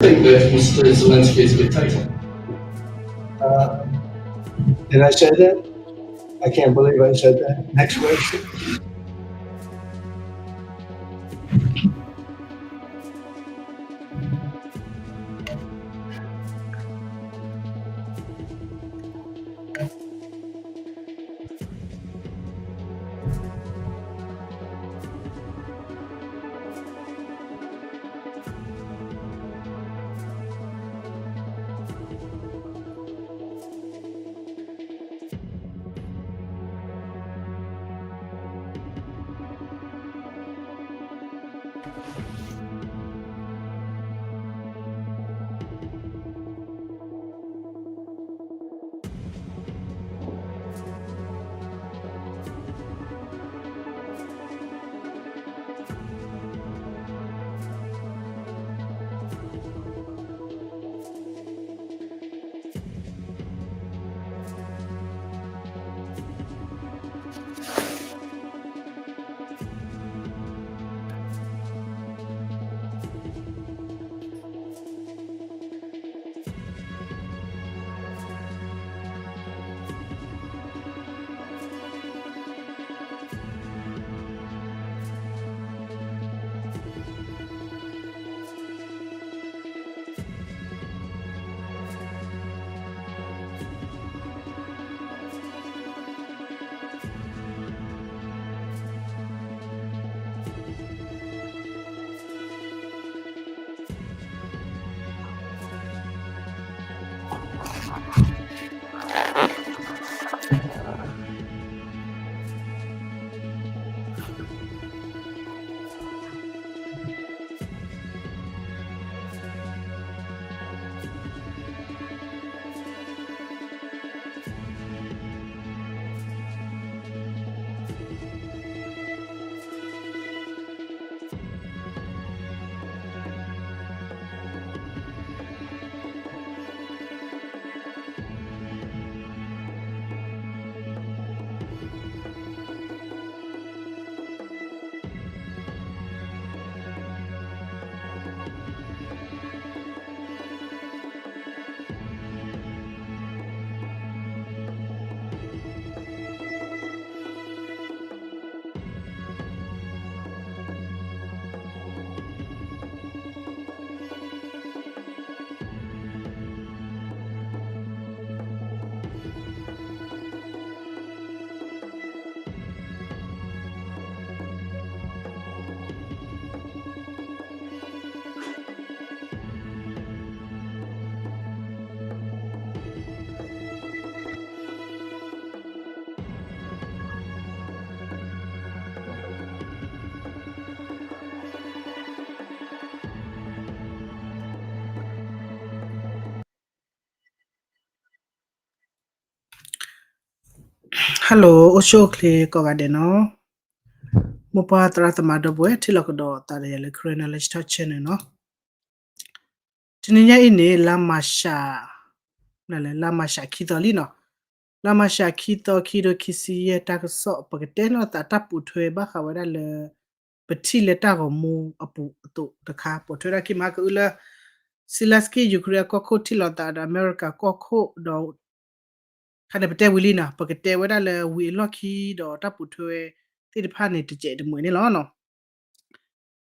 think that Mister Zelensky is a dictator. Uh, did I say that? I can't believe I said that. Next question. Hello အိၣ်ဆူၣ်အိၣ်ချ့ကိးဂၤဒဲးနီၤ, မိၢ်ပှၢ်သရၣ်သမါဒီပုၢ်ဝဲၢ် ထံၣ်လိာ်ကဒီးသးဒီးယၤလၢ Karen Knowledge Talk Channel နီၤ. တနံၤညါအံၤန့ၣ် လါမၤရှး, လါမၤရှးခံသီလံနီၤ, လါမၤရှးခံသီ ခံကထိခံဆံယဲၢ် တၢ်ကစီၣ် ပကတဲလိာ်သးတၢ်ပိာ်ထွဲဘၣ်ဃးဝဲဒၣ်လၢ ပထံၣ်လၢတၢ်ဂီၤမူအပူၤအသိးတခါ ပိာ်ထွဲဒၣ်ခံမး ကအုလၢ Zelensky Ukraine အကီၢ်ခိၣ်ထံၣ်လိာ်သးဒီးအမဲရကၤကီၢ်ခိၣ်ဒီး ခါန့ၣ်ပတဲဝံၤလံနီၤ, ပကတဲဝဲဒၣ်လၢဝံၤအလီၢ်ခံဒီးတၢ်ပိာ်ထွဲသ့ၣ်တဖၣ်န့ၣ် တစဲးတမှဲၤန့ၣ်လီၤနီၤ.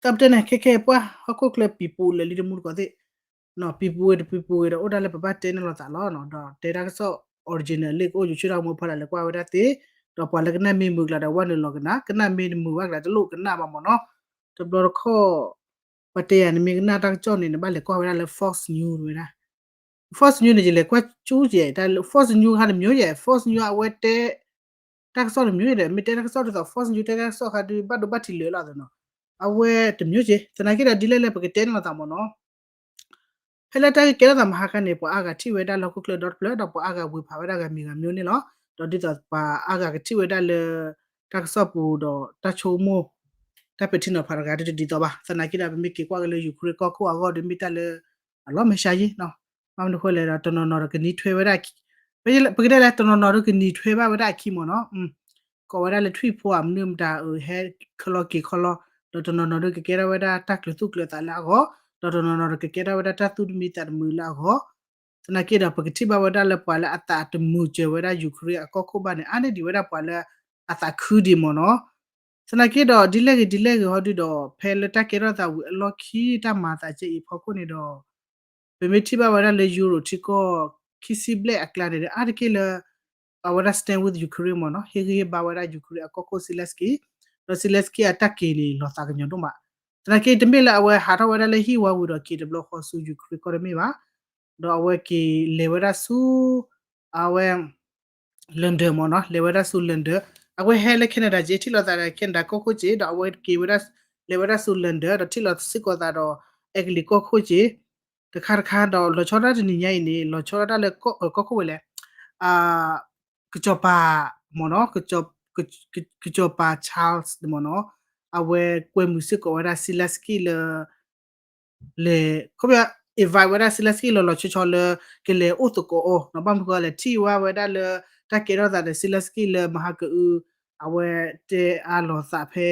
တၢ်ပတဲန့ၣ် ခဲခဲအံၤပှၤဟီၣ်ခိၣ်ချၢ people လၢာ်လံတမူတကိးသ့ၣ်, people ဝဲတ people ဝဲဒီး အိၣ်ဒၣ်လၢပဘၣ်တဲန့ၢ်လိာ်သးလီၤနီၤ. ဒီးတဲတၢ်ကစီၣ် original လၢကအိၣ် YouTube တၢ်ဂီၤမူဖီလာ် လဲၤကွၢ်ဝဲဒၣ်သ့, ဒီးပှၤလၢကနၣ်မ့ၢ်မုာ်ကျါဒီး ဝဲနုာ်လီၤကနၣ်, ကနၣ်မ့ၢ်တမုာ်ဘၣ်ကျါတလိၣ်ကနၣ်ဘၣ်မၢ်နီၤ. တဘျီတခီၣ် ပှၤတဲယၤ နမ့ၢ်ကနၣ်တၢ်ကစီၣ်န့ၣ် နဘၣ်လဲၤကွၢ်ဝဲဒၣ်လၢ Fox News ဝဲဒၣ် Fox News န့ၣ် ယလဲၤကွၢ်ကၠူကဲ တၢ်လၢ Fox News ခါတမျိုးယဲ Fox News အဝဲတဲ တၢ်ကစီၣ်တမျိုးဒီး မ့ၢ်တဲတၢ်ကစီၣ်ဒ်သိး Fox News တဲတၢ်ကစီၣ်ခါဒုး ဘၣ်ဒိဘၣ်ထံးလၢာ်လီၤသနီၤ. အဝဲတမျိုးကဲ သနာ်က့ဒီး ဒ်လဲၣ်လဲၣ် ပကတဲန့ၢ်လိာ်သးမၢ်နီၤ. ဖဲလၢတၢ်ဂ့ၢ်ကဲထီၣ်သးမဟါခါန့ၣ် ပှၤအါဂၤထံၣ်ဝဲဒၣ်လၢဟီၣ်ခိၣ်ချၢဒီတဖျၢၣ် ဒီးပှၤအါဂၤဝံၤဖးဝဲဒၣ်ဂၤမံၤဂၤမံၤန့ၣ်လီၤ. ဒီးဒ်သိးပှၤအါဂၤကထံၣ်ဝဲဒၣ်လၢ တၢ်ကစီၣ်ပူၤဒီး တၢ်ဆိကမိၣ် တၢ်ပဲာ်ထံနီၤဖးတဂၤဒ်တဒ်သိးဘၣ်. သနာ်က့ဒီး ပမ့ၢ်က့ၤကွၢ်က့ၤလၢ Ukraine ကီၢ်ခိၣ်အဂီၢ်ဒီး မ့ၢ်တၢ်လၢ အလီၤမဲာ်ဆှးယံၤနီၤ. ဘၣ်မနုၤဃိလဲၣ်ဒီး တနီၤနီၤဒီးကနံၤထွဲဝဲဒၣ်အခံ, ပကတဲလဲၣ် တနီၤနီၤဒီးကနံၤထွဲဘၣ်ဝဲဒၣ်အခံမၢ်နီၤ. ကိးဝဲဒၣ်လၢထွံၣ်ဖိအမနုၤမတၤ ဟဲခီလီၤက့ၤခီလီၤ, ဒီးတနီၤနီၤဒီးကကဲထီၣ်ဝဲဒၣ်တၢ်ကျၢၤသူၣ်ကျၢၤသးလၢအဂီၢ်, ဒီးတနီၤနီၤဒီးကကဲထီၣ်ဝဲဒၣ်တၢ်သူၣ်တမံသးတမုာ်လၢအဂီၢ်, သနာ်က့ဒီး ပကထံၣ်ဘၣ်ဝဲဒၣ်လၢပှၤလၢအသးတမုာ်စၢၤဝဲဒၣ် Ukraine အကီၢ်ခိၣ်ဘၣ်န့ၣ် အါန့ၢ်ဒံးဝဲဒၣ်ပှၤလၢအသးခုဒံးမ့ၢ်နီၤ. သနာ်က့ဒီး ဒ်လဲၣ်ဂ့ၤဒ်လဲၣ်ဂ့ၤဟီဒုဒီး ဖဲလၢတၢ်ကဲထီၣ်သးဝံၤအလီၢ်ခံတၢ်မၤသးကဲအံၤဖီခိၣ်န့ၣ်ဒီး ပမ့ၢ်ထံၣ်ဘၣ်ဝဲဒၣ်လၢ Euro ထံကီၢ် ခံဆံဘျဲၣ်အကျါန့ၣ်ဒီး အါတက့ၢ်လၢ အဝဲဒၣ် stand with Ukraine မ့ၢ်နီၤ, ဟ့ၣ်ဂံၢ်ဟ့ၣ်ဘါဝဲဒၣ် Ukraine အကီၢ်ခိၣ် Zelensky, ဒီး Zelensky အတၢ်က့ၤန့ၣ် လီၤသးကညီၤဒိၣ်မး. သနာ်က့ တမ့ၢ်လၢအဝဲဟးထီၣ်ဝဲဒၣ်လၢဟံၣ်ဝါဝံၤဒီးက့ၤတဘျီဃီဆူ Ukraine ကီၢ်တမ့ၢ်ဘၣ်, ဒီးအဝဲက့ၤလဲၤဝဲဒၣ်ဆူ အဝဲ London မ့ၢ်နီၤ, လဲၤဝဲဒၣ်ဆူ London, အဝဲဟဲလၢ Canada က့ၤ ထံၣ်လိာ်သးဒီး Canada ကီၢ်ခိၣ်က့ၤ ဒီးအဝဲက့ၤဝဲဒၣ် လဲၤဝဲဒၣ်ဆူ London ဒီးထံၣ်လိာ်စ့ၢ်ကီးသးဒီး အဲကလံးကီၢ်ခိၣ်က့ၤ တခါတခါဒီး လီၤဆီဒၣ်တၢ်တနံၤညါအံၤန့ၣ် လီၤဆီဒၣ်တၢ်လၢ ကီၢ်ခိၣ်ဝဲလဲၣ်, ကစီၤပၤမ့ၢ်နီၤ, ကစီၤပၤ Charles မ့ၢ်နီၤ, အဝဲကွဲမုာ်စ့ၢ်ကီးဝဲဒၣ် Zelensky လၢ လဲၤ ခီပညီ invite ဝဲဒၣ် Zelensky လီၤလီၤဆီဆီလၢ ကလဲၤအိၣ်သကိးအီၤနီၤ, ဘၣ်မနုၤဃိလဲၣ် ထံၣ်ဝဲဒၣ်လၢ တၢ်ကဲထီၣ်သးဒီး Zelensky လၢမဟါကအု အဝဲတဲအါလိာ်သးဖဲ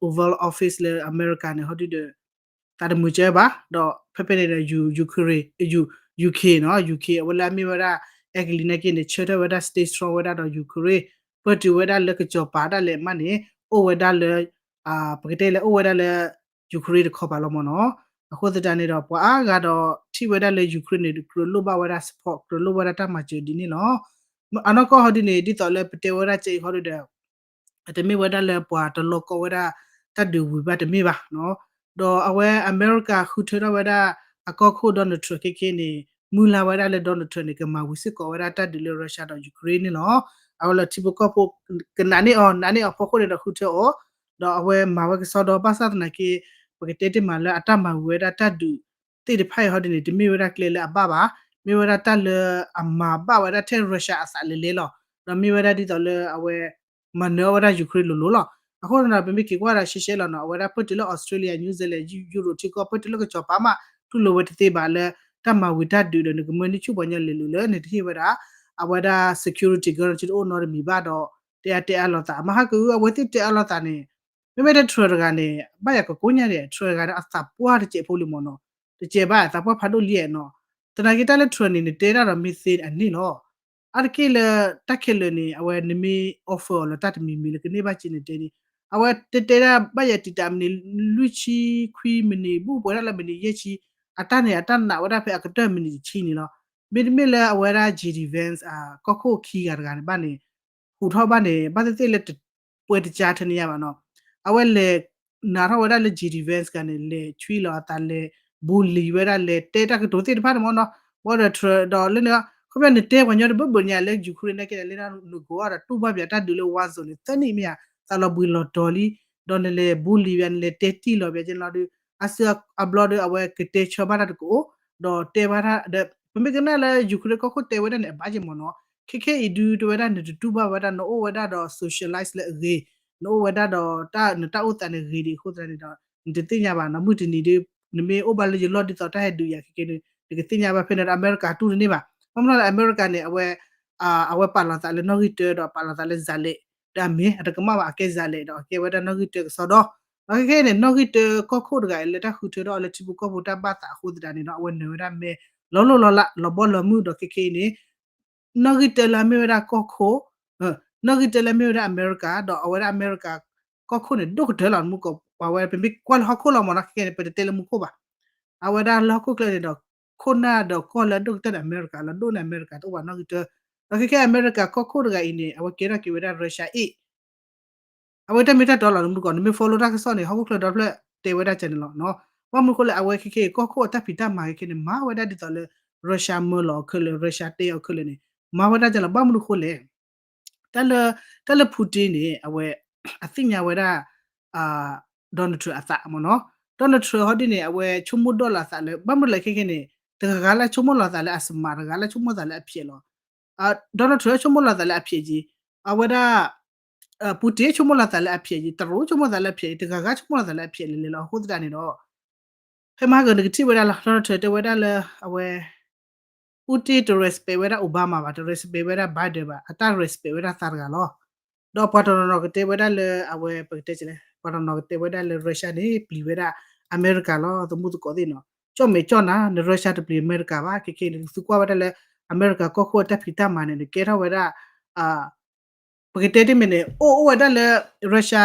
Oval Office လၢအမဲရကၤန့ၣ် ဟီဒုဒီး သးတမုာ်ကဲဘၣ်, ဒီးဖဲဖဲန့ၣ်ဒီး Ukraine, UK နီၤ, UK အဝဲလၢအမ့ၢ်ဝဲဒၣ် အဲကလံးနာ်က့န့ၣ် ဆၢထၢၣ်ဝဲဒၣ် stay strong ဝဲဒၣ်ဒီး Ukraine, ပၢၢ်တုၤဝဲဒၣ်လၢကစီၤပၤဒၣ်လဲာ်မးန့ၣ် အိၣ်ဝဲဒၣ်လၢ ပကတဲလၢအိၣ်ဝဲဒၣ်လၢ Ukraine တခီပၤလီၤမ့ၢ်နီၤ. အဃိသတးန့ၣ်ဒီး ပှၤအါဂၤဒီးထံၣ်ဝဲဒၣ်လၢ Ukraine န့ၣ် ကြၢးလိၣ်ဘၣ်ဝဲဒၣ် support, ကြၢးလိၣ်ဝဲဒၣ်တၢ်မၤစၢၤဒ်န့ၣ်လီၤ. အနီၢ်ကီၢ်ဟီဒုန့ၣ် ဒ်သိးလၢပတဲဝဲဒၣ်ကဲအံၤဟီဒုဒီး တမ့ၢ်ဝဲဒၣ်လၢပှၤတလီကီဝဲဒၣ်တၢ်ဒုးဝံၤဘၣ်တမ့ၢ်ဘၣ်နီၤ. ဒီးအဝဲအမဲရကၤဃုထၢထီၣ်ဝဲဒၣ်အကီၢ်ခိၣ် Donald Trump ခဲခဲန့ၣ် မုၢ်လၢ်ဝဲဒၣ်လၢ Donald Trump န့ၣ် ကမၤဝံၤစ့ၢ်ကီးဝဲဒၣ်တၢ်ဒုးလၢ Russia ဒီး Ukraine န့ၣ်လီၤ. အဝဲလၢထံဖိကီၢ်ဖိ ကနာ်န့ၢ်အီၤ နာ်န့ၢ်အီၤဖီခိၣ်န့ၣ်ဒီးဃုထၢအီၤ, ဒီးအဝဲမၤဝဲကစီဒီဘၣ်ဆၣ်သနာ်က့ ပကတဲတ့ၢ်မးလၢအတၢ်မၤဝံၤဝဲဒၣ်တၢ်ဒုးသ့ၣ်တဖၣ်အံၤဟီဒုန့ၣ် တမ့ၢ်ဝဲဒၣ်ကျဲလၢအဘၣ်ဘၣ်, မ့ၢ်ဝဲဒၣ်တၢ်လၢအမၤဘၣ်ဝဲဒၣ်ထဲ Russia အသးလဲၤလဲၤလီၤ. ဒီးမ့ၢ်ဝဲဒၣ်ဒ်သိးလၢအဝဲ မၤနၢၤအီၣ်ဝဲဒၣ် Ukraine လိၤလိၤလီၤ. အဃိန့ၣ်ဒီး ပမ့ၢ်က့ၤကွၢ်ဒီးရှဲရှဲလီၤနီၤ, အဝဲဒၣ်ပၢၢ်တုၤလၢ Australia, New Zealand, Europe ထံကီၢ် ပၢၢ်တုၤလၢကစီၤပၤမး တူၢ်လိာ်ဝဲတသ့ဘၣ်လၢ တၢ်မၤဝံၤတၢ်ဒုးဒီး နကမၢန့ၢ်ဆူၣ်ပှၤညီလဲၤလိၤလၢ နတဟ့ၣ်ဝဲဒၣ် အဝဲဒၣ် security guarantee တအိၣ်နီတမံၤဘၣ်ဒီး တဲအါတဲအါလိာ်သး မဟါကအု အဝဲသ့ၣ်တဲအါလိာ်သးန့ၣ် မ့မ့ၢ်တ Trump တဂၤန့ၣ် ဘၣ်ယၤကကိးညါဒံး Trump တဂၤန့ၣ် အသးပှၢ်တစဲးဖိလံမ့ၢ်နီၤ, တစဲးဘၣ် အသးပှၢ်ဖးဒိၣ်လံနီၤ. သနာ်က့တၢ်လၢ Trump န့ၣ် နတဲဒၣ်ဒီးမ့ၢ်သ့အန့ၣ်လီၤ. အါတက့ၢ်လၢတၢ်ခဲလၢာ်န့ၣ် အဝဲနမ့ၢ် offer အီၤလၢတၢ်တမံၤမံၤလၢကန့ၢ်ဘၣ်စ့န့ၣ်တဲန့ၣ် အဝဲတတဲဒၣ်ဘၣ်ယၤတံာ်တာ်မံးနံးလွံၢ်ဆံခွံမံးနံး ဘူၣ်ပှဲၤဒၣ်လၢမံးနံးယဲၢ်ဆံ အတၢ်န့ၣ် အတၢ်နာ်ဝဲဒၣ်ဖဲအကတၢၢ်မံးနံးတဆံန့ၣ်လီၤ. မ့တမ့ၢ်လၢအဝဲဒၣ် JD Vance ကီၢ်ခိၣ်ခံဂၤတဂၤန့ၣ်ဘၣ်န့ၣ် ဟူးထီၣ်ဘၣ်န့ၣ် ဘၣ်သ့ၣ်သ့ၣ်လၢတပှဲၤတကါထဲန့ၣ်ယါဘၣ်နီၤ. အဝဲလဲၤနၤထီၣ်ဝဲဒၣ်လၢ JD Vance တဂၤန့ၣ် လဲၤဆွံလီၤအသးလဲၤ bully ဝဲဒၣ်လဲၤတဲတၢ်ကတိၤသ့ၣ်တဖၣ်န့ၣ်မ့ၢ်နီၤ. ဘၣ်ဒီး Trump ဒီးလၢန့ၣ် ခီဖျိနတဲပှၤညီတဘၢဘၢညါလၢ Ukraine နာ်က့ဒီး လၢနဂီၢ်ဒီးတူၢ်ဘၣ်ပၠးတၢ်ဒုးလၢ war zone န့ၣ် သၢနံၣ်မ့ၢ်ဧါ သးလီၤဘှံးလီၤတီၤလံ ဒီးနလဲၤ bully ပၠး နလဲၤတဲတံၢ်လီၤပၠးက့န့ၣ်လီၤဒီး အါစုအါဘျီဒီး အဝဲကတဲဆၢဘၣ်တၢ်တကအိၣ် ဒီးတဲဘၣ်တၢ်ဒီး ပမ့ၢ်ကနၣ်လၢ Ukraine ကီၢ်ခိၣ်တဲဝဲဒၣ်န့ၣ် အဘၣ်က့မ့ၢ်နီၤ. ခဲခဲအံၤဒုးတဲဝဲဒၣ် နတတူၢ်ဘၣ်ဝဲဒၣ် နအိၣ်ဝဲဒၣ်ဒီး socialist လၢအဂ့ၤ နအိၣ်ဝဲဒၣ်ဒီး နတၢ်အိၣ်သးန့ၣ်ဂ့ၤဒံးအဃိသတးန့ၣ်ဒီး နတသ့ၣ်ညါဘၣ်နီၤ. မုၢ်တနံၤဒုး နမ့ၢ်အိၣ်ဘၣ်လၢယလီၢ်ဒ်သိးတၢ်ဟဲဒုးယၤခဲခဲန့ၣ် နကသ့ၣ်ညါဘၣ်ဖဲန့ၣ်ဒီး အမဲရကၤတူၢ်တန့ၢ်ဘၣ်. ဘၣ်မနုၤလၢအမဲရကၤန့ၣ် အဝဲ အဝဲပာ်လီၤသးလၢနီၣ်ဂံၢ်တၢဒီးပာ်လီၤသးလၢ ဇာတ်လမ်း ဒီးအမ့ၢ်အတကမၣ်ဘၣ် အကဲ ဇာတ်လမ်း ဒီးအကဲဝဲဒၣ်နီၣ်ဂံၢ်တၢကစီဒီ ဒီးခဲခဲအံၤန့ၣ် နီၣ်ဂံၢ်တၢကီၢ်ခိၣ်တဂၤအံၤလၢတၢ်ဃုထၢထီၣ်အီၤလၢထံဖိကီၢ်ဖိတၢ်ဘၣ်သးအဃိသတးန့ၣ်ဒီး အဝဲနၢၤဝဲဒၣ်မဲာ်လီၤလိၢ်လီၤလး လီၤဘီလီၤမုၢ်ဒီးခဲခဲအံၤန့ၣ် နီၣ်ဂံၢ်တၢလၢအမ့ၢ်ဝဲဒၣ်ကီၢ်ခိၣ် နီၣ်ဂံၢ်တၢလၢအမ့ၢ်ဝဲဒၣ်အမဲရကၤ ဒီးအဝဲဒၣ်အမဲရကၤကီၢ်ခိၣ်န့ၣ် ဒိၣ်ကတၢၢ်လီၤ မူကီး ပှၤဝဲ ပမ့ၢ်ကွၢ်လၢဟီၣ်ခိၣ်လီၤမ့ၢ်နီၤ ခဲခဲန့ၣ် ပတတဲလၢမူခိၣ်ဘၣ်. အဝဲဒၣ်လၢဟီၣ်ခိၣ်ချၢန့ၣ်ဒီး ခိၣ်နၢ်ဒီးကီၢ်လၢအဒိၣ်ကတၢၢ်န့ၣ် အမဲရကၤလီၤ ဒိၣ်န့ၢ်အမဲရကၤတအိၣ်ဘၣ်နီၣ်ဂံၢ်တၢ ဒီးခဲခဲအမဲရကၤကီၢ်ခိၣ်တဂၤအံၤန့ၣ် အဝဲကဲထီၣ်က့ၤဝဲဒၣ် Russia အ့ၣ် အဝဲတၢ်မ့ၢ်တၢ်တီလီၤ နမူကီး နမ့ၢ် follow တၢ်ကစီၣ်န့ၣ် ဟီၣ်ခိၣ်ချၢဒီဖျၢၣ်တဲဝဲဒၣ်ကဲန့ၣ်လီၤ. ဘၣ်မနုၤအဃိလဲၣ် အဝဲခဲခဲအံၤ ကီၢ်ခိၣ်အတၢ်ဖံးတၢ်မၤခဲခဲန့ၣ် မၤဝဲဒၣ်ဒ်သိးလၢ Russia မၢလီၤအီၤခဲလၢာ် Russia တဲအီၤခဲလၢာ်န့ၣ် မၤဝဲဒၣ်ကဲလီၤ ဘၣ်မနုၤအဃိလဲၣ် တၢ်လၢ တၢ်လၢ Putin န့ၣ် အဝဲ အသ့ၣ်ညါဝဲဒၣ် Donald Trump အသးမ့ၢ်နီၤ Donald Trump ဟီဒ်န့ၣ် အဝဲဆိကမိၣ်ဒိၣ်လီၤအသးလၢ ဘၣ်မနုၤလဲၣ်ခဲခဲန့ၣ် တဂၤဂၤလၢဆိကမိၣ်လီၤသးလၢအစမး တဂၤလၢဆိကမိၣ်သးလၢအဖျဲးလီၤ. Donald Trump ဆိကမိၣ်လီၤသးလၢအဖျဲးက့ အဝဲဒၣ် Putin ဆိကမိၣ်လီၤသးလၢအဖျဲးက့ တရူးဆိကမိၣ်လီၤသးလၢအဖျဲး တဂၤဂၤဆိကမိၣ်လီၤသးလၢအဖျဲးလဲၤလဲၤလီၤ အဃိသတးန့ၣ်ဒီး ဖဲမဟါကနကထံၣ်ဝဲဒၣ်လီၤ Donald Trump တဲဝဲဒၣ်လၢအဝဲ Putin တ respect ဝဲဒၣ် Obama ဘၣ် တ respect ဝဲဒၣ် Biden ဘၣ် အတၢ် respect ဝဲဒၣ်သးတဂၤလီၤ. ဒီးပှၤတနီၤနီၤကတဲဝဲဒၣ်လၢအဝဲ ပကတဲလဲၣ် ပှၤတနီၤနီၤကတဲဝဲဒၣ်လၢ Russia န့ၣ် ပျံၤဝဲဒၣ် အမဲရကၤလီၤ သမူသကိးသ့ၣ်နီၤ. ကၠီၣ်မဲာ်ကၠီၣ်နၤ န Russia တပျံၤအမဲရကၤဘၣ် ခဲခဲအံၤန့ၣ် သုကွၢ်ဝဲဒၣ်လၢ အမဲရကၤကီၢ်ခိၣ်အတၢ်ဖံးတၢ်မၤန့ၣ် နကဲထီၣ်ဝဲဒၣ် ပကတဲတမ့ၢ်န့ၣ် အိၣ်အိၣ်ဝဲဒၣ်လၢ Russia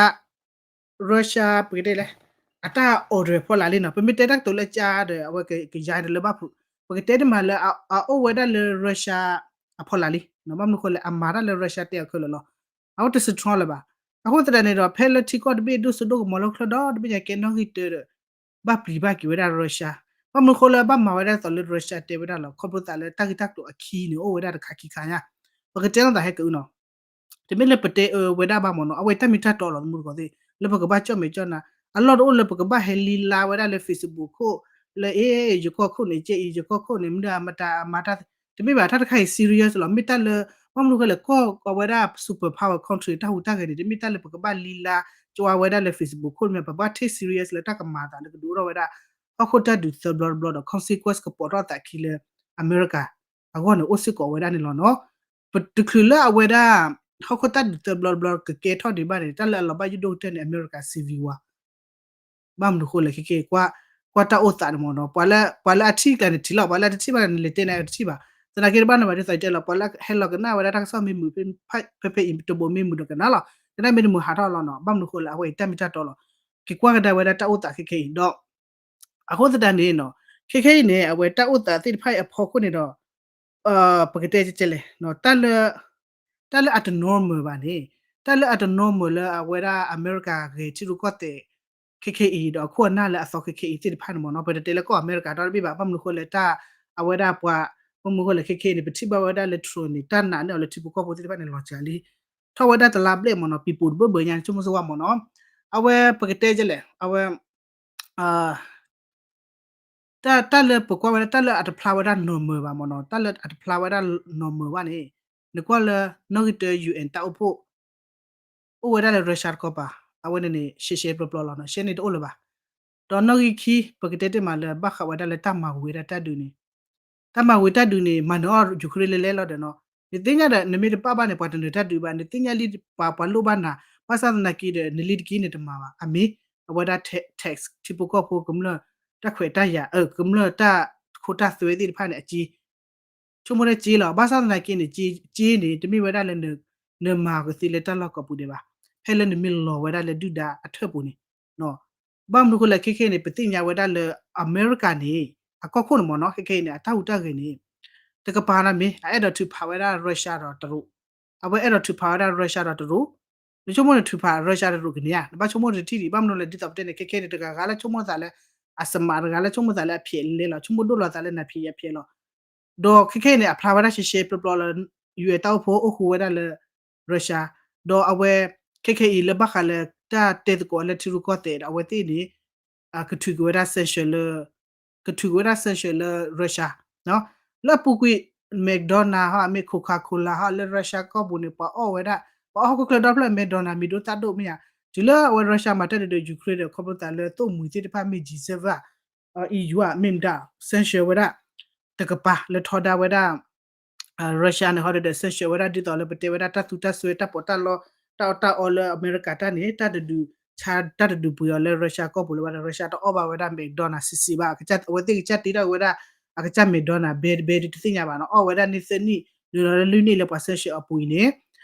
Russia ပကတဲလဲၣ် အတၢ် order ဖီလာ်လံနီၤ. ပမ့ၢ်တဲတၢ်ကတိၤလၢကၠါဒီး အဝဲကယၤဒီးလၢဘၣ်ဖုး ပကတဲတမံၤလၢ အအိၣ်ဝဲဒၣ်လၢ Russia အဖီလာ်လံ. ဘၣ်မနုၤဃိလဲၣ် အမၤတၢ်လၢ Russia တဲအီၤခဲလၢာ်လီၤ. အအိၣ်တ strong လၢၤဘၣ်. အဃိသတးန့ၣ်ဒီး ဖဲလၢထံကီၢ်တဘ့ၣ်ဒိၣ်စိဒိၣ်ကမီၤလၢချၢဒီး တဘ့ၣ်ညါကဲနီၣ်ဂံၢ်တၢဒီး ဘၣ်ပျံၤဘၣ်က့ၤဝဲဒၣ် Russia ဘၣ်မနုၤဃိလၢဘၣ်မၤဝဲဒၣ်သိးလၢ Russia တဲဝဲဒၣ်လီၤ. ခီဖျိသးလၢတၢ်ဂ့ၢ်တၢ်ကျိၤအခံန့ၣ် အိၣ်ဝဲဒၣ်တခါခံခါညါ ပကတဲလိာ်သးဟဲက့ၤအုနီၤ. တမ့ၢ်လၢပတဲအၢဝဲဒၣ်ဘၣ်မ့ၢ်နီၤ အဝဲတၢ်မ့ၢ်တၢ်တီလီၤ သမူသကိးသ့ၣ် လၢပကဘၣ်ကၠီၣ်မဲာ်ကၠီၣ်နၤ အလီၢ်တအိၣ်လၢပကဘၣ်ဟဲလံလါဝဲဒၣ်လၢ Facebook ခိၣ် လၢ အ့ ယကီၢ်ခိၣ်န့ၣ် ကဲအံၤ ယကီၢ်ခိၣ်န့ၣ် မ့ၢ်ဒၣ်အမတၤအမၤတၢ် တမ့ၢ်ဘၣ် တၢ်တခါအံၤ serious လီၤ. မ့ၢ်တၢ်လၢ ဘၣ်မနုၤဃိလဲၣ် ကီၢ်အဝဲဒၣ် super power country တၢ်ဟူးတၢ်ဂဲၤန့ၣ် တမ့ၢ်တၢ်လၢပကဘၣ်လံလါ ကၠီဝဲဒၣ်လၢ Facebook ခိၣ်မ့ၢ် ပဘၣ် take serious လၢတၢ်ကမၤအသးလၢကဒုးအိၣ်ထီၣ်ဝဲဒၣ် ဟီၣ်ခိၣ်တၢ်ဒုးသၢဘျီတဘျီဒီး consequence ကပိာ်ထီၣ်အသးခံလၢ အမဲရကၤ အဂီၢ်န့ၣ် အိၣ်စ့ၢ်ကီးဝဲဒၣ်န့ၣ်လီၤနီၤ. ပတချုးလၢအဝဲဒၣ် ဟီၣ်ခိၣ်တၢ်ဒုးသၢဘျီတဘျီကကဲထီၣ်ဒံးဘၣ်န့ၣ် တၢ်လၢအလီၤဘၣ်ယိၣ်ဒိၣ်ကတၢၢ်န့ၣ် အမဲရကၤ civil war ဘၣ်မနုၤဃိလဲၣ် ခဲခဲ ကွၢ်တၢ်အိၣ်သးန့ၣ်မ့ၢ်နီၤ ပှၤလၢအထံၣ်ကျါန့ၣ်ထံၣ်လီၤ ပှၤလၢအတထံၣ်ဘၣ်န့ၣ် လဲၤတဲန့ၣ်တထံၣ်ဘၣ်. သနာ်က့တဘၣ်န့ၣ်ဘၣ်ဒ်သိးတဲလီၤ ပှၤလၢဟဲလီၤကနၣ်ဝဲဒၣ်တၢ်ကစီၣ်မ့ၢ်မုာ် ဖဲဖဲအံၤတဘိမ့ၢ်မုာ်ဒီးကနၣ်လီၤ ကနၣ်မ့ၢ်တမုာ်ဟးထီၣ်လီၤနီၤ ဘၣ်မနုၤဃိလဲၣ် အဝဲအံၤတၢ်မ့ၢ်တၢ်တီလီၤ. က့ၤကွၢ်ကဒါဝဲဒၣ်တၢ်အိၣ်သးခဲခဲအံၤဒီး အဃိသတးန့ၣ်နီၤ ခဲခဲအံၤန့ၣ် အဝဲတၢ်အိၣ်သးသ့ၣ်တဖၣ်အံၤအဖီခိၣ်န့ၣ်ဒီး ပကတဲကဲလဲၣ် တၢ်လၢ တၢ်လၢအတ normal ဘၣ်န့ၣ် တၢ်လၢအတ normal လၢအဝဲဒၣ်အမဲရကၤဂဲၤထံရူၢ်ကီၢ်သဲး ခဲခဲအံၤဒီးအခိၣ်အနၢ်လၢအသီခဲခဲအံၤသ့ၣ်တဖၣ်န့ၣ်မ့ၢ်နီၤ ပတတဲလၢကီၢ်အမဲရကၤဒီတဘ့ၣ်ဘၣ် ဘၣ်မနုၤဃိလဲၣ်တၢ် အဝဲဒၣ်ပှၤ ဘၣ်မနုၤဃိလဲၣ်ခဲခဲအံၤန့ၣ် ပထံၣ်ဘၣ်ဝဲဒၣ်လၢ Trump န့ၣ် တၢ်နာ်န့ၢ်အီၤလၢထံဖိကီၢ်ဖိသ့ၣ်တဖၣ်န့ၣ် လီၤစှၤလံ ထီၣ်ဝဲဒၣ်တလါဘျဲၣ်မ့ၢ်နီၤ ပံၤပိာ်တဘၢဘၢညါန့ၣ် ဆိကမိၣ်စ့ၢ်ဝါမ့ၢ်နီၤ အဝဲပကတဲကဲလဲၣ် အဝဲ တၢ်လၢပကွၢ်ဝဲဒၣ် တၢ်လၢအတဖျါဝဲဒၣ် normal ဘၣ်မ့ၢ်နီၤ တၢ်လၢအတဖျါဝဲဒၣ် normal ဘၣ်န့ၣ် နကွၢ်လၢ နီၣ်ဂံၢ်တၢ ယူၢ်အ့ၣ် တၢ်အိၣ်ဖှိၣ် အိၣ်ဝဲဒၣ်လၢ Russia တကီၢ်ပၤ အဝဲန့ၣ်န့ၣ် ရှဲရှဲပျီပျီလီၤနီၤ ရှဲန့ၣ်တအိၣ်လၢၤဘၣ်. ဒီးနီၣ်ဂံၢ်ခံ ပကတဲတ့ၢ်မးလၢ ဘၣ်ဃးဝဲဒၣ်လၢတၢ်မၤဝံၤဝဲဒၣ်တၢ်ဒုးန့ၣ် တၢ်မၤဝံၤတၢ်ဒုးန့ၣ် မၤနၢၤအီၣ် Ukraine လဲၤလဲၤလီၤဒီးနီၤ နသ့ၣ်ညါဒီး နမ့ၢ်တပာ်ဘၣ်န့ၣ် ပှၤတနၢၤတၢ်ဒုးဘၣ် နသ့ၣ်ညါလံ ပှၤပှၤလိၣ်ဘၣ်နၤ ဘၣ်ဆၣ်သနာ်က့ဒီး နလံတက့ၢ်န့ၣ်တမၤဘၣ် အမ့ၢ် အဝဲဒၣ် tax ထံဖိကီၢ်ဖိကမျၢၢ် တၢ်ခွဲးတၢ်ယာ် ကမျၢၢ်တၢ်ခိတၢ်သွဲသ့ၣ်တဖၣ်န့ၣ် အက့ ဆိကမိၣ်တၢ်က့လီၤ ဘၣ်ဆၣ်သနာ်က့န့ၣ် က့န့ၣ် တမ့ၢ်ဝဲဒၣ်လၢ နမၤကသ့လၢတၢ်လီၢ်ကိးပူၤဒံးဘၣ် ဖဲလၢနမ့ၢ်လီၤဝဲဒၣ်လၢဒုၣ်ဒါအထၢၣ်ပူၤန့ၣ် ဘၣ်မနုၤဃိလဲၣ်ခဲခဲအံၤန့ၣ် ပသ့ၣ်ညါဝဲဒၣ်လၢ အမဲရကၤန့ၣ် အကီၢ်ခိၣ်န့ၣ်မ့ၢ်နီၤ ခဲခဲအံၤန့ၣ် အတၢ်ဟူးတၢ်ဂဲၤန့ၣ် တကပၤန့ၣ်မ့ၢ် အအဲၣ်ဒိးထုးဖးဝဲဒၣ် Russia ဒီးတရူး အဝဲအဲၣ်ဒိးထုးဖးဝဲဒၣ် Russia ဒီးတရူး နဆိကမိၣ်န့ၣ်ထုးဖး Russia တရူးကန့ၢ်ဧါ နဘၣ်ဆိကမိၣ်တထံၣ်ဒံး ဘၣ်မနုၤလဲၣ် ဒ်သိးပတဲန့ၣ် ခဲခဲန့ၣ် တဂၤဂၤလၢဆိကမိၣ်သးလၢ အစမး တဂၤလၢဆိကမိၣ်သးလၢအဖျဲးလဲလီၤ ဆိကမိၣ်ဒိၣ်လီၤသးလၢနဖျဲးယဖျဲးလီၤ ဒီးခဲခဲအံၤန့ၣ် အဖျါဝဲဒၣ်ရှဲရှဲပျီပျီလၢ ယူၢ်အ့ၣ် တၢ်အိၣ်ဖှိၣ်အိၣ်ဃူဝဲဒၣ်လၢ Russia ဒီးအဝဲ ခဲခဲအံၤလၢဘၣ်ဃးလၢတၢ်တဲသကိးလၢထံရူၢ်ကီၢ်သဲးဒီး အဝဲသ့ၣ်န့ၣ် ကထုးက့ၤဝဲဒၣ် sanction လၢ ကထုးက့ၤဝဲဒၣ် sanction လၢ Russia လၢအပူၤကွံာ် McDonald ဟီ မ့ၢ် Coca-Cola ဟီ လၢ Russia ကီၢ်ပူၤန့ၣ် ပှၤအီၣ်ဝဲဒၣ် ပှၤအီၣ်ဟီၣ်ခိၣ်ချၢဒီဖျၢၣ် McDonald မံၤဒိၣ်သၣ်ဒိၣ်မ့ၢ်ဧါ တုၤလၢအဝဲ Russia မၤတၢ်ဒုးဒီး Ukraine ဒီး ခီဖျိသးလၢသိၣ်မှံၤသ့ၣ်တဖၣ်မ့ၢ် G seven အ EU ဧါ မ့ၢ်မတၤ sanction ဝဲဒၣ် တကပၤလၢထီဒါဝဲဒၣ် Russia န့ၣ် ဟီဒီး sanction ဝဲဒၣ်ဒ်သိးလၢပတဲဝဲဒၣ်တၢ်သူတၢ်စွဲတၢ်ပီးတၢ်လီ တၢ်အီၣ်တၢ်အီလၢအမဲရကၤတၢ်န့ၣ် တၢ်တဒုးဆါ တၢ်တဒုးပှ့ၤအီၤလၢ Russia ကီၢ်ပူၤလၢၤဘၣ်ဒီး Russia တအီၣ်ဘၣ်ဝဲဒၣ် McDonald စံးစံးဘၣ် အဝဲသ့ၣ်ကစၢ်တ့ထီၣ်ဝဲဒၣ် အကစၢ် McDonald ဘဲတဘဲဒ်တသ့ၣ်ညါဘၣ်နီၤ အီၣ်ဝဲဒၣ်န့ၢ်သၢနံၣ် နုာ်လီၤလၢလွံၢ်နံၣ်လၢပှၤ sanction အပူၤအံၤန့ၣ်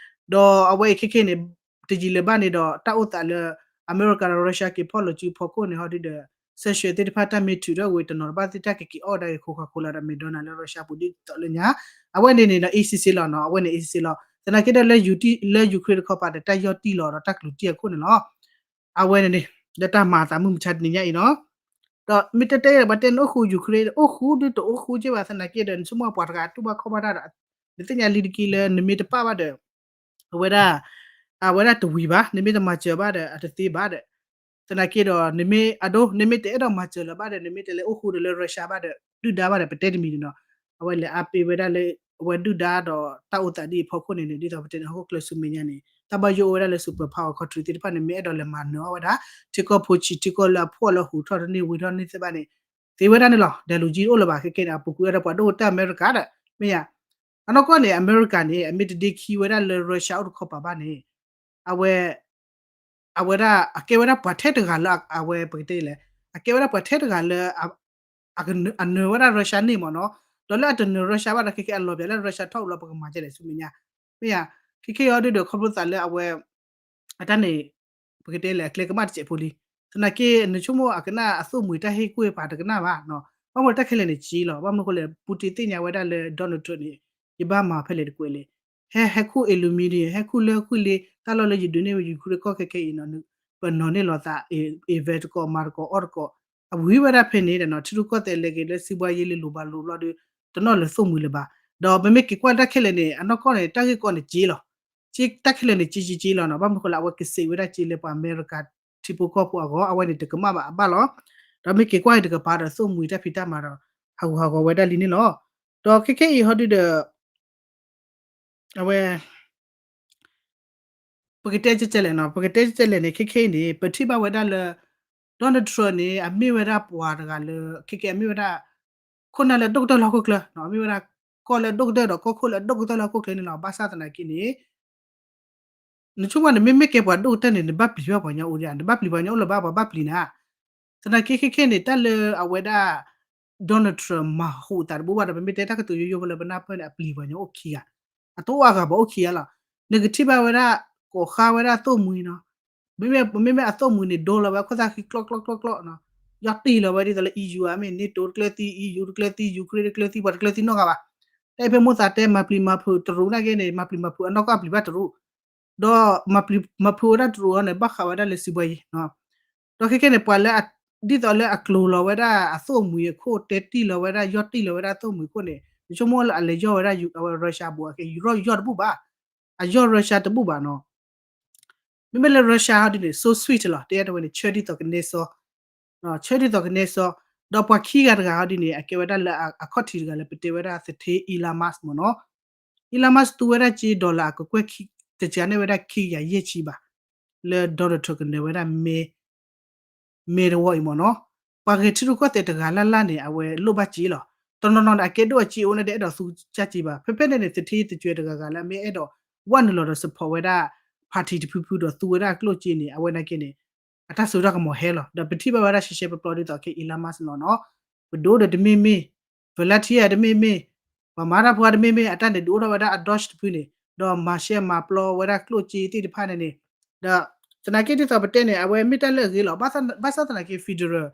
ဒီးအဝဲအံၤခဲခဲန့ၣ် တယံာ်လၢၤဘၣ်န့ၣ်ဒီး တၢ်အိၣ်သးလၢ အမဲရကၤဒီး Russia က့ၤဖီၣ်လိာ်စုဖီခိၣ်န့ၣ် ဟီဒုဒီး sanction သ့ၣ်တဖၣ်တၢ်မ့ၢ်ထုးထီၣ်ဝံၤတနီၤတဘၣ်သ့ၣ်တၢ်ကက့ၤအီၣ်ဝဲဒၣ်ဂ့ၤ Coca-Cola ဒီး McDonald လၢ Russia ပူၤဒ်သိးလၢညါ အဝဲန့ၣ်န့ၣ်ဒီး အ့စ့စ့လီၤနီၤ အဝဲန့ၣ်အ့စ့စ့လီၤ သနာ်က့ဒီးလၢ လၢ Ukraine တခီပၤဒီးတၢ်ယီၢ်တံၢ်လီၤဒီးတၢ်ကလုၤတံၢ်အခိၣ်န့ၣ်လီၤ အဝဲန့ၣ်န့ၣ် လၢတၢ်မၤအသးမုၢ်မဆါတနံၤညါအံၤနီၤ ဒီးမ့ၢ်တဲတဲဒီး ပှၤတဲန့ၣ်အိၣ်ဃူ Ukraine အိၣ်ဃူဒုတအိၣ်ဃူက့ဘၣ် သနာ်က့ဒီးနဆိကမိၣ်ပှၤတဂၤတူၢ်ဘၣ်ခီၣ်ဘၣ်တၢ်ဒီး နသ့ၣ်ညါလံတက့ၢ်လၢနမ့ၢ်တပာ်ဘၣ်ဒီး အဝဲဒၣ် အဝဲဒၣ်တဝံၤဘၣ် နမ့ၢ်တမၤစၢၤဘၣ်ဒီး အတသ့ဘၣ်ဒီး သနာ်က့ဒီး နမ့ၢ်အဒိ နမ့ၢ်တအဲၣ်ဒိးမၤစၢၤလၢၤဘၣ်ဒီး နမ့ၢ်တလဲၤအိၣ်ဃူဒီးလၢ Russia ဘၣ်ဒီး ဒုၣ်ဒါဘၣ်ဒီး ပတဲတမံၤန့ၣ်နီၤ အဝဲလဲၤအါပ့ၤဝဲဒၣ်လၢ အဝဲဒုၣ်ဒါဒီးတၢ်အိၣ်သးဒ်အံၤဖီခိၣ်န့ၣ်န့ၣ် ဒ်သိးပတဲန့ၣ် ဟီၣ်ခိၣ်ချၢဆူမဲာ်ညါန့ၣ် တၢ်ဘၣ်ယိၣ်အိၣ်ဝဲဒၣ်လၢ super power country သ့ၣ်တဖၣ်န့ၣ် မ့ၢ်အဲၣ်ဒိးလဲၤမၤနၢၤအီၣ်ဝဲဒၣ် ထံကီၢ်ဖိဆံး ထံကီၢ်လၢအဖှီၣ်လၢဟူးထီၣ်တန့ၢ်ဝံၤထီၣ်န့ၢ်သ့ၣ်တဖၣ်န့ၣ် သ့ဝဲဒၣ်န့ၣ်လီၤ ဒီးလူၤကံအိၣ်လၢၤဘၣ် ခဲကဲန့ၣ် အပူၤကွံာ်ဝဲဒၣ်ပှၤဒိၣ်ကတၢၢ်အမဲရကၤဒီး မ့ၢ်ယါ အနီၢ်ကီၢ်န့ၣ် အမဲရကၤန့ၣ် အမ့ၢ်တဒ့ခံဝဲဒၣ်လၢ Russia အိၣ်တခီပၤဘၣ်န့ၣ် အဝဲ အဝဲဒၣ်အကဲဝဲဒၣ်ပှၤထဲတဂၤလၢအဝဲပကတဲလဲၣ် အကဲဝဲဒၣ်ပှၤထဲတဂၤလၢ အနၢၤဝဲဒၣ် Russia န့ၣ်မ့ၢ်နီၤ, ဒီးလၢအတနၢၤ Russia ဘၣ်ဒီး ခဲခဲအလီၤပျးလၢ Russia ထီၣ်အိၣ်လီၤ ပကမၤဒ်လဲၣ်ဆူမဲာ်ညါ, မ့ၢ်ဧါ, ခဲခဲအံၤဟီဒုဒီး ခီဖျိသးလၢအဝဲ အတၢ်န့ၣ် ပကတဲလဲၣ် အကျဲကမၣ်တစဲးဖိလံ, သနာ်က့ နဆိကမိၣ်အကနၣ်အသိၣ်မှံၤတၢ်ဟ့ၣ်ကူၣ်ဟ့ၣ်ဖးတကနၣ်ဘၣ်, ဘၣ်မနုၤတၢ်ခဲလၢာ်န့ၣ်က့လီၤ, ဘၣ်မနုၤအဃိလဲၣ် Putin သ့ၣ်ညါဝဲဒၣ်လၢ Donald Trump န့ၣ် ယဘၣ်မၤဖဲလဲၣ်တကွဲးလဲၣ်, ဟဲ ဟဲခူၣ် aluminium ဟဲခူၣ်လၢဟီၣ်ခိၣ်လ့ တၢ်လီၢ်လၢယဒုးန့ၢ်ဝဲ Ukraine ကီၢ်ခဲခဲအံၤနီၤ, ပနီၤန့ၢ်လိာ်သး invest တကိး မၤတကိးအီၣ်တကိး, အဝံၤဝဲဒၣ်ဖဲန့ၣ်ဒီးနီၤ ထံရူၢ်ကီၢ်သဲးလဲၤက့ၤလၢစံးဘှါယ့လံ လိၤဘၣ်လိၤဘျီဒီး တနီၣ်လၢသိၣ်မှံၤလၢၤဘၣ်, ဒီးပမ့ၢ်က့ၤကွၢ်တၢ်ခဲလၢာ်န့ၣ် အနီၢ်ကီၢ်န့ၣ် တၢ်ဂ့ၢ်ကီန့ၣ်က့လီၤ, တၢ်ခဲလၢာ်န့ၣ်က့က့က့လီၤနီၤ, ဘၣ်မနုၤအဃိလဲၣ် အဝဲကစံးဝဲဒၣ်က့လၢပှၤအမဲရကၤထံဖိကီၢ်ဖိအဂီၢ် အဝဲန့ၣ်တကမၣ်ဘၣ်အဘၣ်လီၤ, ဒီးမ့ၢ်က့ၤကွၢ်အံၤတကပၤဒီးသိၣ်မှံၤတၢ်ဖံးတၢ်မၤဒီး ဟးဂူာ်ဟးဂီၤဝဲဒၣ်လံန့ၣ်လီၤ, ဒီးခဲခဲအံၤဟီဒုဒီး အဝဲ ပကတဲကဲလဲၣ်နီၤ, ပကတဲကဲလဲၣ်န့ၣ် ခဲခဲအံၤန့ၣ် ပထံၣ်ဘၣ်ဝဲဒၣ်လၢ Donald Trump န့ၣ် အမ့ၢ်ဝဲဒၣ်ပှၤတဂၤလၢ ခဲခဲအမ့ၢ်ဝဲဒၣ် ခိၣ်နၢ်လၢအဒိၣ်ကတၢၢ်လၢဟီၣ်ခိၣ်ချၢ, အမ့ၢ်ဝဲဒၣ်ကီၢ်လၢအဒိၣ်ကတၢၢ်ဒီးကီၢ်ခိၣ်လၢအဒိၣ်ကတၢၢ်လၢဟီၣ်ခိၣ်ချၢန့ၣ်လီၤ, ဘၣ်ဆၣ်သနာ်က့န့ၣ် နဆိကမိၣ်န့ၣ် မ့မ့ၢ်ကဲပှၤဒိၣ်ကတၢၢ်န့ၣ် နဘၣ်ပျံၤဘၣ်ပှၤကညီအိၣ်ဒံးဧါ, နဘၣ်ပျံၤပှၤကညီအိၣ်လၢၤဘၣ် ပှၤဘၣ်ပျံၤနၤ, သနာ်က့ခဲခဲန့ၣ် တၢ်လၢအဝဲဒၣ် Donald Trump မၤဟူးသးတဘူၣ်ဘၣ်ဒီး ပမ့ၢ်တဲတၢ်ကတိၤယိယိဖိလၢပနၢ်ပၢၢ်န့ၣ် အပျံၤပှၤကညီအိၣ်ခံဂၤ, အတအိၣ်အါဂၤပှၤအိၣ်ခံဂၤလီၤ, နကထံၣ်ဘၣ်ဝဲဒၣ် ကိးဃါဝဲဒၣ်သိၣ်မှံၤနီၤ, မ့မ့ၢ်အသိၣ်မှံၤန့ၣ် ဒိလီၤဝဲခိၣ်သၣ်ဃံကျီကျီကျီကျီ ယီၢ်တံၢ်လီၤဝဲဒ်သိးလၢ EU ဧါ မ့ၢ် NATO တကျၢၤသံ EU တကျၢၤသံ Ukraine တကျၢၤသံ ပှၤတကျၢၤသံနီတဂၤဘၣ်, တၢ်အံၤဖဲမိၢ်သးတဲမၤပျံၤမၤဖုးတရူးနာ်က့န့ၣ် မၤပျံၤမၤဖုးအနီၢ်ကီၢ်အပျံၤဘၣ်တရူး, ဒီးမၤပျံၤမၤဖုးဝဲဒၣ်တရူးအီၤန့ၣ် ဘၣ်ဃးဝဲဒၣ်လၢစံးဘှါယံၤ ဒီးခဲခဲန့ၣ် ပှၤလၢ ဒ်သိးလၢအကျိၤလီၤဝဲဒၣ်အသိၣ်မှံၤအခိၣ် တဲတံၢ်လီၤဝဲဒၣ် ယီၢ်တံၢ်လီၤဝဲဒၣ်သိၣ်မှံၤအခိၣ်န့ၣ် ယဆိကမိၣ်လၢအလဲၤယီၢ်ဝဲဒၣ် အဝဲ Russia ဘူးအခဲ ယူၤရီၣ်ယီၢ်တဘူၣ်ဘၣ်, အယီၢ် Russia တဘူၣ်ဘၣ်နီၤ, မ့မ့ၢ်လၢ Russia ဟီဒ်န့ၣ် so sweet လီၤ တဲတဝဲန့ၣ် ဆၢဒ်သိးကနဲစီ ဆၢဒ်သိးကနဲစီ, ဒီးပှၤခံဂၤတဂၤဟီဒ်န့ၣ် အကဲဝဲဒၣ်လၢအခီၣ်ထံးတဂၤလၢပတဲဝဲဒၣ်သထ့ Elon Musk မ့ၢ်နီၤ, Elon Musk သူဝဲဒၣ်က့ dollar အကကွဲၢ် တစှၤန့ၢ်ဝဲဒၣ်ခံကယၤယဲၢ်ဆံဘၣ်, လၢ Donald Trump ကနၢၤဝဲဒၣ် မဲတဝီအံၤမ့ၢ်နီၤ, ပှၤဂဲၤထံရူၢ်ကီၢ်သဲးတဂၤလၢ်လၢ်န့ၣ် အဝဲလိၣ်ဘၣ်စ့လီၤ, တနီၤနီၤန့ၣ် အကဲဒိၣ်အစ့အိၣ်န့ၣ် တအဲၣ်ဒိးသူကၢ်စ့ဘၣ်, ဖဲဖဲန့ၣ်န့ၣ် သထ့သကွဲးတဂၤဂၤလၢအမ့ၢ်အဲၣ်ဒိး ဝဲနုာ်လီၤဒီး support ဝဲဒၣ် party တဖုဖုဒီးသူဝဲဒၣ်အကျိၣ်စ့န့ၣ် အဝဲနာ်က့န့ၣ် အတၢ်စိတၢ်ကမီၤဟဲလီၤ, ဒီးပထံၣ်ဘၣ်ဝဲဒၣ်ရှဲရှဲပျီပျီဒ်သိးက့ Elon Musk လီၤနီၤ, ပဒိၣ်ဒီးတမ့ၢ်မ့ၢ် Volataire တမ့ၢ်မ့ၢ်, ပှၤမၤတၢ်ဖိတမ့ၢ်မ့ၢ် အတၢ်န့ၣ်ဒုးအိၣ်ထီၣ်ဝဲဒၣ်အ Doge တဖုန့ၣ် ဒီးမၤရှဲမၤပျီဝဲဒၣ်ကျိၣ်စ့သ့ၣ်တဖၣ်န့ၣ်န့ၣ်, ဒီးသနာ်က့ဒ်သိးပတဲန့ၣ် အဝဲမ့ၢ်တၢ်လၢအဂ့ၤလီၤ, ဘၣ်ဆၣ်သနာ်က့ federal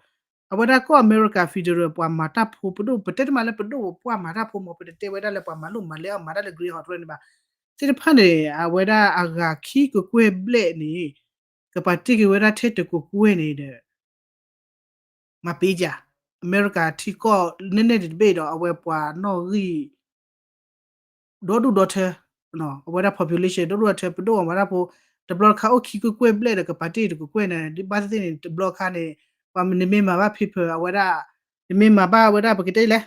အဝဲဒၣ်ကီၢ်အမဲရကၤ federal ပှၤမၤတၢ်ဖိပဒိၣ် ပတဲတမံၤလၢပဒိၣ်ပပှၢ်မၤတၢ်ဖိမ့ၢ် ပတတဲတမံၤလၢပှၤမၤလိၣ်မၤလဲအီၤမၤတၢ်လၢ green hot တဖၣ်န့ၣ်ဘၣ်, သ့ၣ်တဖၣ်န့ၣ် အဝဲဒၣ်အဂၤခံကကွဲၢ်ဘျဲၣ်န့ၣ် ကပာ်တ့ၢ်က့ၤဝဲဒၣ်ထဲတကကွဲၢ်န့ၣ်ဒီး မၤပ့ၤယၤ, အမဲရကၤထံကီၢ်နဲၣ်နဲၣ်တဘ့ၣ်ဒီး အဝဲပှၤနီၣ်ဂံၢ် ဒီဒူၣ်ဒီထၢ, အဝဲဒၣ် population ဒီဒူၣ်ဒီထၢ ပဒိၣ်အီၤမၤတၢ်ဖိ, တဘျီတခါအိၣ်ခံကကွဲၢ်ဘျဲၣ်ဒီး ကပာ်တ့ၢ်တကကွဲၢ်န့ၣ် ဘၣ်သ့ၣ်သ့ၣ်န့ၣ် တဘျီခါန့ၣ် ပှၤနမ့ၢ်မၤဘၣ် paper အဝဲဒၣ်, နမ့ၢ်မၤဘၣ်ဝဲဒၣ် ပကတဲလဲၣ်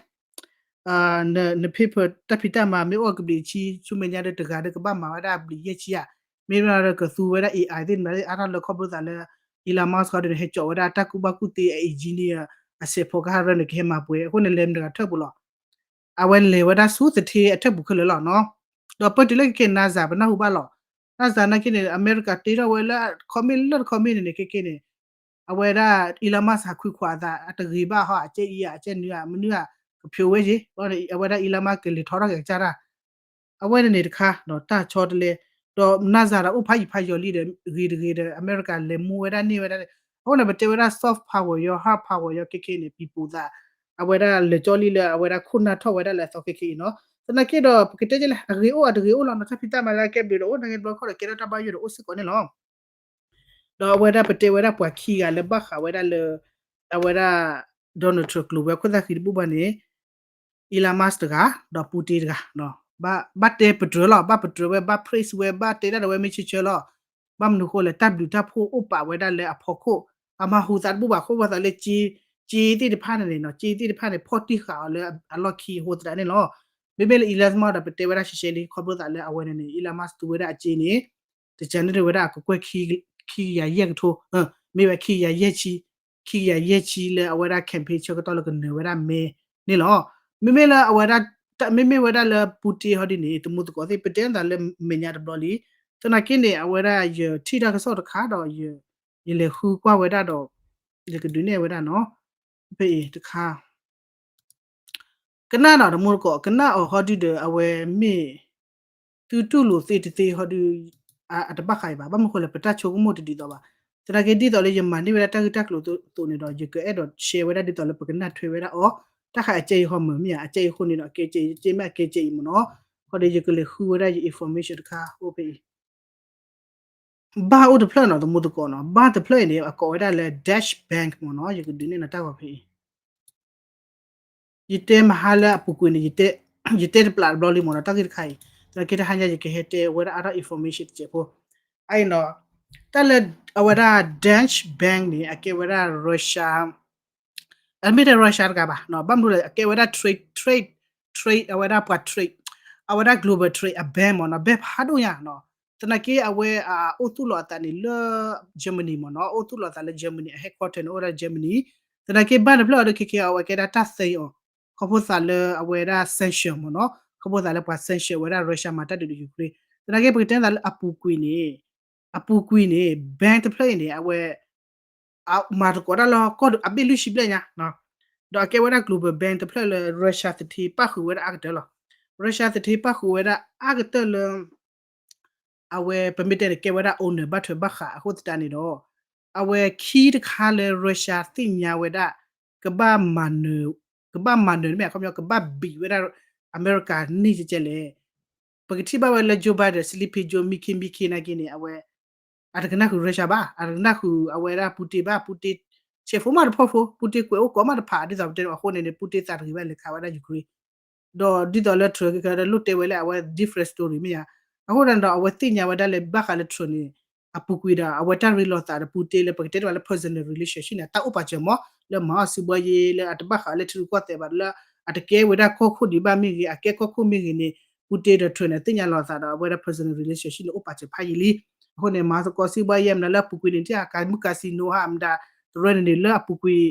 န paper တၢ်ဖံးတၢ်မၤမ့ၢ်အိၣ်ကဘျံးဆံ ဆူမဲာ်ညါဒီး တဂၤဒီးကဘၣ်မၤဝဲဒၣ်ဘျံးယဲၢ်ဆံဧါ, မ့ၢ်ဒီးကသူဝဲဒၣ် AI သ့ၣ်တဖၣ်အါထီၣ်လၢခီဖျိသးလၢ Elon Musk ဒီး ဟဲကၠီးဝဲဒၣ်တၢ်ကူၣ်ဘၣ်ကူၣ်သ့ engineer အစဲးဖိကဟၣ်ရၢန့ၣ် ကဟဲမၤပှဲၤ အဃိန့ၣ် လဲၤမတၤတဂၤထၢၣ်ပူၤလီၤ. အဝဲလဲၤဝဲဒၣ်ဆူသထ့အထၢၣ်ပူၤခဲလၢာ်လီၤနီၤ. ဒီးပၢၢ်တုၤလၢခဲခဲ NASA ပနၢ်ဟူဘၣ်လီၤ. NASA နာ်က့န့ၣ် အမဲရကၤတ့ထီၣ်ဝဲလၢ ခီမ့ၢ်လၢတခီမ့ၢ်န့ၣ်န့ၣ် ခဲခဲန့ၣ် အဝဲဒၣ် Elon Musk ဟးခွံခွးအသး အတဂ့ၤဘၣ်ဟီ အကဲအံၤဧါ အကဲနုၤဧါ မနုၤဧါ ကဖျိဝဲက့ၤ အဝဲဒၣ် Elon Musk ကလဲၤထီထီၣ်က့ၤကစၢ်တၢ် အဝဲန့ၣ်န့ၣ်တခါ ဒီးတၢ်ဆီတလဲ ဒီး NASA ဒီးအိၣ်ဖးယံၤဖးယီၤလံဒီး ဂ့ၤတဂ့ၤဒီး အမဲရကၤလဲၤမူဝဲဒၣ်န့ၢ်ဝဲဒၣ် အဃိန့ၣ် ပတဲဝဲဒၣ် soft power ယီၤ hard power ယီၤ ခဲခဲန့ၣ် ပံၤပူၤသး အဝဲဒၣ်လဲၤကၠီလံလၢအဝဲဒၣ်ခိၣ်နၢ်ထီၣ်ဝဲဒၣ်လၢအသီခဲခဲအံၤနီၤ. သနာ်က့ဒီး ပကတဲကဲလဲၣ် အဂ့ၤအိၣ်အတဂ့ၤအိၣ်လီၤနီၤ တၢ်ဖံးတၢ်မၤလၢအကဲဘျုးဒီးအိၣ် နာ်က့တဘျီခီဒီးကဲထီၣ်တၢ်ဘၣ်ယိၣ်ဒီးအိၣ်စ့ၢ်ကီးန့ၣ်လီၤ. ဒီးအဝဲဒၣ်ပတဲဝဲဒၣ်ပှၤခံဂၤလၢဘၣ်ဃးဝဲဒၣ်လၢ အဝဲဒၣ် Donald Trump ကျိၤဝဲခိၣ်သၣ်ဃံတဘူၣ်ဘၣ်န့ၣ် Elon Musk တဂၤ ဒီး Putin တဂၤ ဘၣ်တဲပတြၢၤလီၤ ဘၣ်ပတြၢၤဝဲ ဘၣ် praise ဝဲ ဘၣ်တဲဒၣ်ဒီးဝဲမ့ၢ်ဆၢဆၢလီၤ. ဘၣ်မနုၤဃိလဲၣ် တၢ်ဘျုးတၢ်ဖှိၣ်အိၣ်ပာ်ဝဲဒၣ်လၢအဖီခိၣ် အမၤဟူးသးတဘူၣ်ဘၣ် ခီဖျိသးလၢ က့သ့ၣ်တဖၣ်န့ၣ်နီၤ က့သ့ၣ်တဖၣ်န့ၣ် ဖီၣ်တံၢ်ဃာ်အီၤလၢအလီၢ်ခံအဃိသတးန့ၣ်လီၤ. မ့မ့ၢ်လၢ Elon Musk ဒီးပတဲဝဲဒၣ်ရှဲရှဲလံ ခီဖျိသးလၢအဝဲန့ၣ်န့ၣ် Elon Musk သူဝဲဒၣ်အက့န့ၣ် တကးန့ၣ်ဝဲဒၣ်အကကွဲၢ် ခံကယၤယဲၢ်ကထိ မ့ၢ်ဝဲခံကယၤယဲၢ်ဆံ ခံကယၤယဲၢ်ဆံလၢအဝဲဒၣ် campaign ဆၢကတီၢ်လၢကနၢၤဝဲဒၣ်မဲန့ၣ်လီၤ. မ့မ့ၢ်လၢအဝဲဒၣ် မ့မ့ၢ်ဝဲဒၣ်လၢ Putin ဟီဒ်န့ၣ် တမူသကိးသ့ၣ် ပတဲသးလၢမဲာ်ညါတဘျီလံ. သနာ်က့န့ၣ် အဝဲဒၣ်ယထံၣ်တၢ်ကစီၣ်တခါဒီး ယလဲၤဃုကွၢ်ဝဲဒၣ်ဒီး ယကဒုးနဲၣ်ဝဲဒၣ်နီၤ, ဖဲအံၤတခါ ကနၣ်နီၤ တမူတကိး ကနၣ်အီၤဟီဒုဒီး အဝဲမ့ၢ် သုတူၢ်လိာ်သ့တသ့ဟီဒု အတဘၣ်ဃးအံၤဘၣ်, ဘၣ်မနုၤဃိလဲၣ် ပတၢ်ဆိကမိၣ်တဒ်သိးဘၣ်. သနာ်က့ဒ်သိးလၢယမၤန့ၢ်ဝဲဒၣ်တၢ်ဂ့ၢ်တၢ်ကျိၤအသိးန့ၣ်ဒီး ယကအဲၣ်ဒိး share ဝဲဒၣ်ဒ်သိးလၢပကနၢ်ထွဲဝဲဒၣ်အီၤ, တၢ်ဃးအကဲအံၤဟီမၢ်မ့ၢ်ဧါ, အကဲအံၤအဃိန့ၣ်ဒီး အကဲကဲအံၤ ကဲမ့ၢ်အကဲကဲအံၤမ့ၢ်နီၤ, ဃီဒီးယကလဲၤဃုဝဲဒၣ်ယ information တခါအိၣ်ဖဲအံၤ ဘၣ်အိၣ်တဖျၢၣ်နီၤ တမူတကိးနီၤ, ဘၣ်တဖျၢၣ်အံၤန့ၣ် အကိးဝဲဒၣ်လၢ Dash Bank မ့ၢ်နီၤ, ယကဒုးနဲၣ်နၤတၢ်ဂီၤဖဲအံၤ, ယတဲမဟါလၢအပူၤကွံာ်န့ၣ် ယတဲတပျးတဘျီလံမ့ၢ်နီၤ တၢ်ဂ့ၢ်တခါအံၤ, သနာ်က့တဟါညါယကဟဲတဲဝဲဒၣ်အါထီၣ် information တစဲးဖိ, အအံၤနီၤ, တၢ်လၢ အဝဲဒၣ် Dash Bank န့ၣ် အကဲဝဲဒၣ် Russia အမ့ၢ်တဲ Russia တဂၤဘၣ်, ဘၣ်မနုၤလဲၣ် အကဲဝဲဒၣ် trade, trade, trade အဝဲဒၣ်ပှၤ trade, အဝဲဒၣ် global trade အ bank မ့ၢ်နီၤ, bank ဖးဒိၣ်ညါနီၤ, သနာ်က့အဝဲအိၣ်သူၣ်လီၤအသးန့ၣ်လၢ Germany မ့ၢ်နီၤ, အိၣ်သူၣ်လီၤအသးလၢ Germany အ headquarter န့ၣ် အိၣ်ဝဲဒၣ် Germany, သနာ်က့ဘၣ်တဖျၢၣ်အီၤဒီး ခဲကဲအဝဲကဲဒၣ်တၢ်သ့အီၤ, ခီဖျိသးလၢအဝဲဒၣ် sanction မ့ၢ်နီၤ, ခီဖျိသးလၢပှၤ sanction ဝဲဒၣ် Russia မၤတၢ်ဒုးဒီး Ukraine, သနာ်က့ပကတဲသးလၢအပူၤကွံာ်န့ၣ်, အပူၤကွံာ်န့ၣ် bank တဖျၢၣ်အံၤန့ၣ် အဝဲ မၤသကိးတၢ်လၢကီၢ်အဘ့ၣ်လွံၢ်ဆံဘျဲၣ်ညါ, ဒီးအကဲဝဲဒၣ် global bank တဖျၢၣ်လၢ Russia သထ့ပၣ်ဃုာ်ဝဲဒၣ်အါကတၢၢ်လီၤ. Russia သထ့ပၣ်ဃုာ်ဝဲဒၣ်အါကတၢၢ်လၢ အဝဲပမ့ၢ်တဲန့ၣ် ကဲဝဲဒၣ် owner ဘၣ်ထွဲဘၣ်ဃးအဃိသတးန့ၣ်ဒီး အဝဲခံတခါလၢ Russia သ့ၣ်ညါဝဲဒၣ် ကဘၣ်မၤနၢၤ, ကဘၣ်မၤနၢၤမ့ၢ် အခီပညီ ကဘၣ်ဘံးဝဲဒၣ် အမဲရကၤန့ၣ်ကဲကဲလဲၣ် ပကထံၣ်ဘၣ်ဝဲလၢ Joe Biden Sleepy Joe မံခ့မံခ့နာ်က့န့ၣ် အဝဲ အတကနၣ်ဃုာ် Russia ဘၣ်, အတကနၣ်ဃုာ်အဝဲဒၣ် Putin ဘၣ်, Putin ဆဲးဖိမးတဖီဖိ, Putin ကွဲးအိၣ်ကိးမးတဖး ဒ်သိးပတဲအဃိန့ၣ်န့ၣ် Putin သးတဂ့ၤဘၣ်လဲၤခးဝဲဒၣ် Ukraine ဒီးဒ်သိးလၢ Trump ကဲကဲဒီးလိၣ်တဲဝဲလၢအဝဲ different story မ့ၢ်ဧါ. အဃိသတးန့ၣ်ဒီး အဝဲသ့ၣ်ညါဝဲဒၣ်လၢဘၣ်ဃးလၢ Trump န့ၣ် အပူၤကွံာ်ဒီး အဝဲတၢ်ရ့လိာ်သးဒီး Putin လၢပကတဲတမးလၢ personal relationship န့ၣ် တၢ်အိၣ်ပာ်စၢၤမး လၢမၤအီၣ်စုဘှီယ့လၢအတဘၣ်ဃးလၢထံရူၢ်ကီၢ်သဲးဘၣ် လၢအတကဲဝဲဒၣ်ကီၢ်ခိၣ်ဒံးဘၣ်မ့ၢ်ဂ့ၤ အကဲကီၢ်ခိၣ်မ့ၢ်ဂ့ၤန့ၣ် Putin ဒီး Trump န့ၣ် သ့ၣ်ညါလိာ်သးဒီး အဝဲဒၣ် personal relationship န့ၣ် အိၣ်ပာ်စၢၤဖးယံာ်လံ. အဃိန့ၣ် မၤသကိးစုဘှီယ့မနုၤလၢအပူၤကွံာ်န့ၣ် ထံၣ်အကါမုၢ်ကါ casino ဟါမတၤ တရၢန့ၣ်န့ၣ် လၢအပူၤကွံာ်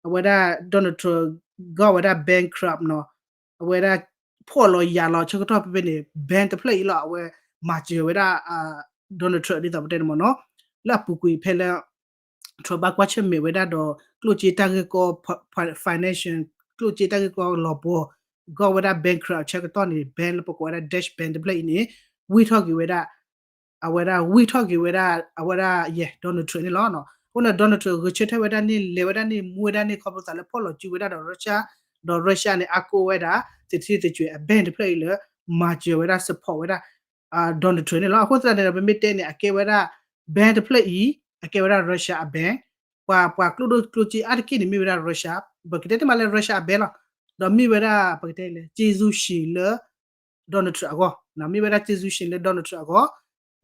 အဝဲဒၣ် Donald Trump ကီၢ်ဝဲဒၣ် bankrupt နီၤ အဝဲဒၣ် ဖှီၣ်လီၤယာ်လီၤဆၢကတီၢ်ဖဲဖဲန့ၣ် bank တဖျၢၣ်အံၤလီၤ အဝဲမၤစၢၤဝဲဒၣ် Donald Trump ဒ်သိးပတဲန့ၣ်မ့ၢ်နီၤ လၢအပူၤကွံာ်ဖဲလၢ Trump ဘၣ်ကွၢ်ဆၢၣ်မဲာ်ဝဲဒၣ်ဒီး ကျိၣ်စ့တၢ်ဂ့ၢ်ကီ financial ကျိၣ်စ့တၢ်ဂ့ၢ်ကီလီၤပှီၢ် ကီၢ်ဝဲဒၣ် bankrupt ဆၢကတီၢ်န့ၣ် bank လၢပကိးဝဲဒၣ် Dash Bank တဖျၢၣ်အံၤန့ၣ် ဝံၢ်ထီၣ်က့ၤဝဲဒၣ် အဝဲဒၣ်ဝံၢ်ထီၣ်က့ၤဝဲဒၣ် အဝဲဒၣ်ယဲ Donald Trump န့ၣ်လီၤ. အဃိန့ၣ် Donald Trump ဂဲၤဆၢထၢၣ်ဝဲဒၣ်န့ၣ် လဲၤဝဲဒၣ်န့ၣ် မူဝဲဒၣ်န့ၣ် ခီဖျိသးလၢဖှီၣ်လီၤစုဝဲဒၣ်ဒီး Russia ဒီး Russia န့ၣ် အါကိးဝဲဒၣ် သထံသကွဲးအ bank တဖျၢၣ်အံၤလၢ မၤစၢၤဝဲဒၣ် support ဝဲဒၣ် Donald Trump န့ၣ်လီၤ. အဃိသတးန့ၣ်ဒီး ပမ့ၢ်တဲန့ၣ် အကဲဝဲဒၣ် bank တဖျၢၣ်အံၤ အကဲဝဲဒၣ် Russia အ bank ပှၤ ပှၤကျိၣ်ဒိၣ်ကျိၣ်စ့အါတက့ၢ်န့ၣ် မ့ၢ်ဝဲဒၣ် Russia ပကတဲတမးလၢ Russia အ bank လီၤ. ဒီးမ့ၢ်ဝဲဒၣ် ပကတဲလၢ ကျေးဇူးရှင် လၢ Donald Trump အဂီၢ်, မ့ၢ်ဝဲဒၣ် ကျေးဇူးရှင် လၢ Donald Trump အဂီၢ်,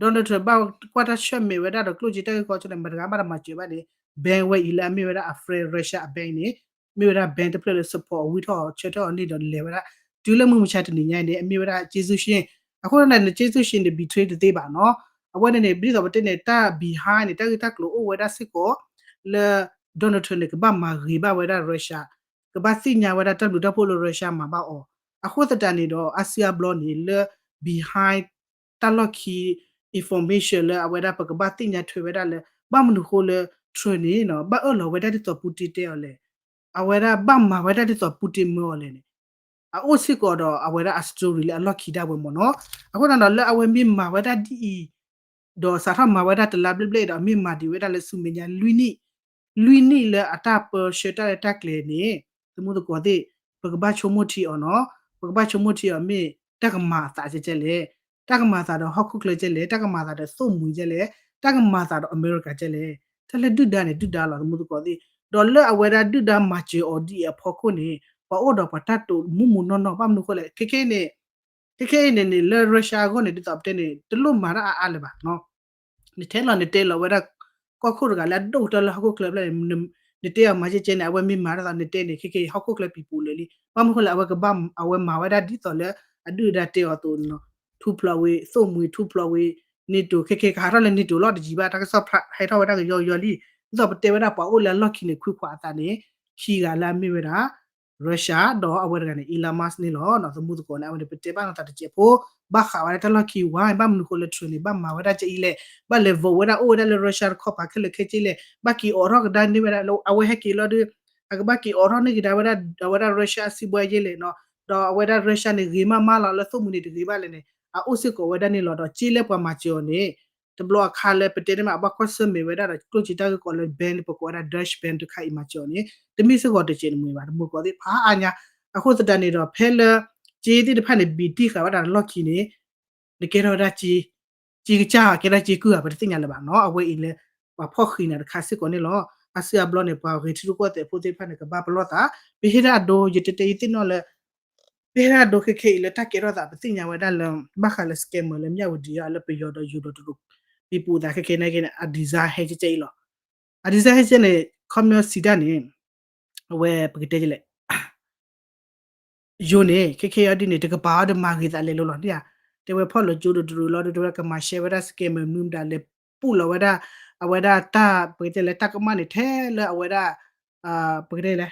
Donald Trump ဘၣ်ကွၢ်တၢ်ဆၢၣ်မဲာ်ဝဲဒၣ်ဒီးကျိၣ်စ့တၢ်ဂ့ၢ်ကီဆၢၣ်မဲာ် မတၤတဂၤမးတမၤစၢၤဘၣ်န့ၣ် bank ဝဲအံၤလၢအမ့ၢ်ဝဲဒၣ်အ friend Russia အ bank န့ၣ် မ့ၢ်ဝဲဒၣ် bank တဖျၢၣ်လၢ support အဝံၢ်ထီၣ်ဆၢထၢၣ်အီၤန့ၣ်ဒီးလဲၤဝဲဒၣ် တုၤလၢမုၢ်မဆါတနံၤညါအံၤန့ၣ် အမ့ၢ်ဝဲဒၣ် ကျေးဇူးရှင် အဃိန့ၣ် ကျေးဇူးရှင် န့ၣ် betray တသ့ဘၣ်နီၤ. အဝဲန့ၣ်န့ၣ် ဒ်သိးပတဲန့ၣ် တၢ် behind န့ၣ် တၢ်ဂ့ၢ်တၢ်ကျိၤအိၣ်ဝဲဒၣ်စ့ၢ်ကီး လၢ Donald Trump န့ၣ် ကဘၣ်မၤဂ့ၤဘၣ်ဝဲဒၣ် Russia ကဘၣ်သ့ၣ်ညါဝဲဒၣ်တၢ်ဘျုးတၢ်ဖှိၣ်လၢ Russia မၤဘၣ်အီၤ, အဃိသတးန့ၣ်ဒီး အါစုအါဘျီန့ၣ် လၢ behind တၢ်လီၢ်ခံ information လၢအဝဲဒၣ်ပကဘၣ်သ့ၣ်ညါထွဲဝဲဒၣ်လၢ ဘၣ်မနုၤဃိလၢ Trump န့ၣ် ဘၣ်အၢၣ်လီၤဝဲဒၣ်ဒ်သိး Putin တဲအီၤလဲၣ်, အဝဲဒၣ်ဘၣ်မၤဝဲဒၣ်ဒ်သိး Putin မၢအီၤလဲၣ်န့ၣ် အအိၣ်စ့ၢ်ကီးဒီးအဝဲဒၣ်အ story လၢအလီၢ်ခံဒၣ်ဝဲမ့ၢ်နီၤ. အဃိသတးဒီး လၢအဝဲမ့ၢ်မၤဝဲဒၣ်ဒ်အံၤ ဒီးစးထီၣ်မၤဝဲဒၣ်တလါဘျဲၣ်ဘျဲၣ်အံၤဒီး အမ့ၢ်မၤဒံးဝဲဒၣ်လၢဆူမဲာ်ညါ လွံၢ်နံၣ်, လွံၢ်နံၣ်လၢအတၢ်ပၢဆှၢတၢ်ရဲၣ်တၢ်ကျဲၤန့ၣ် သမူသကိးသ့ၣ် ပကဘၣ်ဆိကမိၣ်ထံအီၤနီၤ, ပကဘၣ်ဆိကမိၣ်ထံအီၤမ့ၢ်တၢ်ကမၤအသးကဲကဲလဲၣ်, တၢ်ကမၤအသးဒီးဟီၣ်ခိၣ်ချၢကဲလဲၣ်, တၢ်ကမၤအသးဒီးသိၣ်မှံၤကဲလဲၣ်, တၢ်ကမၤအသးဒီးအမဲရကၤကဲလဲၣ်, တၢ်လၢဒုၣ်ဒါန့ၣ် ဒုၣ်ဒါလီၤ သမူသကိးသ့ၣ်, ဒီးလၢအဝဲဒၣ်ဒုၣ်ဒါမၤစၢၤအီၤဒ်အံၤအဖီခိၣ်န့ၣ် ပှၤအိၣ်ဒီးပှၤတၢ်တိာ်မူးမူးနီၢ်နီၢ် ဘၣ်မနုၤအဃိလဲၣ် ခဲခဲအံၤန့ၣ် ခဲခဲအံၤန့ၣ်န့ၣ် လၢ Russia အဂီၢ်န့ၣ် ဒ်သိးပတဲန့ၣ် တလိၣ်မၤတၢ်အါအါလၢၤဘၣ်နီၤ. နတဲလီၤနတဲလီၤဝဲဒၣ် ကီၢ်ခိၣ်တဂၤလၢအဒိၣ်ကတၢၢ်လၢဟီၣ်ခိၣ်ချၢဖျၢၣ်န့ၣ် နတဲအီၤမၤကဲကဲန့ၣ် အဝဲမ့ၢ်မၤဒ်သိးနတဲန့ၣ် ခဲခဲအံၤ ဟီၣ်ခိၣ်ချၢပံၤပူၤလၢာ်လံ. ဘၣ်မနုၤအဃိလဲၣ် အဝဲကဘၣ် အဝဲမၤဝဲဒၣ်ဒ်သိးလၢအဒုၣ်အဒါတဲအီၤအသိးနီၤ, ထူဖျိးဝံၤ သိၣ်မှံၤ ထူဖျိးဝံၤ NATO ခဲခဲကဟးထီၣ်လၢ NATO လီၤတယံၤဘၣ် တၢ်ကစီၣ်ဖျါဟဲထီၣ်ဝဲဒၣ်ကယီကယီလံ. ဒ်သိးပတဲဝဲဒၣ်ပှၤအိၣ်လၢအလီၢ်ခံန့ၣ် ခွံခွါအသးန့ၣ် ခံဂၤလၢအမ့ၢ်ဝဲဒၣ် Russia ဒီးအဝဲတဂၤန့ၣ် Elon Musk န့ၣ်လီၤ. သမူသကိးန့ၣ် အဝဲန့ၣ် ပတဲဘၣ်နီၢ်သးတစဲးဖိ ဘၣ်ဃးဝဲဒၣ်တၢ်လီၢ်ခံဝါ ဘၣ်မနုၤဃိလၢ Trump န့ၣ် ဘၣ်မၤဝဲဒၣ်ကအံၤလဲၣ်, ဘၣ်လဲၤ vote ဝဲဒၣ်အိၣ်ဝဲဒၣ်လၢ Russia တခီပၤခဲလၢာ်ခဲဆ့လဲၣ်, ဘၣ်က့ၤအိးထီၣ်ကဒါန့ၢ်ဝဲဒၣ်လၢ အဝဲဟဲက့ၤလီၤဒီး အကဘၣ်က့ၤအိးထီၣ်န့ၢ်ကဒါဝဲဒၣ် အဝဲဒၣ် Russia အစုဘှဲယဲလဲၣ်နီၤ, ဒီးအဝဲဒၣ် Russia န့ၣ် ဂ့ၤမးမးလီၤ လၢသိၣ်မှံၤန့ၣ်တဂ့ၤဘၣ်လဲၣ်န့ၣ် အအိၣ်စ့ၢ်ကီးဝဲဒၣ်န့ၣ်လီၤ. ဒီးက့လၢပှၤမၤစၢၤအီၤန့ၣ် တဘျီအခါလၢပတဲန့ၣ်မး အဘၣ်ကွၢ်ဆၢၣ်မဲာ်ဝဲဒၣ်ဒီး ကျိၣ်စ့တၢ်ဂ့ၢ်ကီလၢ ban ပကိးဝဲဒၣ် Dutch ban တခါအံၤမၤစၢၤအီၤန့ၣ် တမ့ၢ်စ့ၢ်ကီးတစဲးတမှဲၤဘၣ်. တမူသကိးသ့ၣ်ဖးအါညါ, အဃိသတးန့ၣ်ဒီး ဖဲလၢ က့သ့ၣ်တဖၣ်န့ၣ် ဘံၣ်တံၢ်ဃာ်ဝဲဒၣ်တၢ်လီၢ်ခံန့ၣ် နကဲထီၣ်ဝဲဒၣ် က့ကစၢ် ကဲဒၣ်က့ကုၢ်ဧါ ပတသ့ၣ်ညါလၢၤဘၣ်နီၤ. အဝဲအံၤလၢ ပှၤဖီၣ်ဃံးနၤတခါစ့ၢ်ကီးန့ၣ်လီၤ. အါစုအါဘျီန့ၣ် ပှၤဂဲၤထံရူၢ်ကီၢ်သဲးဖိသ့ၣ်တဖၣ်န့ၣ် ကဘၣ်ပလီၢ်သး, ပဟ့ၣ်ဒၣ်အဒိ ယတဲတဲယသ့ၣ်နီၣ်လၢ ပဟ့ၣ်ဒၣ်အဒိခဲခဲအံၤလၢတၢ်ကဲထီၣ်သး ပသ့ၣ်ညါဝဲဒၣ်လၢ ဘၣ်ဃးလၢ scammer လၢမၠၣ်ဝတံၤအီၤလၢပယီၤဒီးယိၤဒီးတရူး ပံၤပူၤသးခဲခဲန့ၣ်က့န့ၣ် အ design ဟဲကဲကဲအံၤလီၤ. အ design ဟဲကဲန့ၣ် ခီပညီစံးတၢ်န့ၣ် အဝဲပကတဲလဲၣ် ယိၤန့ၣ် ခဲခဲအံၤဒ်န့ၣ် တကပၤအီၤဒီးမၤဂ့ၤသးလဲၤလိၤလီၤန့ၣ်ဧါ, တဲဝဲဖီၣ်လီၤကၠိဒီးတရူးလီၤဒီး တဲဝဲကမၤရှဲဝဲဒၣ် scammer မနုၤမတၤလဲၤပူၣ်လီၤဝဲဒၣ် အဝဲဒၣ်တၢ် ပကတဲလဲၣ် တၢ်ကမၣ်န့ၣ် ထဲလၢအဝဲဒၣ် ပကတဲလဲၣ်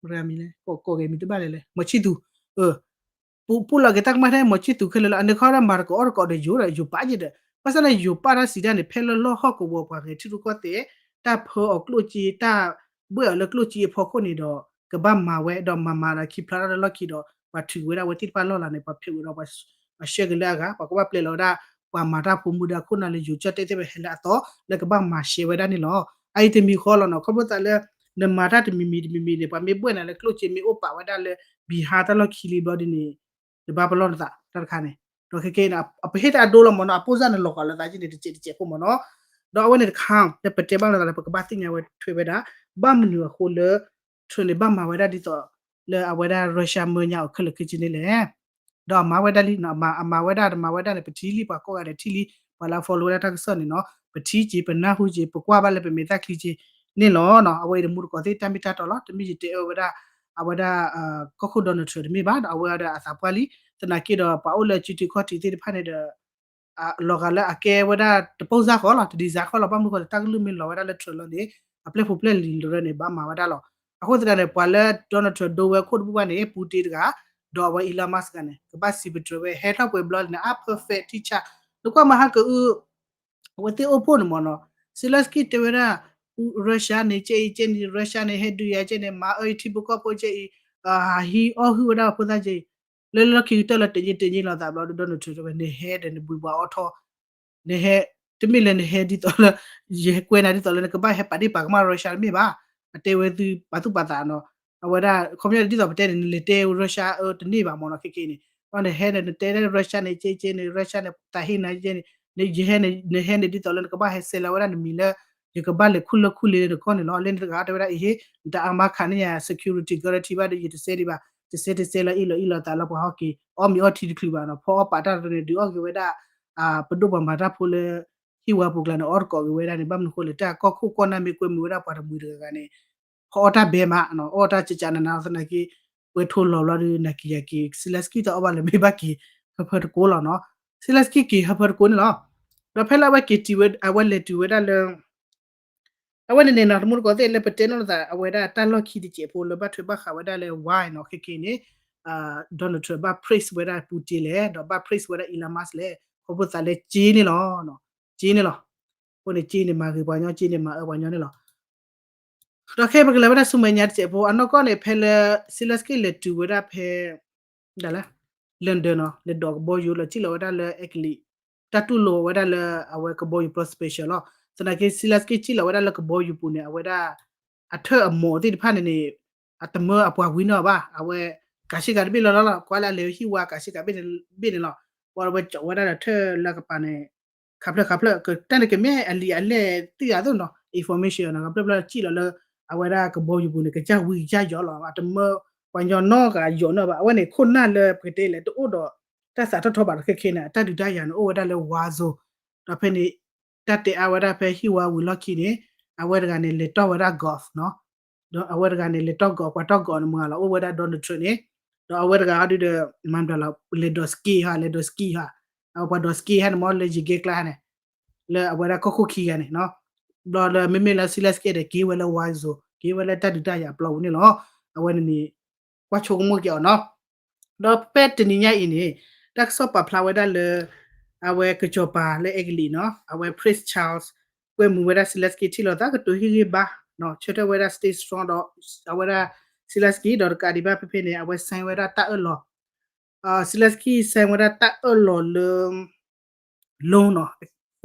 မတၤမံၤလဲၣ် ကိးဂဲၤမံၤတဘၣ်လဲၣ်လဲၣ် မီၤဆံၣ်သူၤ ပူၣ်လီၤက့ၤတၢ်ကမၣ်ထဲမီၤဆံၣ်သူၤခဲလၢာ်လီၤ. အန့ၣ်ခီဒီးမၤတကအီၣ်တကအီဒီးယိၤဒီး ယိၤပာ်က့ၤဒီး ဘၣ်ဆၣ်န့ၣ် ယိၤပာ်တၢ်စံးတၢ်န့ၣ် ဖဲလၢလီၢ်ဟီၣ်ကဝီၤပှၤဂဲၤထံရူၢ်ကီၢ်သဲး တၢ်ဖၢအီၤကျိၣ်စ့ တၢ်ဘှဲၣ်အီၤလၢကျိၣ်စ့အဖီခိၣ်န့ၣ်ဒီး ကဘၣ်မၤဝဲဒီးမၤမၤဒီးခံဖျါထီၣ်လၢလီၢ်ခံဒီး ပှၤထုးက့ၤဝဲဒၣ်အဝဲသ့ၣ်တဖၣ်လီၢ်လၤန့ၣ် ပှၤဖဲးဝဲဒီးပှၤဆှၢက့ၤလၢအဂၤ ပှၤကဘၣ်ပျဲလီၤဝဲဒၣ် ပှၤမၤတၢ်ဖိမုၢ်ဒါခိၣ်နၢ်လၢယိၤကၠီၣ်တဲၣ်သ့ၣ်ဝဲဟဲလၢအသီ လၢကဘၣ်မၤရှဲဝဲဒၣ်န့ၣ်လီၤ. အအံၤတမံၤဃီလီၤနီၤ ခီဖျိသးလၢ နမၤတၢ်တမံၤမံၤတမံၤမံၤန့ၣ် ပှၤမ့ၢ်ဘှဲၣ်နၤလၢကျိၣ်စ့မ့ၢ်အိၣ်ပာ်ဝဲဒၣ်လၢ ဘံၣ်ဟါတၢ်လီၢ်ခံလံဘျီဒ်န့ၣ် နဘၣ်ပလီၢ်နသးတၢ်တခါန့ၣ် ဒီးခဲခဲအံၤန့ၣ် အပဟ့ၣ်တၢ်အဒိလီၤမ့ၢ်နီၤ အပိၢ်စၢ်န့ၣ်လီၤဂာ်လၢသးက့န့ၣ် တစဲးတစဲးဖိမ့ၢ်နီၤ ဒီးအဝဲန့ၣ်တခါ လၢပတဲဘၣ်လီၤသးလၢပကဘၣ်သ့ၣ်ညါဝဲထွဲဝဲဒၣ် ဘၣ်မနုၤအဃိလၢ Trump န့ၣ် ဘၣ်မၤဝဲဒၣ်ဒ်သိး လၢအဝဲဒၣ် Russia မၢညါအီၤခဲလၢာ်ခဲဆ့န့ၣ်လဲၣ် ဒီးအမၤဝဲဒၣ်လံ အမၤဝဲဒၣ်တမၤဝဲဒၣ်န့ၣ် ပထံၣ်လံ ပှၤကိးဂၤဒဲးထံၣ်လံ ပှၤလၢအ follow ဝဲဒၣ်တၢ်ကစီၣ်န့ၣ်နီၤ ပထံၣ်က့ၤ ပနၢ်ဟူက့ၤ ပကွၢ်ဘၣ်လၢပမဲာ်သၣ်ချံက့ၤန့ၣ်လီၤ. အဝဲအံၤတမူတကိးသ့ၣ်တၢ်မ့ၢ်တၢ်တီလီၤ တမ့ၢ်ယတဲအၢဝဲဒၣ် အဝဲဒၣ် ကီၢ်ခိၣ် Donald Trump တမ့ၢ်ဘၣ် ဒီးအဝဲဒၣ်အသးပှၢ်လံ သနာ်က့ဒီး ပှၤအိၣ်လၢစုထံခီၣ်ထံးသ့ၣ်တဖၣ်န့ၣ်ဒီး လီၤဂာ်လၢအကဲဝဲဒၣ်တပိၢ်စၢ်ဃီလီၤ တ design ဃီလီၤ ဘၣ်မနုၤဃိလၢတၢ်ကလုၢ်မ့ၢ်လီၤဝဲဒၣ်လၢ Trump လီၤန့ၣ် အပျဲၢ်ဖိပျဲၢ်လံၤလီၤန့ၣ် ဘၣ်မၤဝဲဒၣ်လီၤ. အဃိသတးန့ၣ် ပှၤလၢ Donald Trump ဒိဝဲခိၣ်တဘူၣ်ဘၣ်န့ၣ် Putin တဂၤ ဒီးအဝဲ Elon Musk တဂၤန့ၣ် ကဘၣ်စံးပတြၢၤဝဲ ဟဲထီၣ်ပှဲၤဘျီန့ၣ် အါ perfect ထံဆး နကွၢ်မဟါကအု အဝဲသ့ၣ်အိၣ်ဖှိၣ်န့ၣ်မ့ၢ်နီၤ Zelensky တဲဝဲဒၣ် Russia န့ၣ် ကဲအံၤကဲန့ၣ် Russia န့ၣ် ဟဲဒုးယၤကဲန့ၣ် မၤအၢယထံဖိကီၢ်ဖိကဲအံၤ ဟးဟံးအီၣ်ဟုၣ်ဝဲဒၣ်ဖိသၣ်ကဲအံၤ လၢလီၢ်ခံကတၢၢ်လၢတညီတညီလီၤသးဘျီဒီး Donald Trump တဲဝဲ နဟဲဒီးနဘှံးဘှီးအီၣ်ထီၣ် နဟဲ တမ့ၢ်လၢနဟဲဒ်သိးလၢ ယကွဲးနၤဒ်သိးလၢနကဘၣ်ဟဲပာ်ဒ့ၣ်ပာ်ကမၣ် Russia တမ့ၢ်ဘၣ် အတဲဝဲသုပာ်သူၣ်ပာ်သးနီၤ အဝဲဒၣ် ခီပညီဒ်သိးပတဲန့ၣ် နလဲၤတဲ Russia အၢတန့ၢ်ဘၣ်မ့ၢ်နီၤ ခဲက့န့ၣ် ဒီးနဟဲန့ၣ် နတဲဒၣ် Russia န့ၣ် ကဲကဲန့ၣ် Russia န့ၣ် တၢ်ဟ့ၣ်နၤကဲန့ၣ် နဟဲန့ၣ် နဟဲန့ၣ်ဒ်သိးလၢနကဘၣ်ဟဲဆဲးလီၤဝဲဒၣ်နမံၤလၢ ယကဘၣ်လဲၤခူၣ်လၢခူၣ်လ့လၢနကီၢ်န့ၣ်လီၤ. လၢနတဂၤတဲဝဲဒၣ်အံၤဟ့ၣ် နတၢ်အါမးခးန့ၢ်ယၤ security guarantee ဘၣ်ဒီး ယတဆဲးဒံးဘၣ် တဆဲးတဆဲးလၢအ့ၣ်လိာ်အ့ၣ်လိာ်သးလၢပှၤဟီၣ်က့ၤ အီၣ်မ့ၤအီထံတချုးဘၣ်နီၤ ဖီအီၣ်ပာ်တၢ်တန့ၣ် ဒုးအီၣ်က့ၤဝဲဒၣ် ပဒိၣ်ပှၤမၤတၢ်ဖိလၢ ဟံၣ်ဝါပူၤကျါန့ၣ် အီၣ်တကိးက့ၤဝဲဒၣ်န့ၣ် ဘၣ်မနုၤဃိလဲၣ် တၢ်ကီၢ်ခိၣ်ကီၢ်နၢ်မ့ၢ်ကွဲမုာ်ဝဲဒၣ်ပှၤတမှံၤတဂၤဂၤန့ၣ် ဖီအီၣ်တၢ်ဘဲမး အီၣ်တၢ်ကကးနးနးသနာ်က့ ပှဲၤထိလီၤဘျီဒီး နၤကံယၤက့ၤ Zelensky တအီၣ်ဘၣ်လၢၤမ့ၢ်ဘၣ်က့ၤ ဟၢဖၢတကိးလီၤနီၤ Zelensky က့ၤဟၢဖၢတကိးန့ၣ်လီၤ. ဒီးဖဲလၢအဝဲက့ၤတုၤဝဲ အဝဲလဲၤတုၤဝဲဒၣ်လၢ အဝဲန့ၣ်န့ၣ်နီၤ တမူတကိးသ့ၣ်လၢပတဲနီၢ်လိာ်သး အဝဲဒၣ်တၢ်လီၢ်ခံတစဲးဖိလၢဘၣ်ထွဲဘၣ်ဃးဝဲဒၣ်လၢ why နီၤ ခဲက့န့ၣ် Donald Trump ဘၣ် praise ဝဲဒၣ် Putin လဲၣ် ဒီးဘၣ် praise ဝဲဒၣ် Elon Musk လဲၣ် ခီဖျိသးလၢက့န့ၣ်လီၤ က့န့ၣ်လီၤ. အဃိန့ၣ် က့န့ၣ်မၤဂ့ၤပှၤညီ က့န့ၣ်မၤအၢပှၤညီန့ၣ်လီၤ. ဒီးခဲအံၤပကလဲၤဝဲဒၣ်ဆူမဲာ်ညါတစဲးဖိ အနီၢ်ကီၢ်န့ၣ် ဖဲလၢ Zelensky လဲၤတုၤဝဲဒၣ်ဖဲ ဒ်လဲၣ် London နီၤ လဲၤဒိးကဘီယူၤလီၤ စံၣ်လီၤဝဲဒၣ်လၢအဲကလံး တၢ်တူၢ်လိာ်ဝဲဒၣ်လၢအဝဲကဘီယူၤပျီ special လီၤ. သနာ်က့ Zelensky စံၣ်လီၤဝဲဒၣ်လၢကဘီယူၤပူၤန့ၣ် အဝဲဒၣ် အထၢၣ်အမိၢ်သ့ၣ်တဖၣ်န့ၣ်န့ၣ် အတမၢအပှၤဝံၤနီၣ်ဘၣ် အဝဲ ကးဆ့ကၤတဘ့ၣ်လီၤလီၤလီၤ ကွၢ်လၢအလဲၤဟံၣ်ဝါကးဆ့ကၤဘ့ၣ်န့ၣ်လီၤ. ဝဲဝဲကၠီဝဲဒၣ်ဒီးထၢၣ်လၢကပၤန့ၣ် ခးဖျၢၣ်ခးဖျၢၣ် တၢ်န့ၣ်ကမ့ၢ်အလံာ်အလဲၢ်သ့ၣ်အသိးနီၤ information နီၤ ခးဖျၢၣ်ဖျၢၣ်စံၣ်လီၤလၢ အဝဲဒၣ်ကဘီယူၤပူၤန့ၣ် ကစၢ်ဝံကစၢ်ယီၤလီၤ အတမၢပှၤညီနီတဂၤယီၤနီၣ်ဘၣ် အဝဲန့ၣ်ခိၣ်နၢ်လၢပကတဲလဲၣ် တအိၣ်ဒီးတၢ်သးထီၣ်ထီဘၣ်ဒီးခဲခဲန့ၣ် အတၢ်ဒုးတၢ်ယၤန့ၣ် အိၣ်ဝဲဒၣ်လၢ war zone ဒီးဖဲန့ၣ် တၢ်တဲအါဝဲဒၣ်ဖဲဟံၣ်ဝါဝံၤလီၢ်ခံန့ၣ် အဝဲတဂၤန့ၣ် လဲၤတီၢ်ဝဲဒၣ် golf နီၤ ဒီးအဝဲတဂၤန့ၣ် လဲၤတီၢ် golf ပှၤတီၢ် golf န့ၣ်မုၢ်ဂၤလီၤ အိၣ်ဝဲဒၣ် Donald Trump န့ၣ် ဒီးအဝဲတဂၤအီၤဒုဒီး မၤဘျါလီၤ လဲၤဒိး ski ဟါ လဲၤဒိး ski ဟါ အဝဲပှၤဒိး ski ဟါန့ၣ်မ့ၢ်လၢယံၤကဲကျါန့ၣ် လၢအဝဲဒၣ်ကီၢ်ခိၣ်ခံဂၤန့ၣ်နီၤ ဘျီလၢမ့မ့ၢ်လၢ Zelensky ဒီးက့ၤဝဲလၢ war zone က့ၤဝဲလၢတၢ်ဒုးတၢ်ယၤအပျီပူၤန့ၣ်လီၤ. အဝဲန့ၣ်န့ၣ် ကွၢ်ဆိကမိၣ်က့ၤအီၤနီၤ. ဒီးဖဲတနံၤညါအံၤန့ၣ် တၢ်ကစီၣ်ပာ်ဖျါဝဲဒၣ်လၢ အဝဲကစီၤပၤလၢအဲကလံးနီၤ အဝဲ Prince Charles ကွဲမုာ်ဝဲဒၣ် Zelensky ထံၣ်လိာ်သးကတိၤဟ့ၣ်ဂံၢ်ဘါ ဆၢထၢၣ်ဝဲဒၣ် stay strong ဒီး အဝဲဒၣ် Zelensky ဒီးတကးဒံးဘၣ်ဖဲဖဲန့ၣ် အဝဲ sign ဝဲဒၣ်တၢ်အၢၣ်လီၤ Zelensky sign ဝဲဒၣ်တၢ်အၢၣ်လီၤလၢ loan နီၤ,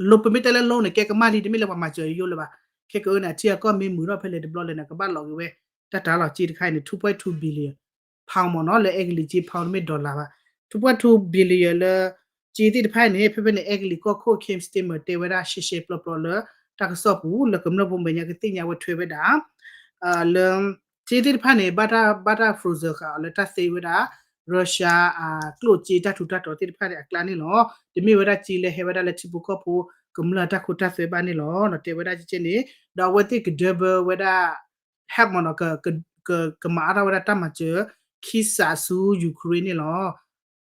loan ပမ့ၢ်တဲလၢ loan န့ၣ် ကဲကမၣ်လံ တမ့ၢ်လၢပှၤမၤစၢၤယိယိလၢၤဘၣ်. ခဲကအၢန့ၣ် အထံအကီၢ်မ့ၢ်မုာ်ထီၣ်ဖဲလဲၣ်တဘျီလဲၣ်န့ၣ် ကဘၣ်လီၤက့ၤဝဲ တၢ်တၢ်လီၤစ့တခါအံၤန့ၣ် two point two billion pound မ့ၢ်နီၤ လၢအဲကလံးစ့ pound တမ့ၢ် dollar ဘၣ်. two point two billion လၢ စ့သ့ၣ်တဖၣ်အံၤန့ၣ် ဖဲဖဲန့ၣ် အဲကလံးကီၢ်ခိၣ် Keir Starmer တဲဝဲဒၣ်ရှဲရှဲပျီပျီလၢ တၢ်ကစီၣ်ပူၤလၢကမျၢၢ်ဖိမဲာ်ညါကသ့ၣ်ညါဝဲထွဲဝဲဒၣ် လၢ စ့သ့ၣ်တဖၣ်န့ၣ် ဘၣ်တၢ် ဘၣ်တၢ် frozen ဃာ်အီၤလၢတၢ်သ့ဝဲဒၣ် Russia အကျိၣ်စ့တၢ်ထူးတၢ်တီၤသ့ၣ်တဖၣ်န့ၣ် အကျါန့ၣ်လီၤ. တမ့ၢ်ဝဲဒၣ်စ့လၢဟဲဝဲဒၣ်လၢထံဖိကီၢ်ဖိ ကမျၢၢ်တၢ်ခိတၢ်သွဲဘၣ်န့ၣ်လီၤ. တဲဝဲဒၣ်ကဲန့ၣ် ဒီးအဝဲသ့ၣ်က double ဝဲဒၣ် help မ့ၢ်နီၤ ကမၤအါထီၣ်ဝဲဒၣ်တၢ်မၤစၢၤ ခံစးဆူ Ukraine န့ၣ်လီၤ.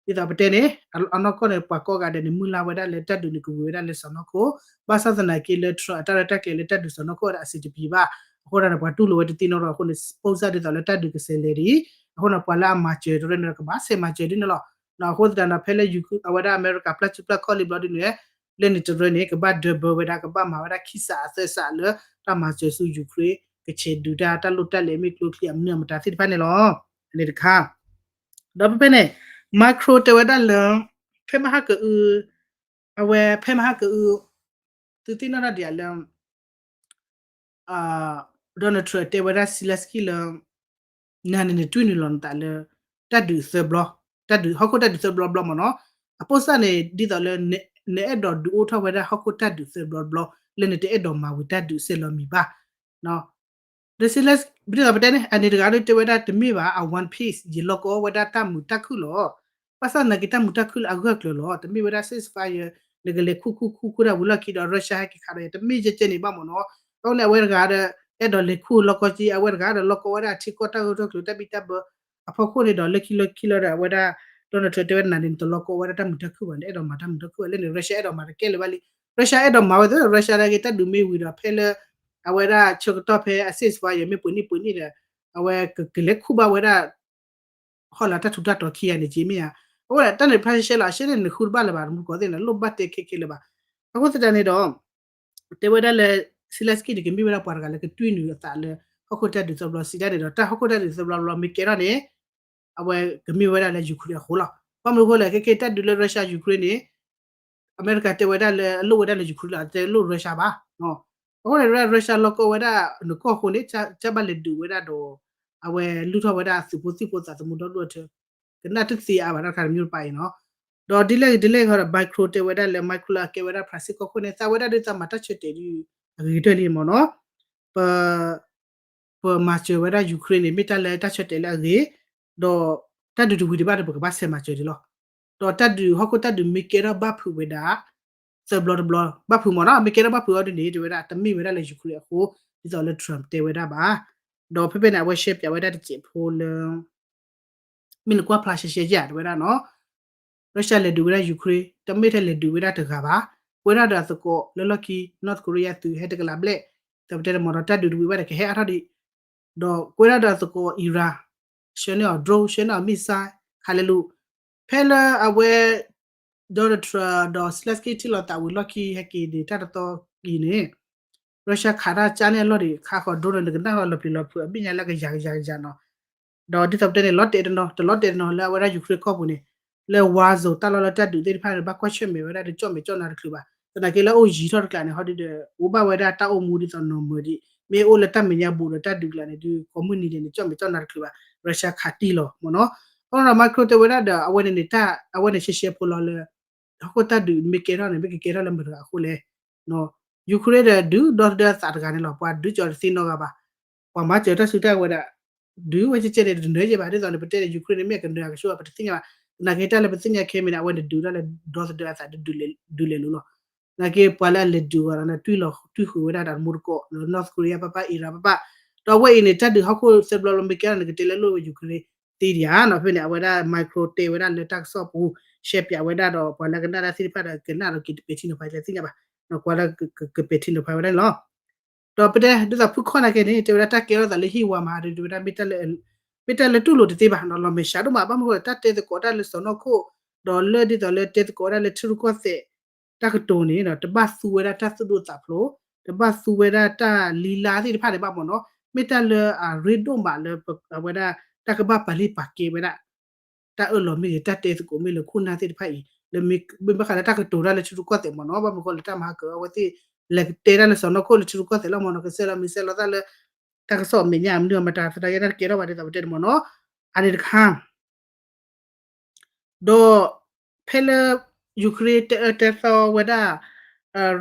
ဒ်သိးပတဲန့ၣ် အနီၢ်ကီၢ်န့ၣ် ပှၤကိးဂၤဒဲးန့ၣ် မုၢ်လၢ်ဝဲဒၣ်လၢတၢ်ဒုးန့ၣ် ကဝံၤဝဲဒၣ်လၢစီၢ်နီၤခိၣ်, ဘၣ်ဆၣ်သနာ်က့လၢ Trump အတၢ်ရဲၣ်တၢ်ကျဲၤလၢတၢ်ဒုးစီၢ်နီၤခိၣ်ဝဲဒၣ် အဆင်တပြေဘၣ်. အဃိသတးန့ၣ် ပှၤတူၢ်လိာ်ဝဲတသ့နီတဂၤအဃိန့ၣ် ပိၢ်စၢ်ဒ်သိးလၢတၢ်ဒုးကဆဲးလဲၤဒ်အံၤ, အဃိန့ၣ် ပှၤလၢအမၤစၢၤတရၢန့ၣ် ကဘၣ်ဆဲးမၤစၢၤဒ်န့ၣ်လီၤ. အဃိသတးန့ၣ် ဖဲလၢ အဝဲဒၣ် အမဲရကၤ ပျၢ်စုပျၢ်ခီၣ်လံဘျီဒ်န့ၣ် လၢန့ၣ်တရၢန့ၣ် ကဘၣ် double ဝဲဒၣ် ကဘၣ်မၤဝဲဒၣ်ခံစးအသၢစးလၢ တၢ်မၤစၢၤဆူ Ukraine ကဆဲးဒုးတၢ် တၢ်လိၣ်တၢ်လဲၤမ့ၢ်ကျိချံအမနုၤအမတၤသ့ၣ်တဖၣ်န့ၣ်လီၤ. အန့ၣ်တခါ ဒီးဖဲဖဲန့ၣ် Macron တဲဝဲဒၣ်လၢ ဖဲမဟါကအု အဝဲဖဲမဟါကအု သုသ့ၣ်နီၣ်ဒၣ်ဒံးဧါလၢ Donald Trump တဲဝဲဒၣ် Zelensky လၢ နၤန့ၣ်နတွံၢ်နုာ်လီၤနသးလၢ တၢ်ဒုးသၢဘျီ, တၢ်ဒုး ဟီၣ်ခိၣ်တၢ်ဒုးသၢဘျီဘျီမ့ၢ်နီၤ. အပိၢ်စၢ်န့ၣ် ဒ်သိးလၢ နအဲၣ်ဒိးဒုးအိၣ်ထီၣ်ဝဲဒၣ်ဟီၣ်ခိၣ်တၢ်ဒုးသၢဘျီဘျီ လၢနတအဲၣ်ဒိးမၤဝံၤတၢ်ဒုးစဲးလီၤမံၤဘၣ် ဒ်သိးပတဲန့ၣ် အန့ၣ်တဂၤဒီးတဲဝဲဒၣ်တမ့ၢ်ဘၣ် အ one piece ယလီၢ်ကီဝဲဒၣ်တၢ်မုာ်တၢ်ခုၣ်လီၤ. ဘၣ်ဆၣ်သနာ်က့တၢ်မုာ်တၢ်ခုၣ်လၢအဂၢၢ်ကျၢၤလီၤ. တမ့ၢ်ဝဲဒၣ် ceasefire နကလဲၤခူၣ်ခူၣ်ခူၣ်ခူၣ်တၢ်ဝံၤလီၢ်ခံဒီး Russia ဟဲက့ၤခးဒီးယၤ တမ့ၢ်ကဲကဲန့ၣ်ဘၣ်မ့ၢ်နီၤ. အဃိန့ၣ် အဝဲတဂၤဒီး အဲၣ်ဒိးလဲၤခူၣ်လီၢ်ကီက့ အဝဲတဂၤဒီးလီၢ်ကီဝဲဒၣ်ထံကီၢ်တၢ်ဂၢၢ်တၢ်ကျၢၤတၢ်ဘံၣ်တၢ်ဘၢ အဖီခိၣ်န့ၣ်ဒီး လၢခံလၢခံလၢဒီး အဝဲဒၣ် Donald Trump တဲဝဲဒၣ်နၤန့ၣ် နတလီၢ်ကီဝဲဒၣ်တၢ်မုာ်တၢ်ခုၣ်ဘၣ် နအဲၣ်ဒိးမၤတၢ်မုာ်တၢ်ခုၣ်ဘၣ် လၢန့ၣ် Russia အဲၣ်ဒိးမၤတကဲလၢၤဘၣ်လံ. Russia အဲၣ်ဒိးမၤဝဲသ့ Russia ဒၣ်က့ၤတၢ်ဒုးမ့ၢ်ဝံၤဒီး ဖဲလၢ အဝဲဒၣ်ဆၢကတီၢ်ဖဲအ ceasefire မ့ၢ်ပှဲၤနံၣ်ပှဲၤနံၣ်ဒီး အဝဲကလဲၤခူၣ်ဘၣ်ဝဲဒၣ် ဟီၣ်လာ်တၢ်ထူးတၢ်တီၤခံဂၤန့ၣ်က့မ့ၢ်ဧါ. အဃိဒၣ်တၢ်န့ၣ်ဖးရှဲရှဲလီၤ အရှဲန့ၣ်နဃုတဘၣ်လၢၤဘၣ် တမူတကိးသ့ၣ်န့ၣ် လိၣ်ဘၣ်တဲခဲခဲလၢၤဘၣ်. အဃိသတးန့ၣ်ဒီး တဲဝဲဒၣ်လၢ Zelensky န့ၣ် ကမ့ၢ်ဝဲဒၣ်ပှၤတဂၤလၢကတွံၢ်နုာ်အသးလၢ ဟီၣ်ခိၣ်တၢ်ဒုးသၢဘျီစံးဒၣ်န့ၣ်ဒီး တၢ်ဟီၣ်ခိၣ်တၢ်ဒုးသၢဘျီဘျီမ့ၢ်ကဲထီၣ်န့ၣ် အဝဲကမ့ၢ်ဝဲဒၣ်လၢ Ukraine အဃိလီၤ. ဘၣ်မနုၤအဃိလဲၣ် ခဲခဲတၢ်ဒုးလၢ Russia Ukraine န့ၣ် အမဲရကၤတဲဝဲဒၣ်လၢအလိၣ်ဝဲဒၣ်လၢ Ukraine လီၤ တဲလိၣ် Russia ဘၣ်. အဃိန့ၣ် Russia လီၢ်ကီဝဲဒၣ်နကီၢ်အဃိန့ၣ် ကဘၣ်လဲၤဒုးဝဲဒၣ်ဒီး အဝဲလုၢ်ထီၣ်ဝဲဒၣ်သုးဖိသံၣ်ဖိသးသမူဒီဒူၣ်အထၢ ကနၣ်တသ့အါဘၣ်တၢ်တခါတမံၤတပၤအံၤနီၤ. ဒီးဒ်လဲၣ်ဒ်လဲၣ်ဃီဒီး Macron တဲဝဲဒၣ်လၢ Macron လၢအကဲဝဲဒၣ် France ကီၢ်ခိၣ်န့ၣ် သးဝဲဒၣ်ဒ်သးမၤတၢ်ဆၢတဲာ်ဒ် အဂ့ၤကတၢၢ်လံမ့ၢ်နီၤ. ပ ပမၤစၢၤဝဲဒၣ် Ukraine န့ၣ် မ့ၢ်တၢ်လၢတၢ်ဆၢတဲာ်လၢအဂ့ၤ, ဒီးတၢ်ဒုးတဝံၤဒံးဘၣ်ဒီး ပကဘၣ်ဆဲးမၤစၢၤဒံးလီၤ. ဒီးတၢ်ဒုးဟီၣ်ခိၣ်တၢ်ဒုးမ့ၢ်ကဲထီၣ်ဘၣ်ဖုးဝဲဒၣ် သၢဘျီတဘျီ ဘၣ်ဖုးမ့ၢ်နီၤ မ့ၢ်ကဲထီၣ်ဘၣ်ဖုးအီၤဒ်န့ၣ် တဲဝဲဒၣ်တမ့ၢ်ဝဲဒၣ်လၢ Ukraine အဃိ ဒ်သိးလၢ Trump တဲဝဲဒၣ်ဘၣ်. ဒီးဖဲဖဲန့ၣ် အဝဲရှဲပၠးဝဲဒၣ်တစဲးဖိလၢ မ့ၢ်နကွၢ်ဖျါရှဲရှဲယၤ တဲဝဲဒၣ်နီၤ Russia လဲၤဒုးဝဲဒၣ် Ukraine တမ့ၢ်ထဲလဲၤဒုးဝဲဒၣ်တဂၤဘၣ်. ကွဲးဒၣ်ဒီးအသကိးလၢလီၢ်ခံ North Korea သုးဟဲတကလးဘျဲၣ် ဒီးပတဲတမီၤဒီးတၢ်ဒုးတဝံၤဘၣ်ဒီးကဟဲအါထီၣ်ဒံး ဒီးကွဲးဒၣ်ဒီးအသကိး Iran ဆှၢန့ၢ်အီၤ drone ဆှၢန့ၢ်အီၤ missile ခးလဲၤလူၤ ဖဲလၢအဝဲ Donald Trump ဒီး Zelensky ထံၣ်လိာ်သးဝံၤလီၢ်ခံဟဲက့ၤန့ၣ် တၢ်တသီအံၤန့ၣ် Russia ခးတၢ်ကၢန့ၢ်အလီၢ်ဒံး ခးဃီၤ drone န့ၣ် နကနၣ်ဃီၤလီၤပျံၤလီၤဖုးအဘ့ၣ်ညါလၢကယၤကယၤကယၤနီၤ. ဒီးဒ်သိးပတဲန့ၣ် လီၤတဲာ်တနီၤ တလီၤတဲာ်တနီၤလၢအဝဲဒၣ် Ukraine ကီၢ်ပူၤန့ၣ် လၢ war zone တၢ်လီၢ်လၢတၢ်ဒုးသ့ၣ်တဖၣ်န့ၣ် ဘၣ်ကွၢ်ဆၢၣ်မဲာ်ဝဲဒၣ်ဒီးကၠီၣ်မဲာ်ကၠီၣ်နါတချုးဘၣ်. သနာ်က့လၢအအိၣ်ယံၤထီၣ်တကျါန့ၣ် ဟီဒ်ဒီး အိၣ်ဘၣ်ဝဲဒၣ်တၢ်အိၣ်မူဒ်သိးနီၢ်မၢၤဒံး မ့ၢ်အိၣ်လၢတၢ်မဲာ်ညါဘူးဒီးတၢ်ဒုးကျါန့ၣ် ဒုးကိးမုၢ်နံၤဒဲးန့ၣ် ကၠီၣ်မဲာ်ကၠီၣ်နါတချုးဘၣ် Russia ခးတံၢ်လီၤမ့ၢ်နီၤ. အဃိဒီး Macron တဲဝဲဒၣ်ဒီး အဝဲန့ၣ်န့ၣ် အဝဲန့ၣ်ရှဲရှဲဖိလီၤလၢ ဟီၣ်ခိၣ်တၢ်ဒုးမ့ၢ်ကဲထီၣ်န့ၣ် မ့ၢ်ကကဲထီၣ်လၢမတၤတဂၤအဃိလဲၣ် Ukraine ဒီးဒုးဒီသဒၢအသးတဂၤန့ၣ်လီၤ. ပှၤဒုးကီၤတသ့နီတဂၤဘၣ်. ပှၤမၤစၢၤတၢ်စုတၢ်ဝဲၤဒီး ဒုးဝဲကဲကဲန့ၣ် တနၢၤယဲၢ်ဘၣ် ဒ်သိးန့ၣ် ပတဲဒီး Ukraine န့ၣ် မ့ၢ်အကနၢၤအကဆှီ ပတသ့ၣ်ညါဘၣ်. သနာ်က့တၢ်လၢပသ့ၣ်ညါခဲမ့ၢ်န့ၣ် အဝဲန့ၣ်ဒုးဒၣ်လၢဒီသဒၢအသးဒုးလဲၤလိၤလီၤ. သနာ်က့ပှၤလၢအလဲၤဒုးအီၤဒီး တွံၢ်လီၤတွံၢ်ဃုာ်ဝဲဒၣ်ဒီးမူတကိး North Korea ပၣ်ပၣ် Iran ပၣ်ပၣ်. ဒီးအဝဲအံၤန့ၣ် တၢ်ဒုးဟီၣ်ခိၣ်သၢဘျီလီၤမ့ၢ်ကဲထီၣ်န့ၣ် ကတဲလၢလိၣ်ဝဲ Ukraine သ့ဒံးဧါနီၤ. ဖဲန့ၣ် အဝဲဒၣ် Macron တဲဝဲဒၣ်လၢတၢ်ကစီၣ်ပူၤ ရှဲပၠးဝဲဒၣ်ဒီးပှၤလၢကနၣ်တၢ်သ့ၣ်တဖၣ်ဒီး ကနၣ်ဒီးက့ၤတပဲာ်ထံနီၤဖးလၢသ့ၣ်ညါဘၣ်. ကွၢ်လၢကပဲာ်ထံနီၤဖးဝဲဒၣ်န့ၣ်လီၤ. ဒီးပတဲဒ်သိးဖုခီၣ်နာ်က့န့ၣ် တဲဝဲဒၣ်တၢ်ကဲထီၣ်သးလၢဟံၣ်ဝါမဟါဒီး တဲဝဲဒၣ်မ့ၢ်တၢ်လၢ မ့ၢ်တၢ်လၢတူၢ်လိာ်တသ့ဘၣ်နီၤ, လီၤမဲာ်ဆှးဒိၣ်မး, ဘၣ်မနုၤဃိ တၢ်တဲသကိးတၢ်လၢစီၢ်နီၤခိၣ်, ဒီးလၢဒ်သိးလၢတဲသကိးဝဲဒၣ်လၢထံရူၢ်ကီၢ်သဲး တၢ်ကတိၤန့ၣ် တဘၣ်သူဝဲဒၣ်တၢ်သူၣ်ဒိၣ်သးဖျိး, တဘၣ်သူဝဲဒၣ်တၢ်လံၤလါသ့ၣ်တဖၣ်န့ၣ်ဘၣ်မ့ၢ်နီၤ, မ့ၢ်တၢ်လၢအရ့ဒိၣ်မးလၢအဝဲဒၣ် တၢ်ကဘၣ်ပာ်လံပာ်ကဲဝဲဒၣ် တၢ်အၢၣ်လီၤမ့ၢ်ဂ့ၤ တၢ်တဲသကိးမ့ၢ်လၢခိၣ်နၢ်သ့ၣ်တဖၣ်အံၤ လၢမ့ၢ်ဘၣ်ဃးလၢတၢ်ကတိၤတၢ်လၢထံရူၢ်ကီၢ်သဲးမ့ၢ်နီၤ, ဘၣ်မနုၤဃိလၢတၢ်မၤဟါကၢၤအဝဲသ့ၣ် လဲၤကတဲတၢ်လၢစီၢ်နီၤခိၣ်လၢထံရူၢ်ကီၢ်သဲးလီၤမ့ၢ်နီၤ, ကစဲးလီၤမံၤစဲးလီၤသးလၢ တၢ်ကစီၣ်မဲာ်ညါမနုၤအမတၤ သနာ်က့တၢ်ကဲထီၣ်ဘၣ်ဒ်သိးပတဲန့ၣ်မ့ၢ်နီၤ, အန့ၣ်တခါ ဒီး ဖဲလၢ Ukraine တဲအၢတဲသီဝဲဒၣ်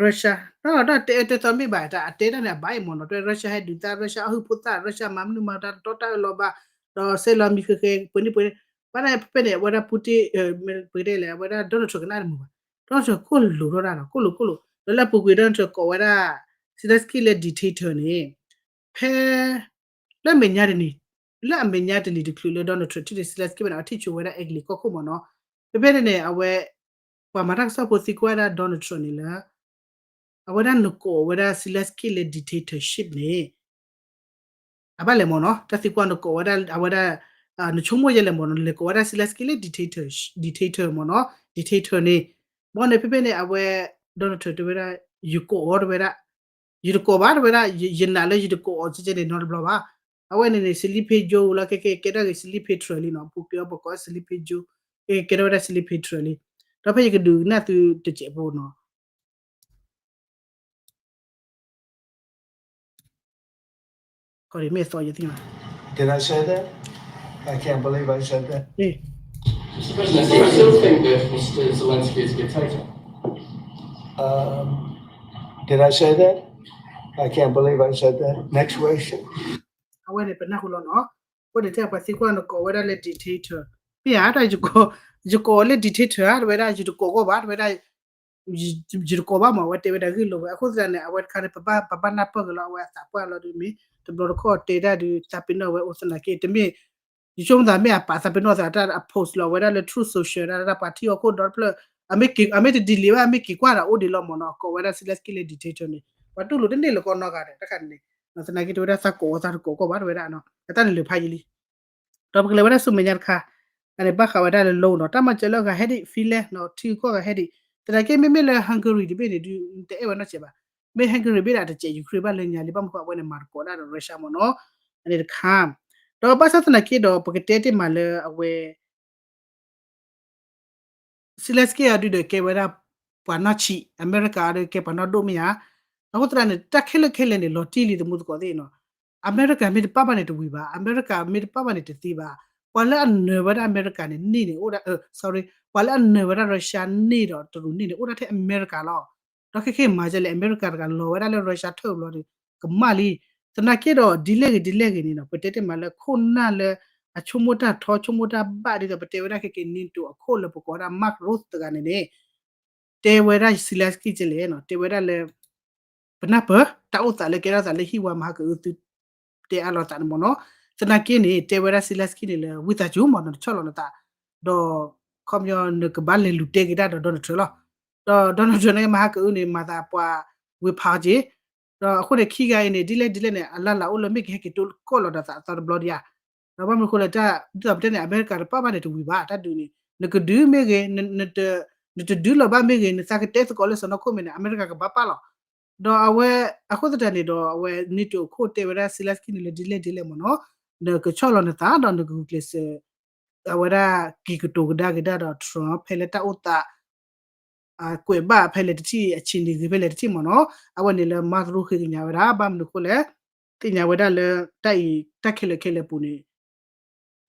Russia ဒီးတဲအၢတဲသီမ့ၢ်ဘၣ် တၢ်အတဲတၢ်န့ၣ် အဘၣ်အံၤမ့ၢ်နီၤ, တဲ Russia ဟဲဒုးသၣ် Russia အဟုၣ်ဖိသၣ် Russia မၤမနုၤမၤတၢ်တတီတၢ်အၢၣ်လီၤဘၣ်, ဒီးစဲးလီၤမံၤဃဲဃဲ ပှဲၤနံၣ်ပှဲၤနံၣ်, ဘၣ်န့ၣ်ဖဲဖဲန့ၣ် အဝဲဒၣ် Putin ပကတဲလဲၣ် အဝဲဒၣ် Donald Trump ကနၣ်တမုာ်ဘၣ်, Donald Trump ကိၢ်လိာ်ထီၣ်ဒၣ်နီၤ ကိၢ်လိာ်ကိၢ်လိာ် ဒီးလၢအပူၤကွံာ် Donald Trump ကိးဝဲဒၣ် Zelensky လၢ dictator န့ၣ် ဖဲ လၢအမဲာ်ညါတနံၤ လၢအမဲာ်ညါတနံၤတချုးလၢ Donald Trump ထံၣ်န့ၣ် Zelensky ဘၣ်န့ၣ် အထံၣ်ဆိဝဲဒၣ် အဲကလံးကီၢ်ခိၣ်မ့ၢ်နီၤ, ဖဲဖဲန့ၣ်န့ၣ် အဝဲ ပှၤမၤတၢ်ကစီၣ်ဖိသံကွၢ်ဝဲဒၣ် Donald Trump န့ၣ်လၢ အဝဲဒၣ်နကိးဝဲဒၣ် Zelensky လၢ dictatorship န့ၣ် အဘၣ်လဲၣ်မ့ၢ်နီၤ, တၢ်သံကွၢ်နကိးဝဲဒၣ် အဝဲဒၣ် နဆိကမိၣ်ယဲလဲၣ်မ့ၢ်နီၤ လဲၤကိးဝဲဒၣ် Zelensky လၢ dictator မ့ၢ်နီၤ dictator န့ၣ်, ဘၣ်န့ၣ်ဖဲဖဲန့ၣ် အဝဲ Donald Trump တဲဝဲဒၣ် ယကိးအီၤတဲဝဲဒၣ် ယတကိးဘၣ်တဲဝဲဒၣ် ယနာ်လၢယတကိးအီၤကဲကဲန့ၣ်နီတဘျီဘၣ်, အဝဲန့ၣ်န့ၣ် စလံဖ့ကၠိလီၤ ကဲကဲကဲထီၣ်ဂ့ၤ စလံဖ့ထြၢၣ်လံနီၤ, ပူၤကွံာ်အီၤပကိးစလံဖ့ကၠိ ကဲကဲထီၣ်ဝဲဒၣ်စလံဖ့ထြၢၣ်လံ, ဒီးဖဲယကဒုးကနၣ်သုတစဲးဖိနီၤ ခီဒမ့ၢ်အသီယသ့ၣ်ညါ Did I say that? I can't believe I said that. Mister President, do you still think that Mister Zelensky is a dictator? Um, did I say that? I can't believe I said that. Next question. အဝဲန့ၣ်ပနၢ်ဟူလီၤနီၤ, အဃိန့ၣ်တဲပှၤသံကွၢ်နကိးဝဲဒၣ်လၢ dictator, မ့ၢ်ဧါ, ယကိးလၢ dictator ဧါ တဲဝဲဒၣ် ယတကိးဂီၢ်ဘၣ် တဲဝဲဒၣ် ယတကိးဘၣ်မ့ၢ် အဝဲတဲဝဲဒၣ်ဂ့ၢ်လိာ်ဝဲ, အဃိသတးန့ၣ် အဝဲတခါန့ၣ် ပဘၣ်ပဘၣ်နၢ်ပၢၢ်က့ၤလီၤ အဝဲအသးပှၢ်လီၤဒ်မ့ၢ် တဘျီတခီၣ်တဲဒၣ်ဒုး သးပ့ၤနီၣ်ဝဲအိၣ်သနာ်က့ တမ့ၢ် ယဆိကမိၣ်သးမ့ၢ်အပာ်သးပ့ၤနီၣ်သးတၢ်အ post လီၤဝဲဒၣ်လၢ Truth Social ဒၣ်တၢ်ပှၤထံၣ်အီၤခိၣ်ဒီတဖျၢၣ် အမ့ၢ်တ delete ဘၣ် အမ့ၢ်က့ၤကွၢ်ဒီးအိၣ်ဒံးလီၤမ့ၢ်နီၤ, ကိးဝဲဒၣ် Zelensky လၢ dictator န့ၣ် ပှၤတူၢ်လိာ်တန့ၢ်လၢၤကီနီတဂၤဒီး တခါန့ၣ် သနာ်က့တဲဝဲဒၣ်သးကိးအီၤသးတကိးကီၢ်ဘၣ်တဲဝဲဒၣ်နီၤ, အတၢ်န့ၣ်လၢာ်ဖးယံာ်လံ ဒီးပကလဲၤဝဲဒၣ်ဆူမဲာ်ညါတခါ, အန့ၣ်ဘၣ်ဃးဝဲဒၣ်လၢ loan နီၤ, တၢ်မၤစၢၤလၢအဂၤဟဲဒံး Finland နီၤ, ထံဂုၤကီၢ်ဂၤဟဲဒံး, သနာ်က့မ့မ့ၢ်လၢ Hungary တဘ့ၣ်န့ၣ်ဒုး တအဲၣ်ဝဲနီတစဲးဘၣ်, မ့ၢ် Hungary ဘ့ၣ်ဒၣ်တစဲး Ukraine ဘၣ်လၢညါလံ ဘၣ်မနုၤဃိအဝဲန့ၣ်မၤသကိးဒၣ်ဒီး Russia မ့ၢ်နီၤ, အန့ၣ်တခါ, ဒီးဘၣ်ဆၣ်သနာ်က့ဒီး ပကတဲတ့ၢ်မးလၢအဝဲ Zelensky အဒုဒီးကဲဝဲဒၣ် ပှၤနီၢ်ဆံး, အမဲရကၤအဒုကဲပှၤနီၢ်ဒိၣ်မ့ၢ်ဧါ, အဃိသတးန့ၣ် တၢ်ခဲလၢာ်ခဲလၢာ်န့ၣ် လီၤတံၢ်လံတမူသကိးသ့ၣ်နီၤ, အမဲရကၤမ့ၢ်တပာ်ဘၣ်န့ၣ်တဝံၤဘၣ်, အမဲရကၤမ့ၢ်တပာ်ဘၣ်န့ၣ်တသ့ဘၣ်, ပှၤလၢအနၢၤဝဲဒၣ်အမဲရကၤန့ၣ်န့ၢ်န့ၣ်အိၣ်ဒၣ်, sorry, ပှၤလၢအနၢၤဝဲဒၣ် Russia န့ၢ်ဒီးတရူးန့ၢ်န့ၣ် အိၣ်ဒၣ်ထဲအမဲရကၤလီၤ, ဒီးခဲခဲမၤကလဲၣ် အမဲရကၤတဂၤလီၤဝဲဒၣ်လၢ Russia ထၢၣ်ဘျီဒီး ကမၣ်လံ, သနာ်က့ဒီး ဒ်လဲၣ်ဂ့ၤဒ်လဲၣ်ဂ့ၤန့ၣ်နီၤ ပတဲတ့ၢ်မးလၢခိၣ်နၢ်လၢ အဆိကမိၣ်တၢ်ထီ ဆိကမိၣ်တၢ်ဘၣ်ဒ်သိးပတဲဝဲဒၣ်ခဲက့ၤ NATO အခိၣ်လၢပကိးဝဲဒၣ် Mark Rutte တဂၤန့ၣ်န့ၣ် တဲဝဲဒၣ် Zelensky ကလဲၣ်နီၤ တဲဝဲဒၣ်လၢ ပနၢ်ပၢၢ် တၢ်အိၣ်သးလၢကဲထီၣ်သးလၢဟံၣ်ဝါမဟါကအုသု တဲအါလိာ်သးန့ၣ်မ့ၢ်နီၤ, သနာ်က့န့ၣ် တဲဝဲဒၣ် Zelensky န့ၣ်လၢ ဝံသးစူၤမ့ၢ်နီၤ နဆီၣ်လီၤနသး, ဒီး ခီပညီနကဘၣ်လဲၤလူၤတဲက့ၤတၢ်ဒီး Donald Trump လီၤ, ဒီး Donald Trump န့ၣ်မဟါကအုန့ၣ် မၤသးပှၤဝ့ၤဖးက့ၤ ဒီးအဃိန့ၣ် ခံဂၤအံၤန့ၣ် ဒ်လဲၣ်ဒ်လဲၣ်န့ၣ် အလၢ်လၢ်အိၣ်လၢမ့ၢ်ကဟဲက့ၤတိၢ်ကီၢ်လီၤဒီးသးအသီတဘျီဒံးဧါ, ဒီးဘၣ်မနုၤအဃိလဲၣ် တၢ်ဒ်သိးပတဲန့ၣ် အမဲရကၤတပာ်ဘၣ်န့ၣ်တဝံၤဘၣ် တၢ်ဒုးန့ၣ် နကဒုးမ့ၢ်ဂ့ၤ, နတဒုးလီၤဘၣ်မ့ၢ်ဂ့ၤ, နသးကတဲသကိးလၢစီၢ်နီၤခိၣ်မ့ၢ်န့ၣ် အမဲရကၤကဘၣ်ပာ်လီၤ, ဒီးအဝဲ အဃိသတးန့ၣ်ဒီး အဝဲ NATO အခိၣ်တဲဝဲဒၣ် Zelensky န့ၣ်လၢဒ်လဲၣ်ဒ်လဲၣ်မ့ၢ်နီၤ, နကဆီၣ်လီၤနသးဒီးနကဂုာ်ကျဲးစၢး အဝဲဒၣ်က့ၤကတိၤကဒါက့ၤဒၣ်ဒီး Trump ဖဲလၢတၢ်အိၣ်သး ကွဲးဘၣ်ဖဲလဲၣ်တထံၣ် အဆံးန့ၣ်ဂ့ၤဖဲလဲၣ်တထံၣ်မ့ၢ်နီၤ, အဝဲန့ၣ်လၢ Mark Rutte ဃ့ကညးဝဲဒၣ် ဘၣ်မနုၤအဃိလဲၣ်, သ့ၣ်ညါဝဲဒၣ်လၢတၢ်အံၤ တၢ်ခဲလၢာ်ခဲလၢာ်ပူၤန့ၣ်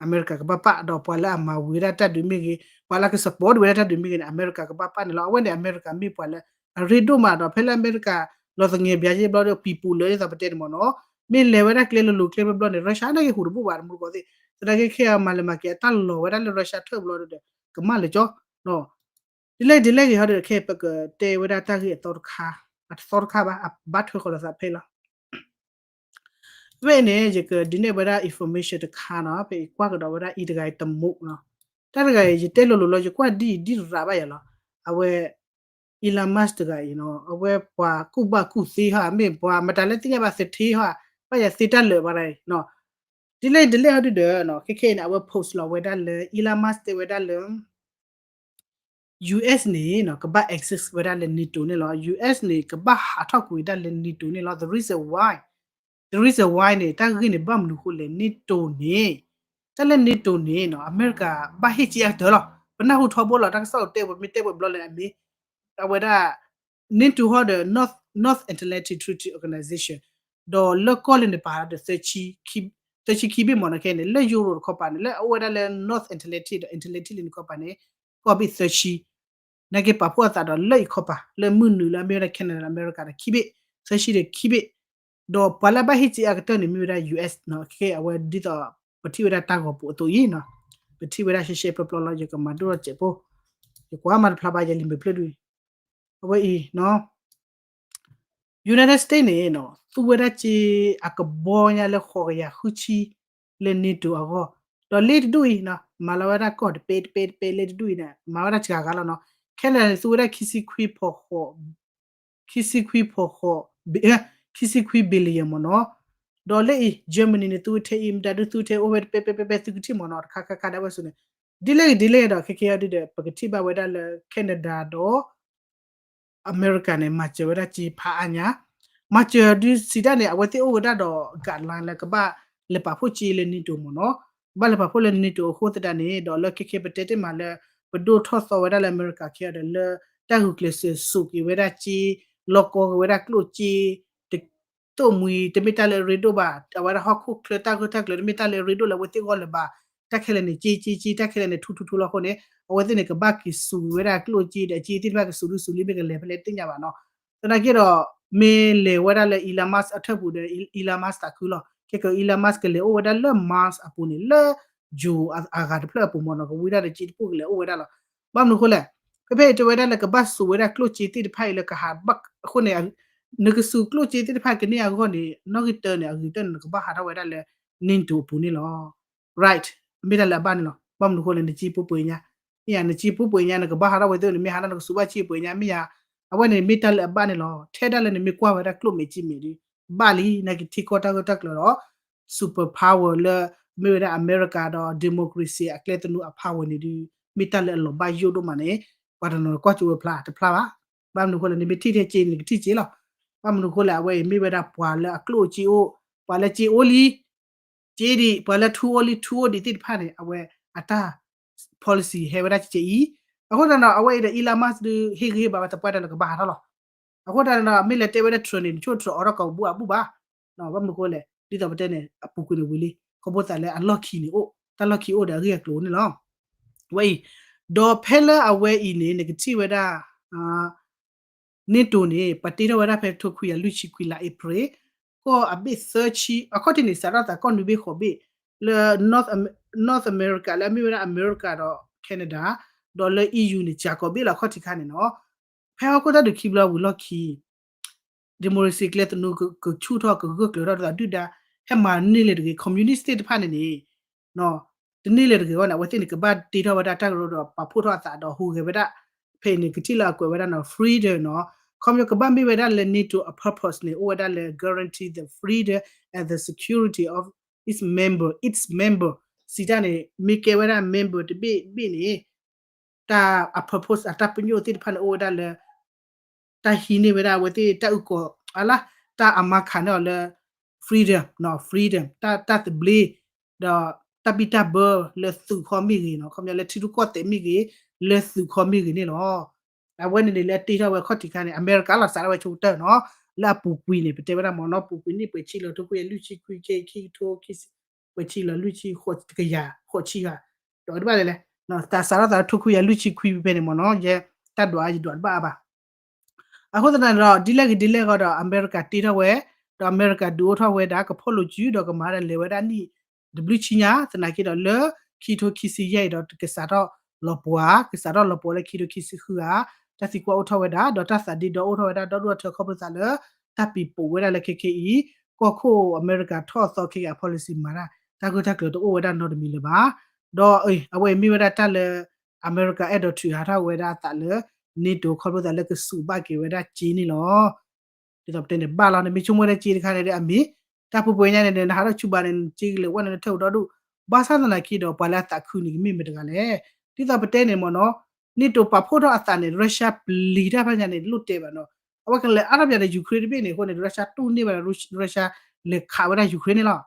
အမဲရကၤကဘၣ်ပာ် ဒီးပှၤလၢအမၤဝံၤဝဲဒၣ်တၢ်ဒုးမ့ၢ်ဂ့ၤ, ပှၤလၢအက support ဝဲဒၣ်တၢ်ဒုးမ့ၢ်ဂ့ၤန့ၣ် အမဲရကၤကဘၣ်ပာ်န့ၣ်လီၤ. အဝဲန့ၣ် အမဲရကၤမ့ၢ်ပှၤလၢအရ့ဒိၣ်မးဒီး ဖဲလၢအမဲရကၤလီၤသငဲးဘၣ်ယဲၢ်ဘျီဒီး ပံၤပူၤလၢဒ်သိးပတဲန့ၣ်မ့ၢ်နီၤ, မ့ၢ်လဲၤဝဲဒၣ်ကျဲလိၤလိၤကျဲဘျီဘျီန့ၣ် Russia န့ၣ်က့ၤဟူးတဘူၣ်ဘၣ်တမူတကိးသ့ၣ်, သနာ်က့ခဲအံၤမၤလဲၤမၤက့ၤအတၢ်လီၤဝဲဒၣ်လၢ Russia ထၢၣ်ဘျီဒီး ကမၣ်လၢၤကၠီ ဒ်လဲၣ်ဒ်လဲၣ်ဂ့ၤဟီဒီး ခဲအံၤပကတဲဝဲဒၣ်တၢ်ဂ့ၢ်အသီတခါ, အသီတခါဘၣ် အဘၣ်ထွဲဃီၤလီၤသးဖဲလီၤ. ဖဲအံၤန့ၣ် ယကဒုးနဲၣ်ဝဲဒၣ် information တခါနီၤ, ဖဲအံၤကွၢ်ကဒီးဝဲဒၣ်အံၤတဂၤအံၤတမူးနီၤ, တၢ်တဂၤအံၤ ယတဲလိၤလိၤလီၤ ယကွၢ်ဒ်အံၤဒ်ရးဘၣ်ယၤလီၤ. အဝဲ Elon Musk တဂၤအံၤနီၤ, အဝဲပှၤကူၣ်ဘၣ်ကူၣ်သ့ဟီ, မ့ၢ်ပှၤမတၤလၢသ့ၣ်ညါဘၣ်သထ့ဟီ, ဘၣ်ယၤသ့တၢ်လၢာ်ဘၣ်ဒၣ်အံၤနီၤ, ဒ်လဲၣ်ဒ်လဲၣ်ဟီဒုဒီး ခဲခဲအံၤန့ၣ် အဝဲ post လီၤဝဲဒၣ်လၢ Elon Musk တဲဝဲဒၣ်လၢ US န့ၣ် ကဘၣ် exit ဝဲဒၣ်လၢ NATO န့ၣ်လီၤ. US န့ၣ် ကဘၣ်ဟးထီၣ်ကွံာ်ဝဲဒၣ်လၢ NATO န့ၣ်လီၤ. The reason why, the reason why န့ၣ် တၢ်ဂ့ၢ်န့ၣ် ဘၣ်မနုၤအဃိလဲၣ်, NATO န့ၣ် တၢ်လၢ NATO န့ၣ် အမဲရကၤ ဘၣ်ဟ့ၣ်က့အကတၢၢ်လီၤ. ပနၢ်ဟူထီဘိလီၤ တၢ်ကစီၣ်တဲပှဲၤ မ့ၢ်တဲပှဲၤဘျီလဲၣ် အမ့ၢ် အဝဲဒၣ် NATO ဟီဒီး North, North Atlantic Treaty Organization ဒီးလၢကီၢ်လၢန့ၣ်ပာ်ဒီး သၢဆံခံဘ့ၣ်မ့ၢ်နီၤ. ခဲအံၤန့ၣ် လၢ Europe တခီပၤန့ၣ် လၢအအိၣ်ဝဲဒၣ်လၢ North Atlantic ဒီး Atlantic လံန့ၣ်တခီပၤန့ၣ် ကီၢ်ဘ့ၣ်သၢဆံ နာ်က့ပာ်ဖှိၣ်အသးဒီးလၢအံၤတခီပၤ လၢမုၢ်နုာ်လၢအမ့ၢ်ဝဲဒၣ် Canada အမဲရကၤဒီးခံဘ့ၣ်, သၢဆံဒီးခံဘ့ၣ်, ဒီးပှၤလၢအဘၣ်ဟ့ၣ်က့အကတၢၢ်န့ၣ် မ့ၢ်ဝဲဒၣ် US နီၤ. ခဲအံၤအဝဲဒ်သိး ပထံၣ်ဝဲဒၣ်တၢ်ဂီၤပူၤအသိးအံၤနီၤ, ပထံၣ်ဝဲဒၣ်ရှဲရှဲပျီပျီလီၤ. ယကမၤဒိၣ်ထီၣ်စဲးဖိ, ယကွၢ်မၤတဖျါဘၣ် ယလံာ်မဲာ်ဖျၢၣ်ဒု, အဝဲအံၤနီၤ United States န့ၣ်နီၤ သူဝဲဒၣ်စ့အကဘီညါလၢဃိးကယၤဃုဆံလၢ NATO အဂီၢ်, ဒီးလ့တဒူၣ်အံၤနီၤ မၤလီၤဝဲဒၣ်ကီၢ်တပဲတပဲတပဲလ့တဒူၣ်အံၤန့ၣ် မၤဝဲဒၣ်စှၤဂၤလီၤနီၤ. Canada န့ၣ် သူဝဲဒၣ်ခံဆံခွံဖီဃိး, ခံဆံခွံဖီဃိး, ခံဆံခွံ billion မ့ၢ်နီၤ. ဒီးလၢအံၤ Germany န့ၣ် သူထဲအံၤ မတၤဒုသူထဲအိၣ်ဝဲတပဲပဲပဲပဲ သုကထံၣ်မ့ၢ်နီၤ တခါခါခါဒၣ်ဝဲဆိန့ၣ်, ဒ်လဲၣ်ဂ့ၤဒ်လဲၣ်ဒီး ခဲခဲအံၤဒုဒီး ပကထံၣ်ဘၣ်ဝဲဒၣ်လၢ Canada ဒီး အမဲရကၤန့ၣ် မၤစၢၤဝဲဒၣ်စ့ဖးအါညါ, မၤစၢၤဒုစံးတၢ်န့ၣ် အဝဲသ့ၣ်အိၣ်ဝဲဒၣ်ဒီး guideline လၢကဘၣ်လဲၤပာ်ဖှိၣ်စ့လၢ NATO မ့ၢ်နီၤ, ကဘၣ်လဲၤပာ်ဖှိၣ်လၢ NATO အဃိသတးန့ၣ် ဒီးလၢခဲခဲပတဲတ့ၢ်မးလၢ ပဒိၣ်ထီၣ်သီဝဲဒၣ်လၢအမဲရကၤခဲအံၤဒီး လၢတၢ်ဂုာ်ကျဲးစၢးစိာ်က့ၤဝဲဒၣ်စ့, လီၤကီက့ၤဝဲဒၣ်ကျိၣ်စ့ တ သိၣ်မှံၤ တမ့ၢ်တၢ်လၢအရ့ဒိၣ်ဘၣ်, အဝဲဒၣ်ဟီၣ်ခိၣ်ချၢတၢ်ဂၢၢ်တၢ်ကျၢၤ တမ့ၢ်တၢ်လၢအရ့ဒိၣ်လၢအဝဲသ့ၣ်ဂီၢ်လၢၤဘၣ်, တၢ်ခဲလၢာ်န့ၣ် က့က့က့ တၢ်ခဲလၢာ်န့ၣ် ထူထူထူလီၤအဃိန့ၣ် အဝဲသ့ၣ်န့ၣ် ကဘၣ်က့ၤစူၤဝဲဒၣ်ကျိၣ်စ့ဒီး အစ့သ့ၣ်တဖၣ်ကစူၤဒုစူၤလံ မ့ၢ်ကလဲၤဖဲလဲၣ်တသ့ၣ်ညါဘၣ်နီၤ. သနာ်က့ဒီး မ့ၢ်လဲၤဝဲဒၣ်လၢ Elon Musk အထၢၣ်ပူၤဒီး Elon Musk သးခုလီၤ. ခဲက Elon Musk ကလဲၤအိၣ်ဝဲဒၣ်လၢ Mars အပူၤန့ၣ် လၢ ယိၤအဂၤတဖျၢၣ်အပူၤမ့ၢ်နီၤ ကဝံဒၣ်ဒီးစ့တပူၤကလဲၤအိၣ်ဝဲဒၣ်လီၤ. ဘၣ်မနုၤအဃိလဲၣ်, ဖဲဖဲအံၤတဲဝဲဒၣ်လၢကဘၣ်စူၤဝဲဒၣ်ကျိၣ်စ့သ့ၣ်တဖၣ်အံၤလၢကဟးဘၣ်အဃိန့ၣ် နကစူၤကျိၣ်စ့သ့ၣ်တဖၣ်ကန့ၢ်အဂီၢ်န့ၣ် နီၣ်ဂံၢ်တၢန့ၣ် အဂ့ၤတၢန့ၣ် နကဘၣ်ဟးထီၣ်ဝဲဒၣ်လၢ NATO အပူၤန့ၣ်လီၤ. Right, မ့ၢ်တၢ်လၢအဘၣ်န့ၣ်လီၤ. ဘၣ်မနုၤအဃိလဲၣ် နစ့ပှဲၤပှဲၤညါ, မ့ၢ်ယါ နစ့ပှဲၤပှဲၤညါ နကဘၣ်ဟးထီၣ်ဝဲသ့ၣ်န့ၣ် မ့ၢ်ဟးထီၣ်နကစူၤဘၣ်စ့ပှဲၤညါ မ့ၢ်ယါ, အဝဲန့ၣ်မ့ၢ်တၢ်လၢအဘၣ်န့ၣ်လီၤ. ထဲဒၣ်လၢနမ့ၢ်ကွၢ်ဝဲဒၣ်ကျိၣ်မဲာ်စ့မဲာ်ဒု ဘၣ်လံ နာ်က့ထံကီၢ်တၢ်ဂၢၢ်တၢ်ကျၢၤဒီး super power လၢ မ့ၢ်ဝဲဒၣ်အမဲရကၤဒီး democracy အကျဲသနူအ power န့ၣ်ဒု မ့ၢ်တၢ်လၢအလီၤဘၣ်ယိၣ်ဒိၣ်မးန့ၣ် ပှၤတနီၤကွၢ်ကၠိဝဲဖျါတဖျါဘၣ်. ဘၣ်မနုၤအဃိလဲၣ် နမ့ၢ်ထံၣ်ထဲစ့န့ၣ် နကထံၣ်စ့လီၤ. ဘၣ်မနုၤအဃိလဲၣ် အဝဲအံၤမ့ၢ်ဝဲဒၣ်ပှၤလၢအကျိၣ်အစ့အိၣ်, ပှၤလၢစ့အိၣ်လံ စ့ဒံး ပှၤလၢထူအိၣ်လံ ထူအိၣ်ဒံးသ့ၣ်တဖၣ်န့ၣ် အဝဲအတၢ် policy ဟဲဝဲဒၣ်စ့အံၤ, အဃိသတးဒီး အဝဲအံၤဒီး Elon Musk ဒုး ဟ့ၣ်ဂံၢ်ဟ့ၣ်ဘါဝဲသပှၢ်တၢၢ်လၢကဘၣ်ဟးထီၣ်လီၤ. အဃိသတးဒီး မ့ၢ်လဲၤတဲဝဲဒၣ် Trump န့ၣ် နဆိၣ် Trump အိးထီၣ်ကီးပူၤအဘူၣ်ဘၣ်. ဘၣ်မနုၤအဃိလဲၣ် ဒ်သိးပတဲန့ၣ် အပူၤကွံာ်န့ၣ်ဝံၤလံ ခီဖျိသးလၢအလီၢ်ခံန့ၣ်အိၣ် တၢ်လီၢ်ခံအိၣ်ဒီးအဂ့ၢ်အကျိၤန့ၣ်လီၤ. ဝဲအံၤ ဒီးဖဲလၢအဝဲအံၤန့ၣ် နကထံၣ်ဝဲဒၣ် NATO န့ၣ် ပှၤတ့ထီၣ်ဝဲဒၣ်ဖဲထိခွံကယၤလွံၢ်ဆံခွံလါ April ကီၢ်အဘ့ၣ်သၢဆံ အခီၣ်ထံးန့ၣ် စးထီၣ်သးကီၢ်နွံဘ့ၣ်ဃိးဘ့ၣ် လၢ North Am-, North America လၢအမ့ၢ်ဝဲဒၣ်အမဲရကၤဒီး Canada ဒီးလၢ EU န့ၣ် စှၤကိးဘ့ၣ်လီၤ အခီၣ်ထံးခါန့ၣ်နီၤ. ဖဲဟီၣ်ခိၣ်တၢ်ဒုးခံဘျီဝံၤလီၢ်ခံ democracy ကျဲသနူကဆူၣ်ထီၣ်ကဂၢၢ်ကျၢၤထီၣ်ဒ်သိးဒုၣ်ဒါ ဟဲမၤန့ၢ်လၢၤတဂ့ၤ communist သ့ၣ်တဖၣ်န့ၣ်န့ၣ် တန့ၢ်လၢၤတဂ့ၤအဂီၢ်န့ၣ် အဝဲသ့ၣ်န့ၣ် ကဘၣ်တ့ထီၣ်ဝဲဒၣ်တၢ်ကရၢဒီးပာ်ဖှိၣ်ထီၣ်အသးဒီးဟူးဂဲၤဝဲဒၣ် ဖဲအံၤန့ၣ် ကထံၣ်လၢအကွဲးဝဲဒၣ်နီၤ freedom နီၤ ခီပညီကဘၣ်မ့ၢ်ဝဲဒၣ်လၢ NATO အ purpose န့ၣ် အိၣ်ဝဲဒၣ်လၢ guarantee the freedom and the security of its member, its member စံးတၢ်န့ၣ် မ့ၢ်ကဲဝဲဒၣ် member တဘ့ၣ်ဘ့ၣ်န့ၣ် တၢ်အ purpose အတၢ်ပညိၣ်သ့ၣ်တဖၣ်န့ၣ် အိၣ်ဝဲဒၣ်လၢ တၢ်ဟံးန့ၢ်ဝဲဒၣ်အဝဲသ့ၣ်တၢ်အုၣ်ကီၤ အလၢ တၢ်အမၤခးန့ၢ်အီၤလၢ freedom နီၤ freedom တၢ် တၢ်သဘျ့ ဒီးတၢ်ဘံၣ်တၢ်ဘၢလၢသုးခီမ့ၢ်ဂ့ၤနီၤ ခီပညီလၢထံရူၢ်ကီၢ်သဲးမ့ၢ်ဂ့ၤ လၢသုးခီမ့ၢ်ဂ့ၤန့ၣ်လီၤ. အဝဲန့ၣ်န့ၣ်လၢတ့ထီၣ်ဝဲအခီၣ်ထံးခါန့ၣ် အမဲရကၤလီၤစးထီၣ်ဝဲဆိကတၢၢ်နီၤ လၢအပူၤကွံာ်န့ၣ် ပတဲဝဲဒၣ်မ့ၢ်နီၤ ပူၤကွံာ်နံၣ်ပှဲၤဆံလီၤ ထိခွံကယၤလွံၢ်ဆံခွံ ခံထိခံဆံ ပှဲၤဆံလီၤလွံၢ်ဆံဃိးကယၤ ဃိးဆံဂၤ ဒီးတဘၣ်လဲၣ်လဲၣ် တၢ်စးထီၣ်သးလၢထိခွံကယၤလွံၢ်ဆံခွံဖဲန့ၣ်မ့ၢ်နီၤ ယဲ တၢ်ဒွးယဒွးတဘၣ်အါဘၣ် အဃိသတးန့ၣ်ဒီး ဒ်လဲၣ်ဂ့ၤဒ်လဲၣ်ဂ့ၤဒီး အမဲရကၤတ့ထီၣ်ဝဲ ဒီးအမဲရကၤဒုးအိၣ်ထီၣ်ဝဲဒၣ် ကဖီၣ်လိာ်စု ဒီးကမၤဒၣ်လဲၤဝဲဒၣ်နံၣ်တဘျုးဆံညါ သနာ်က့ဒီးလၢ ခံထိခံဆံယဲၢ်အံၤဒီး ကစးထီၣ်လီၤပှီၤ ကစးထီၣ်လီၤပှီၤလၢခံထိခံဆံဃုဂၤ တၢ်သံကွၢ်အိၣ်ထီၣ်ဝဲဒၣ် ဒီးတၢ်သးဒ့ဒီအိၣ်ထီၣ်ဝဲဒၣ် ဒီဒူၣ်အထၢခီဖျိသးလၢ တၢ်ပံၤပိာ်ဝဲဒၣ်လၢခဲခဲအံၤ ကီၢ်ခိၣ်အမဲရကၤထီၣ်အသီခဲကဲအ policy မၤတၢ် တၢ်ဂၢၢ်တၢ်ကျၢၤတအိၣ်ဝဲဒၣ်နီတမံၤလၢၤဘၣ်. ဒီးအဝဲအံၤမ့ၢ်ဝဲဒၣ်တၢ်လၢ အမဲရကၤအဲၣ်ဒိးထုးဟးထီၣ်ဝဲဒၣ်အသးလၢ NATO ခီဖျိသးလၢကစူးဘၣ်က့ၤဝဲဒၣ်စ့န့ၣ်လီၤ. ဒ်သိးပတဲန့ၣ် ဘၣ်လီၤ နမ့ၢ်ဆိကမိၣ်ဝဲဒၣ်စ့တခါန့ၣ်ဒီး အမ့ၢ် တၢ်ပှဲၤပှဲၤညါန့ၣ် နဟးထီၣ် Cuba န့ၣ် နစ့ကလဲၤဝဲန့ၣ် နထၢၣ်ကဒီဒူၣ်, ဘၣ်ဆၣ်သနာ်က့ဒီး ပှၤလၢအသးခုန့ၣ် ကမ့ၢ်မတၤတဂၤလဲၣ်. ဒ်သိးပတဲန့ၣ်မ့ၢ်နီၤ, NATO ပာ်ဖှိၣ်ထီၣ်အသးန့ၣ် Russia ပျံၤတၢ်ဖဲညါန့ၣ် လိၣ်တဲာ်ဘၣ်နီၤ, အဝဲကလဲၤအါထီၣ်ပၠးဒီး Ukraine တဘ့ၣ်န့ၣ်အဃိန့ၣ် Russia တူၢ်န့ၢ်ဘၣ်ဒီး Russia လဲၤခးဝဲဒၣ် Ukraine န့ၣ်လီၤ.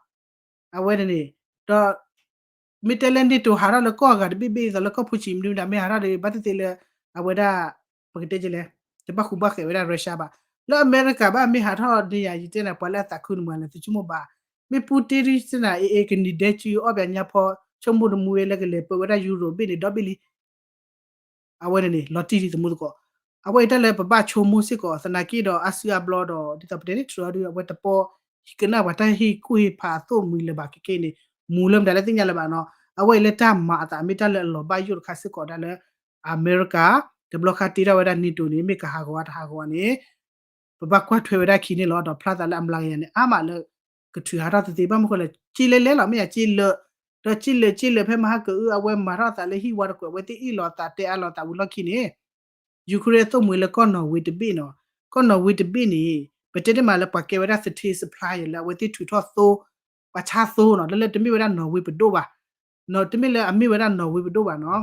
အဝဲန့ၣ်န့ၣ်, ဒီး မ့ၢ်တဲလၢ NATO ဟးထီၣ်လၢကီၢ်အဂၤတဘ့ၣ်ဘ့ၣ်ဒ်သိးလၢကီၢ်ဖိဆံးမနုၤမတၤ မ့ၢ်ဟးထီၣ်ဒီး ဘၣ်သ့ၣ်သ့ၣ်လၢ အဝဲဒၣ် ပကတဲကလဲၣ်, တဘၣ်ဃူဘၣ်ဃဲးဝဲဒၣ် Russia ဘၣ်. လၢအမဲရကၤဘၣ်မ့ၢ်ဟးထီၣ်ဒ်ယၤ ယတဲန့ၣ် ပှၤလၢအသးခုန့ၣ်မတၤလဲၣ် သုဆိကမိၣ်ဘၣ်. မ့ၢ် Putin ဒ်စ့ၢ်န့ၣ် အ့ၣ် ကနံၤဒဲးစုအီၣ်ပၠးညါဖီ ဆိကမိၣ်တမူဝဲလၢကလဲၤပၢဝဲဒၣ် Europe ဘ့ၣ်န့ၣ် ဒီဘ့ၣ်လံ အဝဲန့ၣ်န့ၣ် လီၤတံၢ်လံ သမူသကိး. အဝဲအံၤတၢ်လၢပဘၣ်ဆိကမိၣ်စ့ၢ်ကီး သနာ်က့ဒီးအါစုအါဘျီဒီး ဒ်သိးပတဲန့ၣ် Trump ဒီး အဝဲတပီ ဟံးကနၣ်ပှၤတၢ်ဟ့ၣ်ကူၣ်ဟ့ၣ်ဖးအသိၣ်မှံၤလၢၤဘၣ် ခဲကနံၣ်န့ၣ် မူၤလၢမတၤလၢသ့ၣ်ညါလၢၤဘၣ်နီၤ. အဝဲအံၤလၢတၢ်မၤအသး မ့ၢ်တၢ်လၢအလီၤဘၣ်ယိၣ်တခါစ့ၢ်ကီးဒၣ်လၢ အမဲရကၤ တဘျီခါတ့ထီၣ်ဝဲဒၣ် NATO န့ၣ် မ့ၢ်ကဟးဂီၤဧါတဟးဂီၤဧါန့ၣ် ပဘၣ်ကွၢ်ထွဲဝဲဒၣ်ခံန့ၣ်လီၤ. ဒီးဖျါသးလၢအမျးကယၤန့ၣ် အါမးလၢ ကထုးဟးထီၣ်သ့သ့ ဘၣ်မနုၤဃိလဲၣ် ကၠ့လဲလဲလီၤ မ့ၢ်ယၤကၠ့လၢာ်, ဒီးကၠ့လၢာ်ကၠ့လၢာ်ဖဲမဟါကအု အဝဲမၤထီၣ်သးလၢဟံၣ်ဝါတကွဲး အဝဲသ့ၣ်အ့ၣ်လိာ်သးတဲအါလိာ်သးဝံၤလီၢ်ခံန့ၣ် Ukraine အသိၣ်မှံၤလၢကီၢ် Norway တဘ့ၣ်နီၤ, ကီၢ် Norway တဘ့ၣ်န့ၣ် ပတဲတ့ၢ်မးလၢပှၤကဲဝဲဒၣ် သထ့ supplier လၢအဝဲသ့ၣ်ထုးထီၣ်သိ ပှၤဆါသိနီၤ, လၢလၢတမ့ၢ်ဝဲဒၣ် Norway ပဒိၣ်ဘၣ်, တမ့ၢ်လၢအမ့ၢ်ဝဲဒၣ် Norway ပဒိၣ်ဘၣ်နီၤ.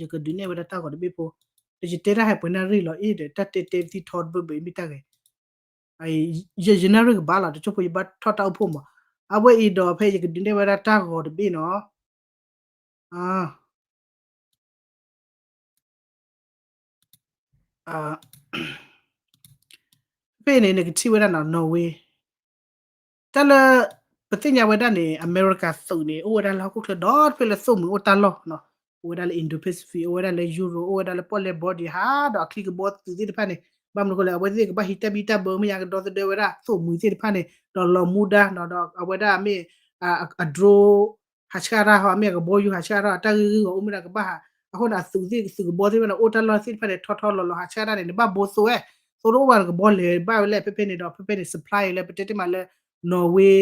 ယကဒုးနဲၣ်ဝဲဒၣ်တၢ်ဂီၤတဘ့ၣ်ဖိ, ဒီးယတဲတၢ်ဟဲပှဲၤနၣ်ရံၣ်လီၤအ့ၣ်ဒီး တၢ်တဲတဲသံထီတဘၢဘၢအံၤမ့ၢ်တၢ်ဂ့ၤ ယ ယနၣ်ရံၣ်ကဘၣ်လီၤ တကၠိဖိယဘၣ်ထီၣ်တၢ်အိၣ်ဖှိၣ်မး, အဝဲအံၤဒီးဖဲယကဒုးနဲၣ်ဝဲဒၣ်တၢ်ဂီၤတဘ့ၣ်နီၤ. ဖဲန့ၣ် နကထံၣ်ဝဲဒၣ်နီၤ Norway တၢ်လၢ ပသ့ၣ်ညါဝဲဒၣ်န့ၣ် အမဲရကၤသုးန့ၣ် အိၣ်ဝဲဒၣ်လၢဟီၣ်ခိၣ်ချၢဒီတဖျၢၣ်လၢ သိၣ်မှံၤအိၣ်တၢ်လီၢ်နီၤ, အိၣ်ဝဲဒၣ်လၢ Indo-Pacific အိၣ်ဝဲဒၣ်လၢ Europe အိၣ်ဝဲဒၣ်လၢပီၣ်လဲၣ်ဘီဒံးဟးဒီးအချံကဘီသုးသ့ၣ်တဖၣ်န့ၣ်, ဘၣ်မနုၤအဃိလဲၣ် အဝဲသ့ၣ်ကဘၣ်ဟံးတၢ်ဘံၣ်တၢ်ဘၢမ့ၢ်ယါ ကဒီသဒၢဝဲဒၣ်သိၣ်မှံၤသ့ၣ်တဖၣ်န့ၣ် ဒီးလီၤမူဒါနီၤ, ဒီးအဝဲဒၣ်မ့ၢ် အ drone ဟးဆှၣ်တၢ်ဟီ မ့ၢ်အကဘီယူၤဟးဆှၣ်တၢ် တၢ်ဂ့ၢ်ဂ့ၢ်ဂီၤအိၣ်မ့ၢ်ဒၣ်ကဘၣ်ဟး, အဃိန့ၣ် အသုးသ့ၣ်သုးကဘီသ့ၣ်တဖၣ်န့ၣ် အိၣ်တၢ်လီၢ်သ့ၣ်တဖၣ်န့ၣ် ထီထီလီၤလီၤဟးဆှၣ်တၢ်န့ၣ် နဘၣ်ဘိသိဝဲ, သိတအိၣ်ဘၣ်နကဘီလဲၤဘၣ်ဝဲလဲၣ် ဖဲဖဲန့ၣ်ဒီး ဖဲဖဲန့ၣ် supplier လၢပတဲတ့ၢ်မးလၢ Norway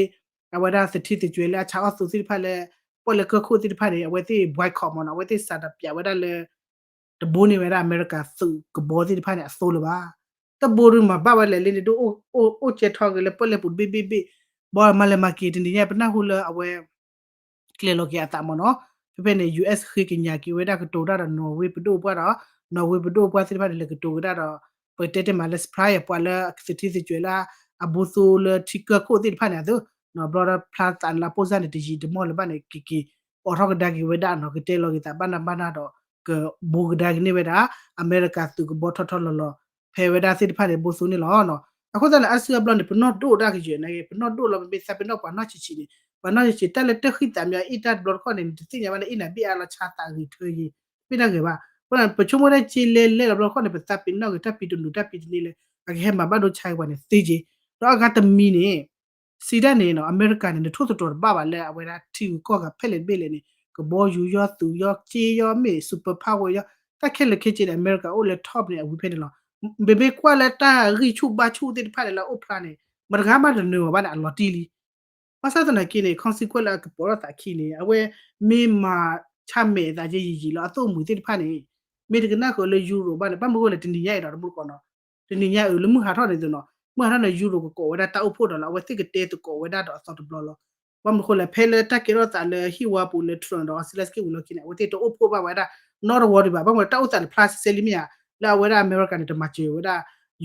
အဝဲဒၣ်သထ့သကွဲးလၢအဆါအီၣ်သိးသ့ၣ်တဖၣ်လၢ ပီၣ်လဲၣ်ကၢၢ်ခိၣ်သ့ၣ်တဖၣ်န့ၣ် အဝဲသ့ၣ် boycott မ့ၢ်နီၤ, အဝဲသ့ၣ်စးတပျးဝဲဒၣ်လၢ တဘိန့ၢ်ဝဲဒၣ်အမဲရကၤသုးကဘီသ့ၣ်တဖၣ်န့ၣ် အသိလၢၤဘၣ်. တဘိဒုးမၤဘၣ်ဝဲလဲၣ်လၢန့ၣ်ဒိၣ် အိၣ်ကဲထီၣ်က့ၤလၢပီၣ်လဲၣ်ပူၤတဘ့ၣ်ဘ့ၣ်ဘ့ၣ်, ဘီမၤလဲၤမၤက့ၤတနံၤညါ ပနၢ်ဟူလၢအဝဲ ကျဲၤလီၤက့ၤအသးမ့ၢ်နီၤ, ဖဲဖဲန့ၣ် US ဃ့ကညးက့ၤဝဲဒၣ်ကတိၤတၢ်ဒီး Norway ပဒိၣ်ပှၢ်ဒီး Norway ပဒိၣ်ပှၢ်သ့ၣ်တဖၣ်န့ၣ် လဲၤကတိၤကဒါဒီး ပတဲတ့ၢ်မးလၢ supplier ပှၤလၢသထ့သကွဲးလၢ အဘိသိလၢထံကၢၢ်ခိၣ်သ့ၣ်တဖၣ်န့ၣ်အသိး, ဘျီဒီးဖျါသးန့ၣ်လၢအပိၢ်စၢ်န့ၣ် တယံာ်တမီၢ်လၢၤဘၣ်န့ၣ် က့ၤက့ၤ အိးထီၣ်ကဒါက့ၤဝဲဒၣ်နီၤ, ကတဲလီၤက့ၤသးဘၣ်နးဘၣ်နးဒီး ကဘိကဒါက့ၤန့ၢ်ဝဲဒၣ် အမဲရကၤသုးကဘီထီထီလီၤလီၤ ဖဲဝဲဒၣ်သ့ၣ်တဖၣ်န့ၣ် ဘိသိန့ၣ်လီၤ. အဃိသတးန့ၣ် အါစုအါဘျီန့ၣ် ပနီၢ်ဒိၣ်ဒၣ်ကယဲၢ်န့ၣ် ပနီၢ်ဒိၣ်လီၤ ပမ့ၢ်သးပ့ၤနီၣ်ပှၤနီၢ်ဆံးဆံးန့ၣ် ပှၤနီၢ်ဆံးဆံး တၢ်လၢတၢ်ဃံသးမံအီၤအ့ၣ်တၢ်တဘျီတခီၣ်န့ၣ် နတသ့ၣ်ညါဘၣ်လၢအ့ၣ်နၤဘ့ၣ်အါလီၤဆါသးဂ့ၤထွဲဂ့ၤ မ့ၢ်တၢ်ဂ့ၤဘၣ်. အဃိသတးန့ၣ် ပဆိကမိၣ်ဒၣ်က့လၢလဲၤလီၤဘျီတခီၣ်န့ၣ် ပသးပ့ၤနီၣ်ဂ့ၤတၢ်ပံတနူၤတၢ်ပံတန့ၢ်လၢ အကဟဲမၤဘၣ်ဒိဆါက့ၤပှၤန့ၣ်သ့က့ၤ, ဒီးအဂၤတမံၤန့ၣ် စံးဒၣ်န့ၣ်နီၤ အမဲရကၤန့ၣ် နထိၣ်သတြီၤတဘၣ်ဘၣ်လၢအဝဲဒၣ်ထံဂုၤကီၢ်ဂၤဖဲလဲၣ်တဘ့ၣ်လဲၣ်န့ၣ် ကဘီယူၤယီၤသုးယီၤက့ယီၤမ့ၢ် super power ယီၤ တၢ်ခဲလၢာ်ခဲဆ့န့ၣ် အမဲရကၤအိၣ်လၢ top န့ၣ် အဝံၤဖဲန့ၣ်လီၤ. ပမ့ၢ်ကွၢ်လၢတၢ်ဂံၢ်ဆူၣ်ဘါဆူၣ်သ့ၣ်တဖၣ်န့ၣ်လၢအအိၣ်ဖျါန့ၣ် မတဂၤမးတနၢၤအီၤဘၣ်န့ၣ် အလီၤတံၢ်လံ. ဘၣ်ဆၣ်သနာ်က့န့ၣ် consequence လၢအကပိာ်ထီၣ်သးခံန့ၣ် အဝဲမ့ၢ်မၤဆၢၣ်မဲာ်အသးကဲယံာ်ယံာ်လီၤ အသိၣ်မှံၤသ့ၣ်တဖၣ်န့ၣ် မ့ၢ်တကနၣ်ဃုာ်လၢ Europe ဘၣ်န့ၣ် ဘၣ်မနုၤအဃိလဲၣ်တနံၤညါအံၤဒီးတမူတကိးနီၤ တနံၤညါအံၤလၢမုၢ်ဟးထီၣ်န့ၣ်သိးနီၤ မုၢ်ဟးထီၣ်န့ၣ် Europe ကကိးဝဲဒၣ်တၢ်အိၣ်ဖှိၣ်ဒီးလၢအဝဲသ့ၣ်ကတဲသကိးဝဲဒၣ်ဒီးအသီတဘျီလီၤ. ဘၣ်မနုၤအဃိလဲၣ် ဖဲလၢတၢ်ကဲထီၣ်သးလၢဟံၣ်ဝါပူၤလၢ Trump ဒီး Zelenskyy ဝံၤလီၢ်ခံန့ၣ် အဝဲသ့ၣ်တအိၣ်ဖှိၣ်ဘၣ်ဝဲဒၣ်နီတဝီဒံးဘၣ်. ဘၣ်မနုၤတၢ်အိၣ်သးန့ၣ်ဖျါဆဲဆဲလံမ့ၢ်ဧါ လၢအဝဲဒၣ်အမဲရကၤန့ၣ် တမၤစၢၤဝဲဒၣ်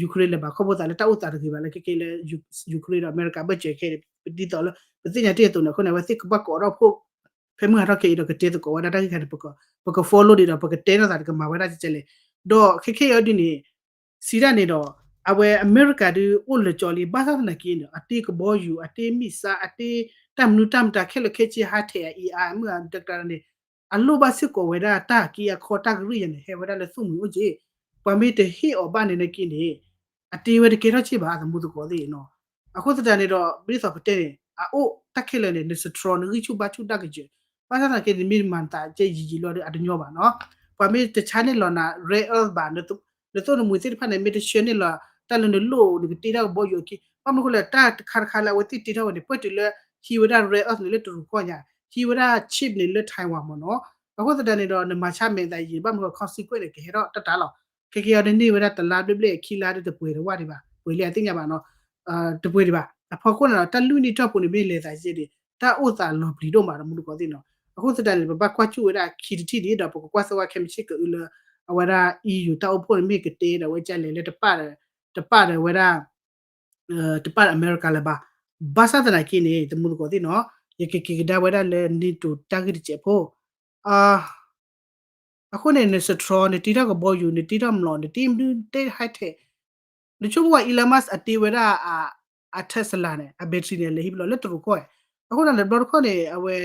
Ukraine လၢၤဘၣ် ခီဖျိသးလၢတၢ်အိၣ်သးတဂ့ၤဘၣ်လၢခဲကဲလၢ Ukraine ဒီးအမဲရကၤဘၢၣ်စၢၤခဲအံၤ ဒ်သိးလၢ ပသ့ၣ်ညါတ့ၢ်အသိးန့ၣ် အဃိန့ၣ် အဝဲသ့ၣ်ကဘၣ်ကိးထီၣ်ဖှိၣ် ဖဲမုၢ်ဟးထီၣ်ခဲအံၤဒီးကတဲသကိးဝဲဒၣ်တၢ်ဂ့ၢ်ခါန့ၣ် ပက follow ဒံးဒီး ပကတဲနီၢ်သးတကမၤဝဲဒၣ်ကဲကဲလဲၣ်. ဒီးခဲကဲအံၤဒ်န့ၣ် စံးဒၣ်န့ၣ်ဒီး အဝဲအမဲရကၤဒုးအိၣ်လၢကၠီလံ ဘၣ်ဆၣ်သနာ်က့န့ၣ် အတ့ကဘီယူၤ အတ့မံၣ်စါ အတ့တၢ်မနုၤတၢ်မတၤခဲလၢာ်ခဲဆ့ဟးထဲးအအံၤအါ မုၢ်အတကတၢၢ်န့ၣ် အလိၣ်ဘၣ်စ့ၢ်ကီးဝဲဒၣ်တၢ်က့အခီတၢ်ကရံၣ်ယါန့ၣ် ဟဲဝဲဒၣ်လၢသိၣ်မှံၤအိၣ်က့ၤ ပှၤမ့ၢ်တဟ့ၣ်အီၤဘၣ်န့ၣ်နာ်က့န့ၣ် အတ့ဝဲတကဲထီၣ်စ့ၢ်ဘၣ် သမူသကိးသ့ၣ်နီၤ. အဃိသတးန့ၣ်ဒီး ဒ်သိးပတဲန့ၣ် အအိၣ်တၢ်ခဲလၢာ်န့ၣ် န strong နဂံၢ်ဆူၣ်ဘါဆူၣ်တၢ်ကစၢၢ် ဘၣ်ဆၣ်သနာ်က့ နမ့ၢ်မၤသးကဲယံာ်ယံာ်လီၤဒီး အတညီဘၣ်နီၤ. ပှၤမ့ၢ်တဆါန့ၢ်လီၤနၤ rare earth ဘၣ် နသိၣ်နမှံၤသ့ၣ်တဖၣ်န့ၣ် မ့ၢ်တဆါန့ၢ်လီၤ တၢ်လၢနလိၣ်နကတ့တၢ်ကဘီယူၤအခံ ဘၣ်မနုၤအဃိလဲၣ် တၢ်တခါတခါလၢအဝဲသ့ၣ်တ့ထီၣ်ဝဲန့ၣ် ပှဲၤတုၤလၢဟံးဝဲဒၣ် rare earth န့ၣ်လၢတရူးကီၢ်ညါ ဟံးဝဲဒၣ် chip န့ၣ်လၢ Taiwan မ့ၢ်နီၤ. အဃိသတးန့ၣ်ဒီး နမၤဆါမဲာ်သးယံာ် ဘၣ်မနုၤ consequence န့ၣ် ကဟဲထီၣ်တၢ်တၢ်လီၤ. ခဲကဲအံၤဒ်န့ၢ်ဝဲဒၣ်တလါဘျဲၣ်ဘျဲၣ် ခံလါဒ်တပှဲၤတဝၢ်ဒံးဘၣ် ပှဲၤလံအသ့ၣ်ညါဘၣ်နီၤ တပှဲၤဒံးဘၣ်. အဖီခိၣ်န့ၣ်ဒီး တၢ်လွံၢ်နံၣ်တီၢ်ပူၤန့ၣ် မ့ၢ်လဲၤသးကဲန့ၣ် တၢ်အိၣ်သးလီၤပျံၤဒိၣ်မး တမူတကိးသ့ၣ်နီၤ. အဃိသတးန့ၣ် ပဘၣ်ကွၢ်ကၠူၣ်ဝဲဒၣ်ခံတထံၣ်ဒ်ဒီး ပကကွၢ်စၢၤဝဲခဲမုၢ်ဆ့ၣ်ကအုလၢ အဝဲဒၣ် EU တၢ်အိၣ်ဖှိၣ်န့ၣ် မ့ၢ်ကတဲဒီးဝဲကလဲၤလၢ တပာ်ဒီးဝဲဒၣ် တပာ်ဒီးအမဲရကၤလၢၤဘၣ်. ဘၣ်ဆၣ်သနာ်က့န့ၣ် တမူတကိးသ့ၣ်နီၤ, ယကက့ၤကဒါဝဲဒၣ်လၢ NATO တၢ်ဂ့ၢ်တစဲးဖိ အဃိန့ၣ် န strong နတ့ထီၣ်ကဘီယူၤ နတ့ထီၣ်မျိာ် နတ့မနုၤ နတ့ high tech နဆိကမိၣ်ဝဲ Elon Musk အတ့ဝဲဒၣ် အ Tesla န့ၣ် အ battery န့ၣ် လဲၤဟံးပလီၢ်လၢတရူးကီၢ်ဧါ. အဃိန့ၣ် တဘျီတခီၣ်န့ၣ် အဝဲ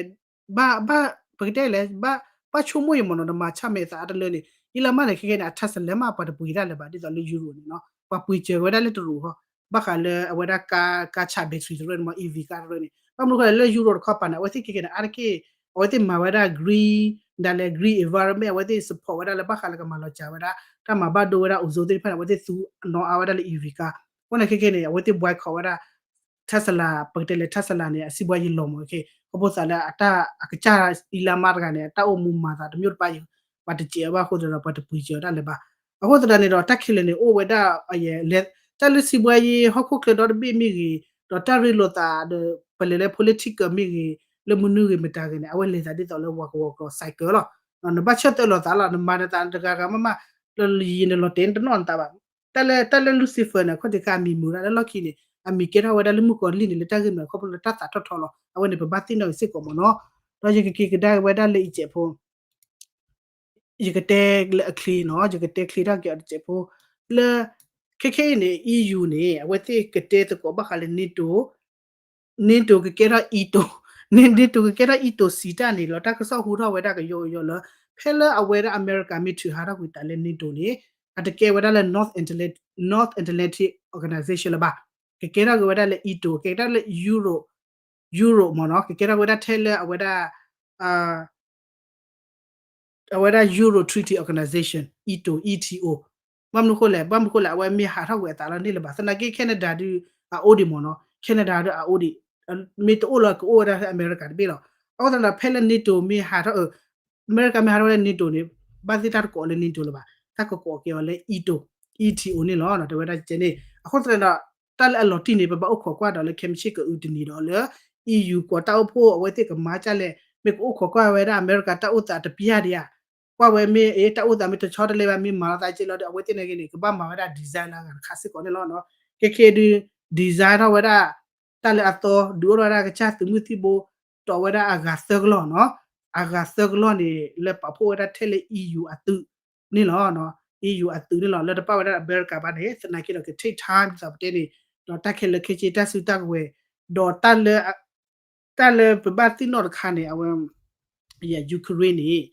ဘၣ် ဘၣ် ပကတဲလဲၣ် ဘၣ် ဘၣ်ဆိကမိၣ်အံၤမ့ၢ်နီၤ နမၤဆၣ်မဲာ်သးအါတလၢန့ၣ် Elon Musk န့ၣ် ခဲကဲန့ၣ် အ Tesla မး ပှၤတပှ့ၤတၢ်လၢၤဘၣ် ဒ်သိးလၢ Europe န့ၣ်နီၤ ပှၤပှ့ၤစၢၤဝဲဒၣ်လၢတရူးဟီ ဘၣ်ဃးလၢအဝဲဒၣ်ကါ ကါဆး battery တရၢန့ၣ်မ့ၢ် E V ကါတရၢန့ၣ် ဘၣ်မနုၤဃိလဲၣ် လၢ Europe တခီပၤန့ၣ် အဝဲသ့ၣ်ခဲကဲန့ၣ် အါတက့ၢ် အဝဲသ့ၣ်မၤဝဲဒၣ် green ဒၣ်လဲာ် green environment အဝဲသ့ၣ် support ဝဲဒၣ်လၢဘၣ်ဃးလၢကမၤလီၤစှၤဝဲဒၣ် တၢ်မၤဘၣ်ဒိဝဲဒၣ် ozone သ့ၣ်တဖၣ်န့ၣ် အဝဲသ့ၣ်သူနီၤအါဝဲဒၣ်လၢ E V ကါ အဃိန့ၣ်ခဲကဲန့ၣ် အဝဲသ့ၣ် boycott ဝဲဒၣ် Tesla ပကတဲလဲၣ် Tesla န့ၣ် အစံးဘှါယံၤလီၤမ့ၢ်ခဲ ခီဖျိသးလၢအတၢ်အကစၢ် Elon Musk တဂၤန့ၣ် အတၢ်အိၣ်မူမၤသးတမ့ၢ်တပၣ်ယံၤ ပှၤတစဲးအီၤဘၣ်အဃိသတးဒီး ပှၤတပှ့ၤစၢၤအီၤတၢ်လၢၤဘၣ်. အဃိသတးန့ၣ်ဒီး တၢ်ခဲလၢာ်န့ၣ် အိၣ်ဝဲဒၣ် တၢ်လၢစံးဘှါယံၤဟီၣ်ခိၣ်ချၢဒီတဘ့ၣ်မ့ၢ်ဂ့ၤ ဒီးတၢ်ရ့လိာ်သးဒီး ပလဲၤလၢ political မ့ၢ်ဂ့ၤ လၢမနုၤဂ့ၤမတၤဂ့ၤန့ၣ် အဝဲလဲၤသးဒ်သိးလၢပှၤကဝီၤကျိာ် cycle လီၤ. နဘၣ်ဆၢထၢၣ်လိာ်သးလီၤ နမၤနသးတဂၤဂၤမးမး လၢယံၤနလီၤတဲာ်တနီၣ်နသးဘၣ် တၢ်လၢ တၢ်လၢ Lucifer န့ၣ် အခီၣ်ထံးခါအမံၤမုာ်ဒၣ်လၢလီၢ်ခံန့ၣ် အမံၤကဲထီၣ်ဝဲဒၣ်လၢမုၣ်ကီၤလံၢ်န့ၣ် လၢတၢ်ဂ့ၢ်မနုၤခီဖျိလၢတၢ်သးထီၣ်ထီလီၤ. အဝဲန့ၣ် ပဘၣ်သ့ၣ်နီၣ်ဂ့ၤစ့ၢ်ကီးမ့ၢ်နီၤ. ဒီးယကက့ၤကဒါက့ၤဝဲဒၣ်လၢအံၤစဲးဖိ ယကတဲလၢအချ့နီၤ ယကတဲချ့ထီၣ်က့ၤအီၤတစဲးဖိ လၢ ခဲခဲအံၤန့ၣ် EU န့ၣ် အဝဲသ့ၣ်ကတဲသကိးဘၣ်ဃးလၢ NATO NATO ကကဲထီၣ် အံတိ NATO ကကဲထီၣ် အံတိ စံးတၢ်န့ၣ် လီၤတၢ်ကစီၣ်ဟူထီၣ်ဝဲဒၣ်ကယီကယီလၢ ဖဲလၢအဝဲဒၣ်အမဲရကၤမ့ၢ်ထုးဟးထီၣ်ကွံာ်သးလၢ NATO န့ၣ် အတကဲဝဲဒၣ်လၢ North Atlantic Organization လၢၤဘၣ်. ကကဲထီၣ်က့ၤဝဲဒၣ်လၢ အံတိ ကကဲထီၣ်လၢ Euro Euro မ့ၢ်နီၤ ကကဲထီၣ်က့ၤဝဲဒၣ်ထဲလၢအဝဲဒၣ် အဝဲဒၣ် Euro Treaty Organization အံတိ E T O ဘၣ်မနုၤဃိလဲၣ် ဘၣ်မနုၤဃိလဲၣ် အဝဲမ့ၢ်ဟးထီၣ်ကွံာ်အသးလီၤန့ၣ်လၢၤဘၣ်. သနာ်က့ Canada ဒုးအအိၣ်ဒံးမ့ၢ်နီၤ Canada ဒုးအအိၣ်ဒံး မ့ၢ်တအိၣ်လၢကအိၣ်ဝဲဒၣ်ဖဲအမဲရကၤတဘ့ၣ်လီၤ. အဃိသတးဒီး ဖဲလၢ NATO မ့ၢ်ဟးထီၣ် အမဲရကၤမ့ၢ်ဟးထီၣ်ဝဲဒၣ် NATO န့ၣ် ဘၣ်သ့ၣ်တၢ်တကိးလၢ NATO လၢၤဘၣ် တၢ်ကကိးက့ၤအီၤလၢ အံတိ E T O န့ၣ်လီၤ တဲဝဲဒၣ်ကဲန့ၣ်. အဃိသတးဒီး တၢ်လၢအလီၤတံၢ်န့ၣ် ပဘၣ်အိၣ်ခိးကွၢ်ဒီးလၢခဲမုၢ်ဆ့ၣ်ကအုတနံၤဒီးလၢ EU ကွီၢ်တၢ်အိၣ်ဖှိၣ်အဝဲသ့ၣ်ကမၤကၢ်လဲၣ် မ့ၢ်ကအိၣ်ခိးကွၢ်ဝဲဒၣ်အမဲရကၤတၢ်အိၣ်သးတပျၢ်ဒံးဧါ ကွၢ်ဝဲမ့ၢ် တၢ်အိၣ်သးမ့ၢ်တဆီတလဲဘၣ် မ့ၢ်မၤလီၤသးက့လီၤဒီး အဝဲသ့ၣ်န့ၣ်က့န့ၣ် ကဘၣ်မၤဝဲဒၣ် design လၢအဂၤတခါစ့ၢ်ကီးန့ၣ်လီၤ. ခဲခဲဒုး design ထီၣ်ဝဲဒၣ် တၢ်လၢအသီ ဒုးအိၣ်ထီၣ်ဝဲဒၣ်ကစၢ်သုးမုၢ်သံၣ်ဘိ တီးဝဲဒၣ်အဂၤသၢကလီၢ်နီၤ အဂၤသၢကလီၢ်န့ၣ် လၢပာ်ဖှိၣ်ဝဲဒၣ်ထဲလၢ EU အသုးန့ၣ်လီၤ. EU အသုးန့ၣ်လီၤ လၢတပာ်ဝဲဒၣ်အမဲရကၤဘၣ်န့ၣ် သနာ်က့ဒီးက take time ဒ်သိးပတဲန့ၣ် ဒီးတၢ်ခဲလၢာ်ခဲဆ့ တၢ်စုတၢ်ကဝဲၤ ဒီးတၢ်လၢ တၢ်လၢပဘၣ်သ့ၣ်နီၣ်တခါန့ၣ် အဝဲ Ukraine န့ၣ်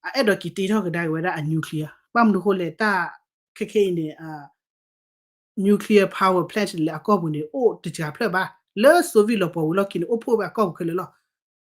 အအဲၣ်ဒိးက့ၤတ့ထီၣ်ကဒါက့ၤဝဲဒၣ်အ nuclear ဘၣ်မနုၤဃိလဲၣ် တၢ်ခဲခဲအံၤန့ၣ် nuclear power plant လၢအကီၢ်ပူၤန့ၣ် အိၣ်တစှၤဖျၢၣ်ဘၣ် လၢ Soviet လီၤပှီၢ်ဝံၤလီၢ်ခံန့ၣ် အိၣ်ဖှိၣ်ဝဲအကီၢ်ပူၤခဲလၢာ်လီၤ.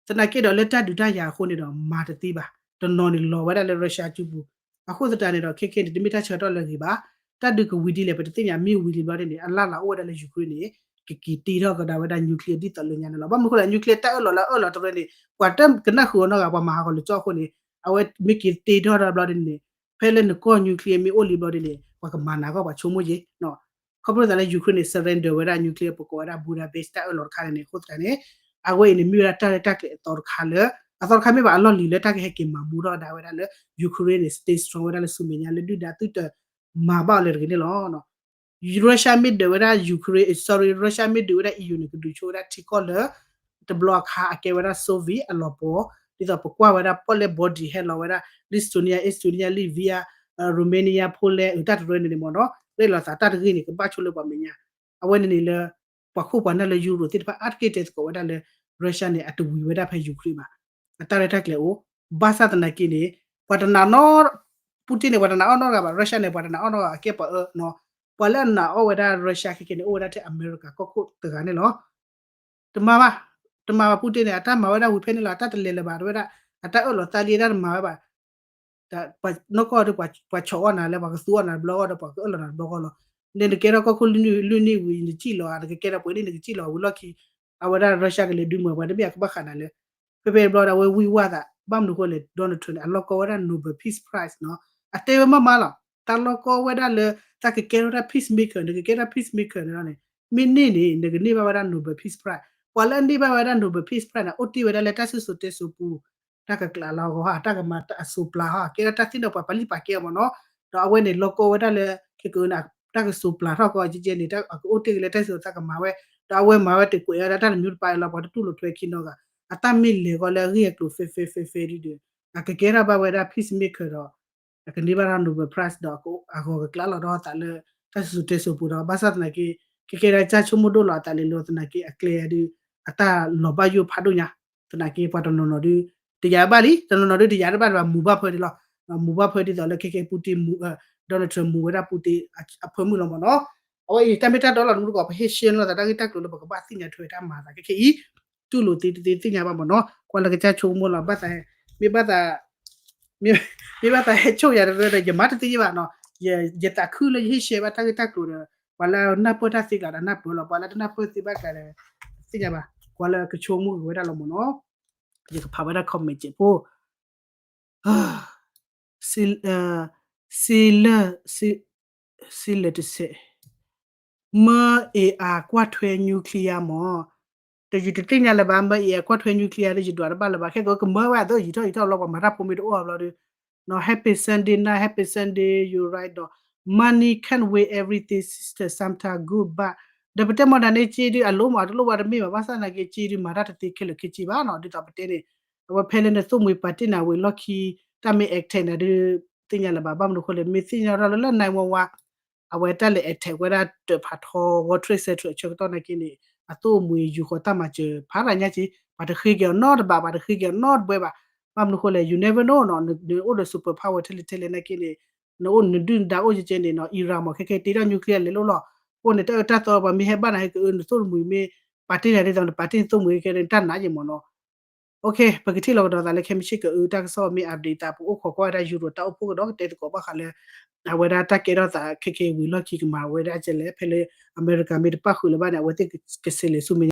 သနာ်က့ဒီးလၢတၢ်ဒုးတၢ်ယၤအဃိန့ၣ်ဒီး မၤတသ့ဘၣ် တနီၤန့ၣ်လီၤဝဲဒၣ်လၢ Russia စုပူၤ အဃိသတးန့ၣ်ဒီး ခဲခဲန့ၣ် တမ့ၢ်တၢ်ဆၢကတီၢ်လၢအဂ့ၤဘၣ် တၢ်ဒုးကဝံၤဒ်လဲၣ် ပတသ့ၣ်ညါ မ့ၢ်ဝံၤလံဘျီဒ်န့ၣ် အလၢ်လၢ်အိၣ်ဝဲဒၣ်လၢ Ukraine န့ၣ် ကက့ၤတ့ထီၣ်ကဒါဝဲဒၣ် nuclear ဒ်သိးလၢညါန့ၣ်လီၤ. ဘၣ်မနုၤဃိလဲၣ် nuclear တၢ်အၢၣ်လီၤလၢအအၢၣ်လီၤတရၢန့ၣ် ပှၤတကနၣ်ဃုာ်အီၤနီတဂၤ ပှၤမၤဟးဂီၤလၢကၠီအဃိန့ၣ် အဝဲမ့ၢ်က့ၤတ့ထီၣ်တၢ်ဘျီဒ်န့ၣ် ဖဲလၢနကီၢ် nuclear မ့ၢ်အိၣ်လံဘျီဒ်န့ၣ် ပှၤကမၤနၤအဂီၢ် ပှၤဆိကမိၣ်ယ့ၣ် ခီဖျိသးလၢ Ukraine န့ၣ် surrender ဝဲဒၣ် nuclear ပကိးဝဲဒၣ် Budapest တၢ်အၢၣ်လီၤတခါန့ၣ် အဃိသတးန့ၣ် အဝဲအံၤန့ၣ် မ့ၢ်ဝဲဒၣ်တၢ်ရဲၣ်တၢ်ကျဲၤအသီတခါလၢ အသီတခါမ့ၢ်ဘၣ်အလီၢ်လံၤလၢတၢ်ကဟဲက့ၤမၤမူထီၣ်ကဒါဝဲဒၣ်လၢ Ukraine န့ၣ် stay strong ဝဲဒၣ်လၢဆူမဲာ်ညါလၢဒုၣ်ဒါသုတမၤဘၣ်အီၤလၢၤတဂ့ၤန့ၣ်လီၤ. Russia မ့ၢ်ဒၢးဝဲဒၣ် Ukraine, sorry, Russia မ့ၢ်ဒုးဝဲဒၣ် EU န့ၣ် ကဒုးဆိဝဲဒၣ်ထံကီၢ်လၢ တဘျီအခါအကဲဝဲဒၣ် Soviet အလီၤပှီၢ် ဒ်သိးပကွၢ်ဝဲဒၣ်ပီၣ်လဲၣ် body ဟဲလီၤဝဲဒၣ် Lithuania, Estonia, Latvia, Romania, Poland အတၢ်တရၢန့ၣ်န့ၣ်မ့ၢ်နီၤ ရဲၣ်လီၤသးတၢ်တဂ့ၢ်န့ၣ် ကဘၣ်ဆိလၢပှၤမဲာ်ညါ အဝဲန့ၣ်န့ၣ်လၢ ပှၤခိၣ်ပှၤနၢ်လၢ Europe သ့ၣ်တဖၣ်အါတက့ၢ်တဲသကိးဝဲဒၣ်လၢ Russia န့ၣ် အတဝံၤဝဲဒၣ်ဖဲ Ukraine ဘၣ်. အတၢ်ရဲၣ်တၢ်ကျဲၤအိၣ် ဘၣ်ဆၣ်သနာ်က့န့ၣ် ပှၤတနာ်နီ Putin န့ၣ် ပှၤတနာ်အီၣ်နီတဂၤဘၣ် Russia န့ၣ် ပှၤတနာ်အီၣ်နီတဂၤ အကဲပှၤအၢ ပှၤလၢအနာ်အီၣ်ဝဲဒၣ် Russia ခဲကဲန့ၣ် အိၣ်ဝဲဒၣ်ထဲ America ကီၢ်ခိၣ်တဂၤန့ၣ်လီၤ. တမၤဘၣ်, တမၤဘၣ် Putin န့ၣ် အတၢ်မၤဝဲဒၣ်ဝံၤဖဲန့ၣ်လီၤ အတၢ်တလဲၤလၢၤဘၣ် တဝဲဒၣ် အတၢ်အၢၣ်လီၤသးလံတၢ်တမၤဝဲဘၣ် ပှၤနီၢ်ကီၢ်ဒီး ပှၤဆီၣ်အီၣ်နၤလၢ ပှၤကသူအီၣ်နၤတဘျီဂီၢ်ဒီး ပှၤကအၢၣ်လီၤနၤတဘျီဂီၢ်လီၤ. လၢနကဲထီၣ်ကီၢ်ခိၣ်လွံၢ်နံၣ်ဝံၤ နကစံၣ်လီၤဧါ နကကဲထီၣ်ပှဲၤနံၣ်နကစံၣ်လီၤဧါ ဝံၤလီၢ်ခံ အဝဲဒၣ် Russia ကလဲၤဒုးမၤပှၤတမ့ၢ်အကဘၣ်ဃးနၤလၢ ဖဲဖဲဘျီဒီး အဝဲဝံဝါသး ဘၣ်မနုၤဃိလဲၣ် Donald Trump န့ၣ် အလီၢ်ကီဝဲဒၣ် Nobel Peace Prize နီၤ အတဲဝဲမးမးလီၤ တၢ်လီၢ်ကီဝဲဒၣ်လၢ တၢ်ကကဲထီၣ်ဝဲဒၣ် peacemaker နကကဲထီၣ် peacemaker န့ၣ်လီၤန့ၣ် မ့ၢ်န့ၢ်န့ၣ် နကန့ၢ်ဘၣ်ဝဲဒၣ် Nobel Peace Prize. ပှၤလၢအန့ၢ်ဘၣ်ဝဲဒၣ် Nobel Peace Prize န့ၣ် အိၣ်တ့ၢ်ဝဲဒၣ်လၢတၢ်စံၣ်စိၤတဲစိၤပူၤ, တၢ်ကကျးလီၤဂီၤဟီ တၢ်ကမၤအစိၤပျၢၤဟီ ကဲထီၣ်တၢ်သ့ၣ်နီၣ်ပှၤပာ်လံၣ်ပာ်ကဲအီၤမ့ၢ်နီၤ. ဒီးအဝဲန့ၣ် လီၤကီဝဲဒၣ်လၢ ခဲကနံၣ် တၢ်ကစိၤပျၢၤထီၣ်ကီးကဲကဲန့ၣ် အကအိၣ်တ့ၢ်က့ၤလၢတၢ်စံၣ်စိၤသးကမၤဝဲ, ဒီးအဝဲမၤဝဲတကွဲးဝဲဒၣ်တၢ်တမံၤတပၤလီၤ ပှၤတတူၢ်လိာ်ထွဲခံနီတဂၤ, အတၢ်မ့ၢ်လဲၤဃီလၢအဂ့ၢ်အကျိၤ ဖဲဖဲဖဲဖဲဒ်ဒီး အကကဲထီၣ်ဘၣ်ဝဲဒၣ် peacemaker ဒီး အကန့ၢ်ဘၣ်တၢ် Nobel Prize ဒီးအဂီၤကကျးလီၤဒီးသးလၢ တၢ်စံၣ်စိၤတဲစိၤပူၤဒီး ဘၣ်ဆၣ်သနာ်က့ ခဲကဲဒၣ်ကစၢ်ဆိကမိၣ်ဒိၣ်လီၤအသးလၢလီၤသနာ်က့ အကျဲဒုး အတၢ်လီၤဘၣ်ယိၣ်ဖးဒိၣ်ညါ, သနာ်က့ ပှၤတနီၤနီၤဒုး တယာ်ဘၣ်လံ တနီၤနီၤဒုးတယာ်တဘၣ်ဘၣ် မူၤဘၣ်ဖၢဒ်လီၤ. မူၤဘၣ်ဖၢဒ်သိးလၢခဲကဲ Putin မူၤ Donald Trump မူၤဝဲဒၣ် Putin အဖၢမုၢ်လီၤမ့ၢ်နီၤ. အဝဲအံၤတၢ်မ့ၢ်တၢ်တီလီၤ တမူတကိး ပဟ့ၣ်ရှဲလိာ်သးတၢ်ဂ့ၢ်တၢ်ကျိၤလၢပကဘၣ်သ့ၣ်ညါထွဲတၢ်မၤသးခဲခဲအံၤ, တူၢ်လိာ်သ့တသ့သ့ၣ်ညါဘၣ်မ့ၢ်နီၤ. ကွၢ်လၢကစၢ်ဆိကမိၣ်လီၤ ဘၣ်သး မ့ၢ်ဘၣ်သး မ့ၢ်ဘၣ်သးဟဲဆိၣ်ယၤတရၢဒီး ယမၤတသ့ယဲဘၣ်နီၤ. ယသးခုလၢယဟ့ၣ်ရှဲဘၣ်တၢ်ဂ့ၢ်တၢ်ကျိၤဒီး ပှၤလၢနၢ်ပၢၢ်တၢ်သ့ကျါဒီးနၢ်ပၢၢ်လီၤ, ပှၤလၢတနၢ်ပၢၢ်သ့ဘၣ်ကျါဒီး သ့ၣ်ညါဘၣ်. ကွၢ်လၢကဆိကမိၣ်က့ၤဝဲဒၣ်လီၤမ့ၢ်နီၤ. ယကဖးဝဲဒၣ် comment စဲးဖိ စ့လၢ စ့လၢတစဲး မၢအ့အၤကွၢ်ထွဲ nuclear မ့ၢ်, တယုၢ်တသ့ၣ်ညါလၢၤဘၣ် မၢအ့အၤကွၢ်ထွဲ nuclear ဒီးယဒွးတဘၣ်လၢၤဘၣ် ခဲကမၢဝဲအသိးယံာ်ထီၣ်ယံာ်ထီၣ်လီၤ ပှၤမၤတၢ်ဖိမ့ၢ်တအိၣ်အဘျီဒီး Happy Sunday night, Happy Sunday, you right ဒီး money can't win everything sister, sometimes good but ဒီးပတဲမီၢ်ဒၣ်န့ၣ် စ့ဒုးအလိၣ်မး တလိၣ်ဝဲတမ့ၢ်ဘၣ် ဘၣ်ဆၣ်သနာ်က့ စ့ဒုးမၤတၢ်တသ့ခဲလၢာ်ခဲဆ့ဘၣ်နီၤ ဒ်သိးပတဲန့ၣ် အဝဲဖဲလၢနသိၣ်မှံၤပာ်တ့ၢ်နၤဝံၤလီၢ်ခံ တၢ်မ့ၢ် attack နၤဒုး သ့ၣ်ညါလၢၤဘၣ် ဘၣ်မနုၤအဃိလဲၣ် မ့ၢ်သ့ၣ်ညါထီၣ်လၢလၢ nine one one အဝဲတၢ်လဲၤ attack ဝဲဒၣ်တၢးဖးထီ World Trade Center အဆၢကတီၢ်နာ်က့န့ၣ် အသိၣ်မှံၤယူၤဃီၤတၢ်မၤစၢၤဖးရၤညါက့ ပှၤတဃ့က့ၤအီၤနီတဘး ပှၤတဃ့က့ၤအီၤနီတဘဲဘၣ် ဘၣ်မနုၤအဃိလဲၣ် you never know နီၤ နအိၣ်ဒီး super power ထဲလဲၣ်ထဲလဲၣ်နာ်က့န့ၣ် နအိၣ်နဒုၣ်နဒါအိၣ်ကဲကဲန့ၣ်နီၤ Iran မ့ၢ်ခဲကဲတ့ထီၣ် nuclear လဲၤလိၣ်လီၤ အဃိန့ၣ်တၢ်အၢတၢ်သီပှၤမ့ၢ်ဟဲဘၣ်နၤဟဲကအၢ နသိၣ်တမှံၤမ့ၢ် ပာ်တ့ၢ်နၤဒ်သိး နပာ်တ့ၢ်နသိၣ်မှံၤခဲကဲန့ၣ် တၢ်နးယံာ်မ့ၢ်နီၤ ပကထံၣ်လီၤကဒီးသးလၢခဲမုၢ်ဆ့ၣ်ကအု တၢ်ကစီၣ်မ့ၢ် update သး ပအိၣ်ခိးကွၢ်ဝဲဒၣ် Europe တၢ်အိၣ်ဖှိၣ်ကဒီးကတဲသကိးဘၣ်ဃးလၢ အဝဲဒၣ်တၢ်ကဲထီၣ်သးခဲကဲဝံၤလီၢ်ခံကမၤဝဲဒၣ်ကဲလဲၣ် ဖဲလၢအမဲရကၤမ့ၢ်တပၣ်ဃုာ်လၢၤဘၣ်န့ၣ် အဝဲသ့ၣ်ကစးလဲၤဆူမဲာ်ညါ